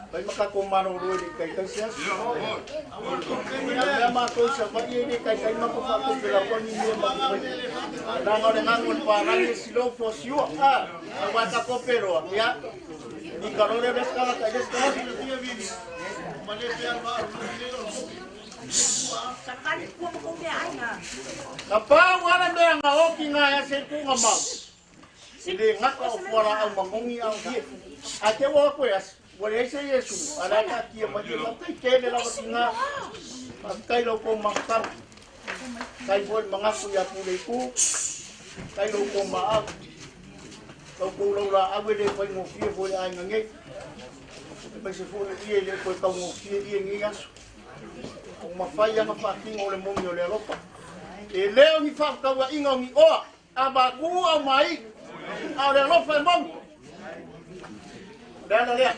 Pai makako mano roi le kai kai sias. Ia matou sa vai le kai kai mako fa ko pela ko ni me ma ko. Nanga le ngango le parani silo fo siua. Ah, wa ta ko pero ya. Ni kalore le skala kai le skala. Na pa wala me nga oki nga ya se ku nga mau. Le ngaka o fora au mangongi au hie. A te wa ko yas. Wale se Yesu, ala ka kia mai ka tai tele lava ki ngā. Kai lo ko makar. Kai foi mangaku ya pule ku. Kai lo ko ma au. Lo ko lo la awe le foi ngo fie foi ai ngange. Pai se foi ie le foi ka ngo fie ie ngi asu. O mafai anga whakinga o le mongi o le alofa. E leo ni whakaua inga o ni oa. A maku au mai. A o le alofa e mongi. Lea lea.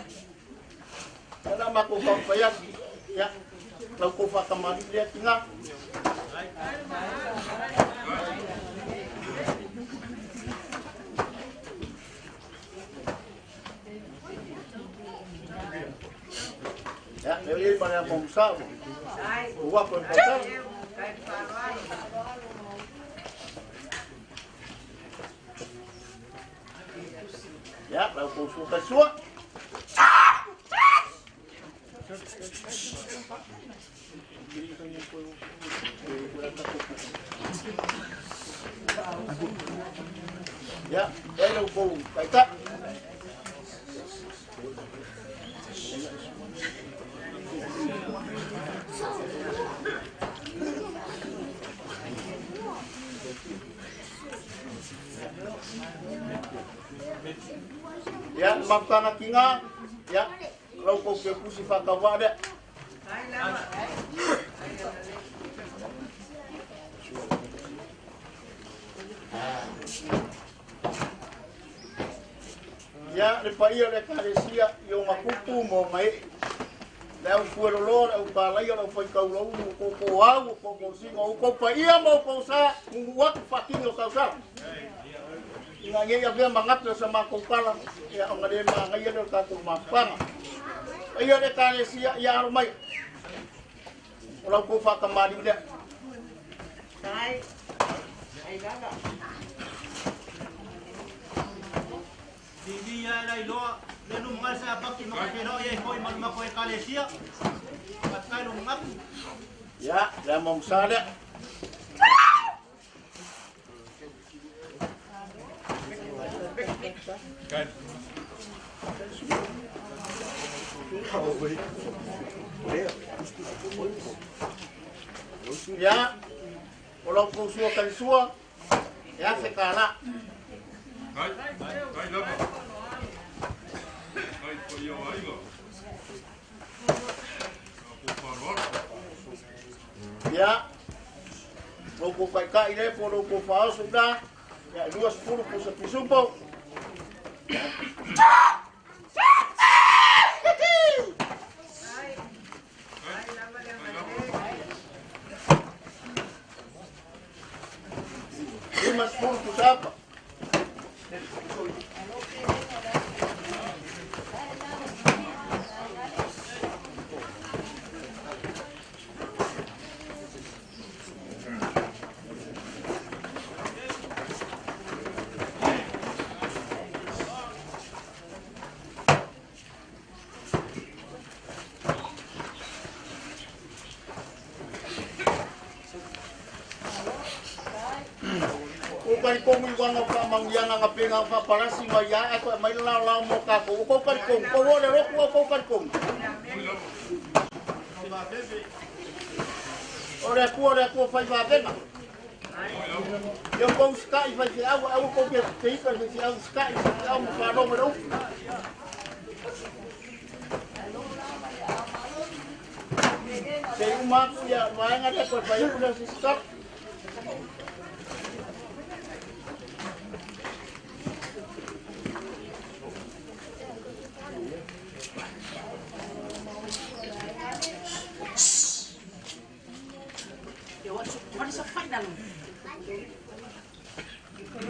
Lea mako kau whaiaki. Ia. Lau kou whakamari lea ki ngā. Ia, leo iei marea mamusa. Ua koe mamusa. Ia, lau kou sua kai sua. Ia, lau kou kaita. Ia, maputana ki ngā, ia, lau kou ke pusi whakawā lea. Ia, le paia le kalesia i o makupu mo mai. Le au fuerolo, le au palaia, le au whaikaulaulu, o koukou au, o koukou singa, o kou paia mo kou sa, ngungu atu whakinga o tau sa. Inga ngei avea mangatu sa makou kala, ia o ngare maangaia le o tātou mafanga. Paia le kalesia ia aro mai. O lau kou whakamari lea. Vivia la iloa le nu mga sa paki makapero ye hoi malumako e kalesia patkai lu ngaku. Ya, le mamusale. Ya, o lau kou sua kalisua, ya se kala. Kai, kai lava. Kai paia o aiga. Ka pōwharoaro. Ia, lau kou kaikai le po lau kou whaoso ina, ia 20 pusa pisupo. 50 pusa apa. Kong iwanga pa mangyanga nga penga pa parasi maya ako may lao mo ka ko ko kar kong ko le ro ko ko kar kong ore ko fai va vena yo ko sky fai se au au ko ke te ka se au sky se au mo pa ro mo. Se i uma atu ia vaega lea toe fai atu lea o se isi tala.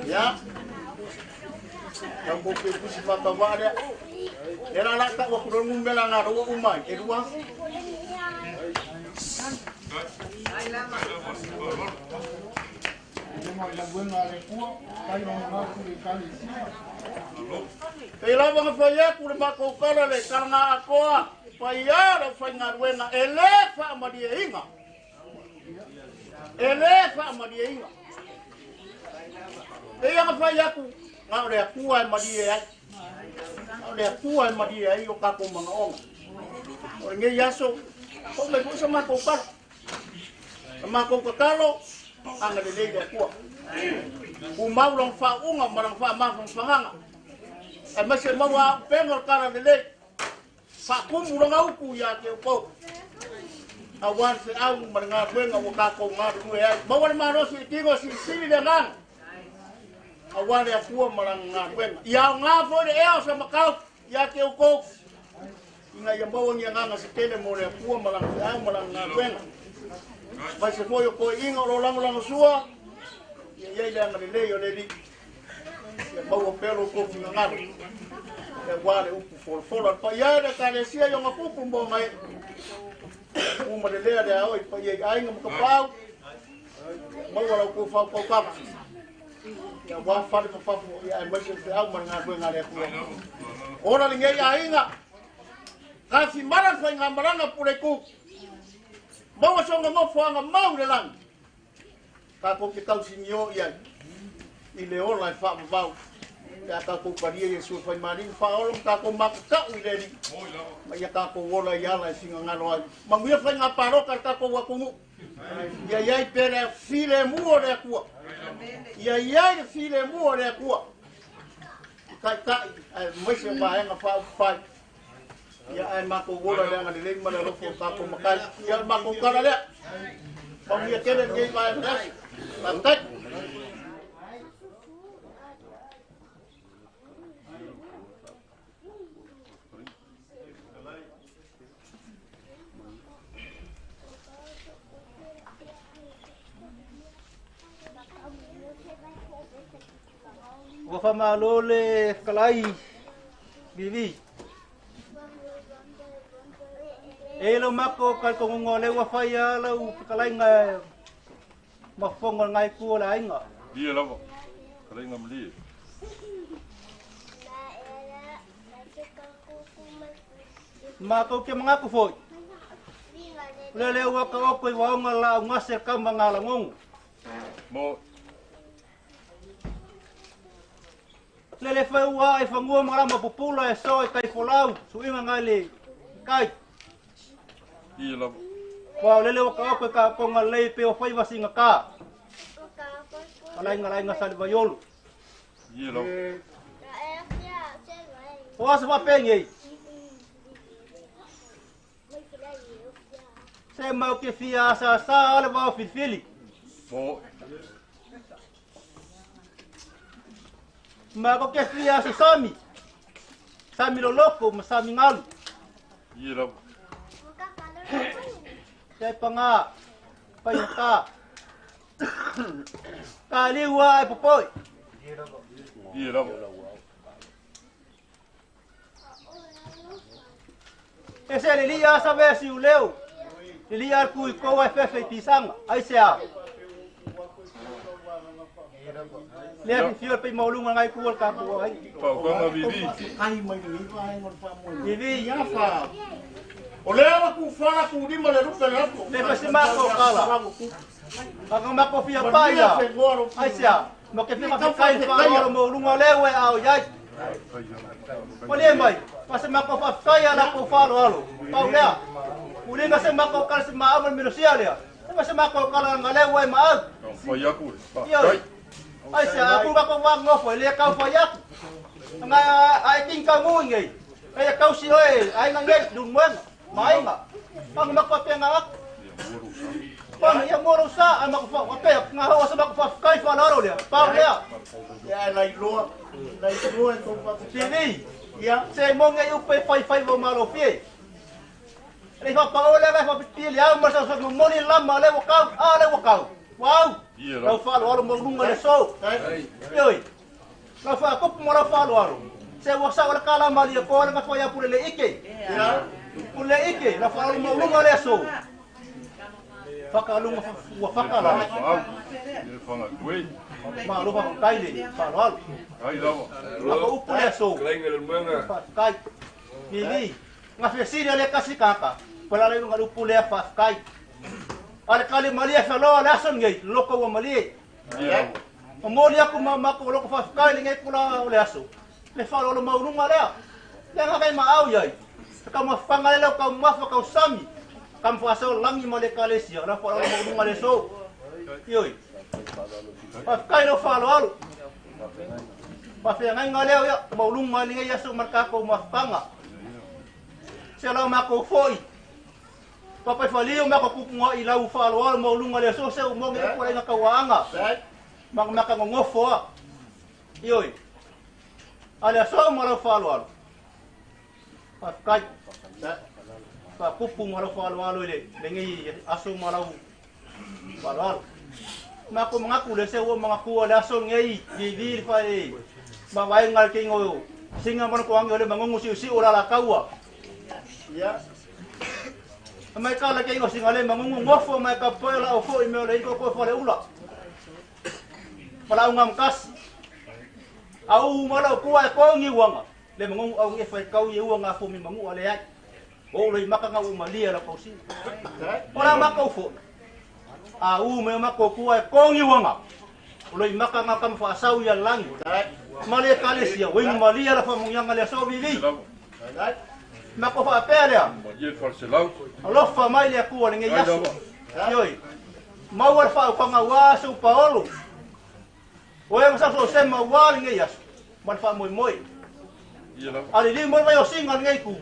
Ia. Tau kou pe pusi whakawā lea. E la la tau aku le numera ngā roa umai, e lua. Pei lava na fai atu le matou tala le talaga atoa paia le aufaigaluega e lē faamalieina e lē faamalieina pei ona fai atu na o le Atua e malie ai na o le Atua e malie ai o tatou manaoga o lenei aso foʻi mai foi sa matou tala sa matou tatalo agalelei le Atua tumau lana faauuga ma lana faamafanafanaga aemaise maua auupega o le tala lelei faatumu lana upu iā te outou auā le feau ma le galuega ua tatou galulue ai maua le malosi i le tino e silisili le agaga auā le Atua ma lana galuega ia aogā foi le ea o Samatau iā te outou ina ia maua ni agaga se tele mo le Atua ma lana feau ma lana galuega aemaise foi o toeaiina o lo o lagolagosua ia i ai le agalelei o le Alii ia maua pea lo outou finagalo auā le upu folafola. Le paia e le Ekalesia i ona tupu ma ona ee, tu ma le lea le aoi paia i aiga ma tapaau, maua la outou faautautaga ia auā fale ma fafo ia aemaise le feau ma le galuega a le Atua. Ola lenei aiga, tafimala le faigamalaga Puleiku, maua sona nofoaga mau i le lagi, tatou te tausinio i ai i le ola e faavavau pe a tatou talia Iesu e faimalii ma faaola ma tatou matatau i le Alii ma ia tatou ola i ala e finagalo ai. Manuia faiga palota a le tatou atunuu. Ia i ai pea le filemu o le Atua. Ia i ai le filemu o le Atua i taitai aemaise vaega faaupufai. Ia ae matou ola i le agalelei ma le alofa o tatou Matai. Ia o le matou tala lea. Manuia tele lenei vaega o le aso. Faafetai. Ua faamalo le fetalai Vivi. E lau mako talitonuga o lea ua fai lava lau fetalaiga ma fofoga o lena itu o le aiga. Lie lava. Fetalaiga malie. Matou te manatu foi, o lea lea ua taoto i vaoga le laau gase le tama na Lagonu. Mo. Lele fai ua ae fanua ma lama pupula e soa i tai folau, suiga ngai le kai. Ie lava. Ua o lele ua taoto i kaotoga lelei pe o faiva sigata. Alaiga laiga sa le vaiolo. Ie lava. O a se faapegei? Se mau ke fia asasa le vao filifili. Mo. Ma ko ke fia asa sami. Sami loloko ma sami ngalu. Ie lava. Se panga pai ka. Ka liua e popoi. Ie lava. E se le lia sa ve si uleu. Le lia al kui kou e fefe i pisanga. Ai se a. Lea fi fio pe maulunga ngai ku al ka ku ai. Paukonga vivi. Ai mai lenei vaega o le faamoemoe. Vivi. Ia fa. O lea ua kufala kulima le lupe le ato. Le fa se mako kala. Ka mako fia pa ia. Ai se a. Ma ke fia ka kai fa olo maulunga leo e au iai. O le mai, pa se mako fa fai ala ko fa alo alo. Pau lea. Ulinga se mako kala se maa ma minosia lea. Se se mako kala nga leo e maa. Fai aku. Io. Ai se aku ka ko wa ngofo le ka fai aku. Nga ai king ka ngu ngai. Ai kau si oe, ai nga ngai dun muen. Mai nga. Pang mako pe nga aku. Pana ia mo lau sa ai mako fa pe nga ho sa mako fa kai fa laro lea. Pa lea. Ia lai loa. Lai loa e kou fa. Tini. Ia se mo ngai upe fai fai vo malo fie. Le fa pa ole fa pi le au ma sa sa mo ni lama le wakau a le wakau. Wau. Lau fa lo mo lunga le so. Ioi. Lau fa ko mo lau fa lo. Se wa sa wala kala mali ko le ma ya pule le ike. Ia. Pule ike la fa lo mo lunga le so. Whakalunga ua whakala. Le whanga tui. Ma alofa whakai le, whaaloalo. Kai lawa. Maka upu le aso. Whakai. Nili. Ngā whesiri ale kasi kaka. Pala le ngā upu le whakai. Ale kali malia whaloa le aso ngai, loko ua malie. O moli aku ma mako loko whakai le ngai kula o le aso. Le whaaloalo maurunga lea. Le ngā kai maau iai. Ka mawhanga le ka mawha ka sami. Kam whasau langi ma le kalesia, la whaaloalo maurunga le so. Ioi. Whawhkai lau whaaloalo. Whawhia ngai ngā leo ia, maurunga le ngai aso markako mawhanga. Se lau mako foi. Papai whalio mako kupunga i lau whaaloalo maurunga le so se umongi upu le ngā kauaanga. Maka maka ngongofoa. Ioi. Ale aso ma lau whaaloalo. Whawhkai. Whakupu ma lau whaaloalo ile, le ngai aso ma lau whaaloalo. Mako mangaku le se ua mangakua le aso ngai, vivi le whae, ma wai ngal ke ingo, singa mana ko angi ole mangungu siu siu la la kaua. Ia. Mai ka le ke ingo singa le mangungu ngofo mai ka poe la ofo i meo le ingo ko whale ula. Wala unga mkasi. Au mala kua e kongi uanga. Le mangungu au nge whai kau i uanga fo mi mangu ale ai. O le maka ngau malia la kausi. Ora maka ufo. A u me mako kua e kongi wanga. O le maka ngau kam fa sau ya langi. Malia kalesia, wing malia la fa mungyanga le so vivi. Mako fa pelea. Ye falselau. Alofa mai le kua le ngai aso. Ioi. Mau fa fa ngau aso paolo. O e sa so se mau wa le ngai aso. Mal fa moi moi. Ale li moi vai o singa ngai ku.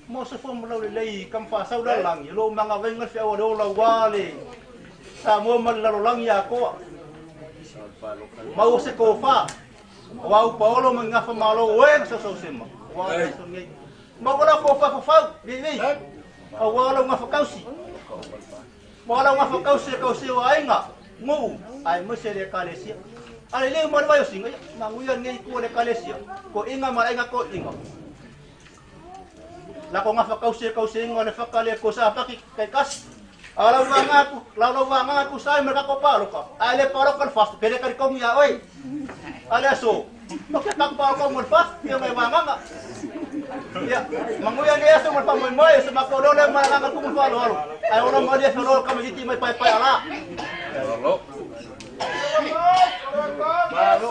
Mo se fo mo le lei kam fa sau la langi lo manga venga fe o lo la wale sa mo mal la langi ya ko mau se ko fa wa u paolo manga fa malo we so so sema wa so ngai mo ko la ko fa fa vi vi o wa lo nga fa kausi mo la nga fa kausi kausi wa ainga ngu ai mo se le kalesia ale le mo wa yo singa mangu ya ngai ko le kalesia ko inga ma inga ko inga La ko nga whakause kause ingo le whakale ko sa paki kai kas. Ala wanga ku, la la wanga ku sai me ka ko palo ka. Ale palo ka fast pele ka ko ngia oi. Ale so. No ke ka palo ko mo fast pe ngai wanga nga. Ya, manguya ne aso mo pa moi moi se ma ko le ma nga ku mo palo alo. Ai ora mo le falo ka mo jiti mai pai pai ala. Alo. Malo.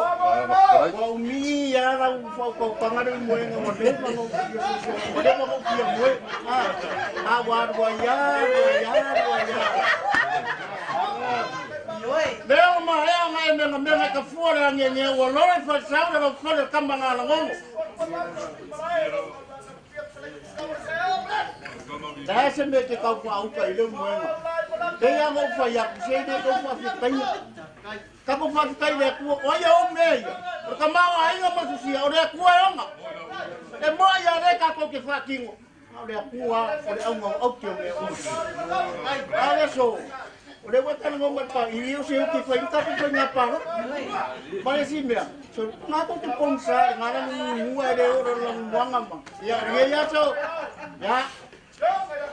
Wa umi ya la u fa ko pangare mo nga mo le mo mo le mo ki mo a a wa wa ya wa ya wa ya. Leo ma ea ngai menga menga ka fua le ange nge ua lore whasau le whale kamba ngā langongo. Tae se me te kau wha uka i leo moenga. Te ia ngau whai aku se ne kau wha whitaia. Ka kau wha whitai le akua, o ia o mea ia. O ka maua ainga masusia, o le akua e onga. E moa ia le ka kau ke whakingo. O le akua, o le aunga o au te o mea o. Ai, ale so. O le wata ngo mai pa i o se ki fai ka ko nga pa no ma le si mea so nga ko te ponsa nga la mu le o la mwanga ma ya nge ya so ya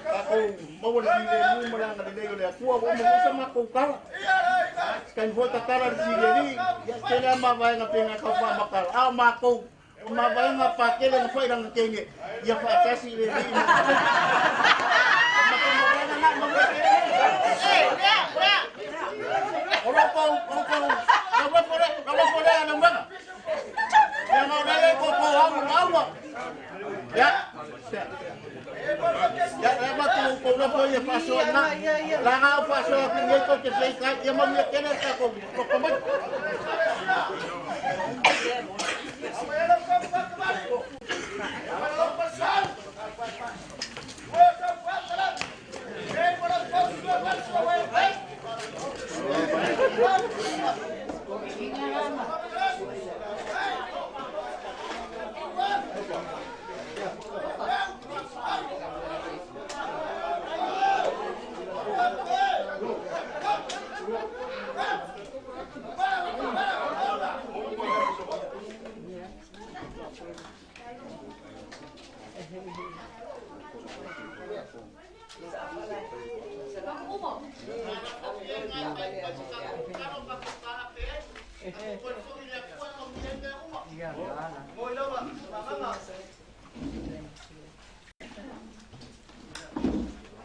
ka ko mo le le mu ma la le le ku o mo sa ma ko ka kan fo ta kala si le ni ya te la ma vai nga penga ka pa ma ka a ma ko ma vai nga pa ke le fo ira ke nge ya fa ta si le ni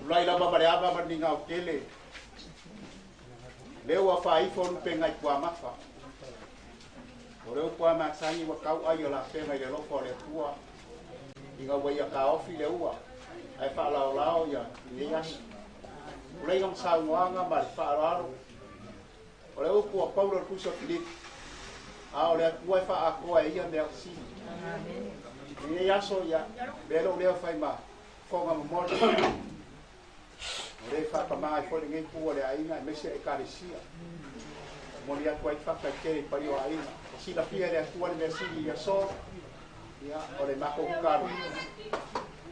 Ulai lava ma le ava ma ni ngau tele. Leo wa whaifo lupe ngai kua mafa. O leo kua masangi wa kau ai o la whenga i le lofo o le tua. I ngā wai a ka ofi le ua. Ai whaalao lao ia i nei aso. Ulai ngam saungoanga ma le whaalalo. O le upu a Paulo le puso Filipi. A o le atua e whaakoa e ia mea usini. I nei aso ia, lelo leo whai ma whonga mamori. O le whakamaa i fole ngei pua le aina e mese e karesia. Moni atu ai whaka kere i pari o aina. O sila pia le atua le mea sili ia so. Ia, o le mako kukaru.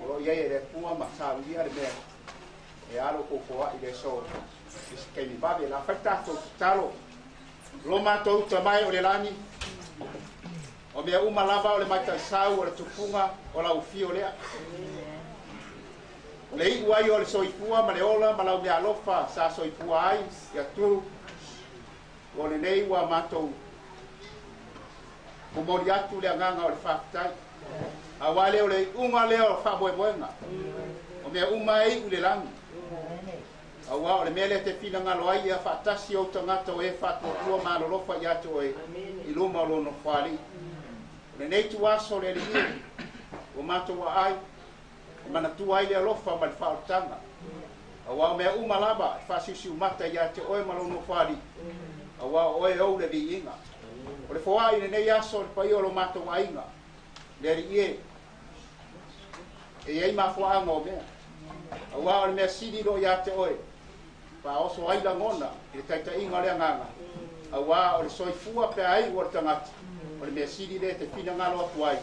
O lo iai e le atua ma sāwiria le mea. E alo koukoa i le so. I se kaimi vave la whai tātou talo. Lo mātou tamai o le lani. O mea uma lava o le maitaisau o le tupunga o la ufio lea. O le iu ai o le soifua ma le ola ma lau mea alofa sa soifua ai ia tū. O le nei ua mātou kumori atu le anganga o le whākitai. A wā leo le unga leo o whaamoemoenga. O mea uma e iu le langi. A wā o le mea le te whina ngalo ai ia whaatasi o tangata o e whaatuatua malolofa i atu o e i luma o lono whaali. O le nei tuaso le alii o mātou wa ai. E manatua ai le alofa ma le whaotanga. A wā o mea uma lava e whaasiusiu mata i a te oe ma lono whaali. A wā o oe ou le viinga. O le foa i le nei aso le pai o lo mātou ainga. Le alii e. E ei mafuaanga o mea. A wā o le mea sili ro i a te oe. Pa oso ai langona i le taitainga o le anganga. A wā o le soifua pe ai o le tangata. O le mea sili le te whina ngalo atu ai.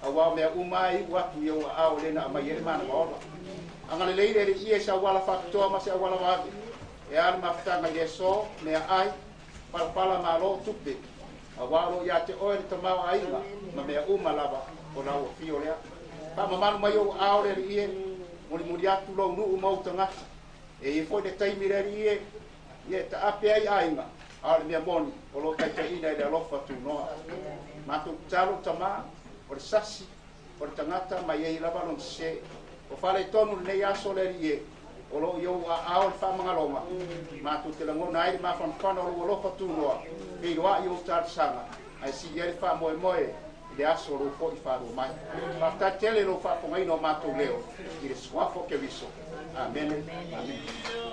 A wā o mea uma ai u atu i au a o lena a mai ele mana waola. Anga le leire le ie sa wala whakatoa ma se awala wave. E ala mafutanga i le so, mea ai, palapala malo tupe. A wā o ia te oe le tamau ainga, ma mea uma lava o lau o fio lea. Pa mamalu mai o ao le ie, mori muri atu lau nuu mau tangata. E i foi le taimi le ie, ie ta ape ai ainga, a le mea moni, o lo taitaina i le alofa tūnoa. Mātou talo tamā, o le sasi, o le tangata mai ei lava lon se. O whale tonu nei aso le ie, o lo iau a ao le whamangalonga. Mātou te langona ai le mawhanwhana o lo alofa tūnoa, pei roa i o tārsanga, ai si ia le whamoe moe, i le aso lo fo i wharua mai. Whaftai tele lo whafongaina o mātou leo, i le suafo ke viso. Amen. Amen.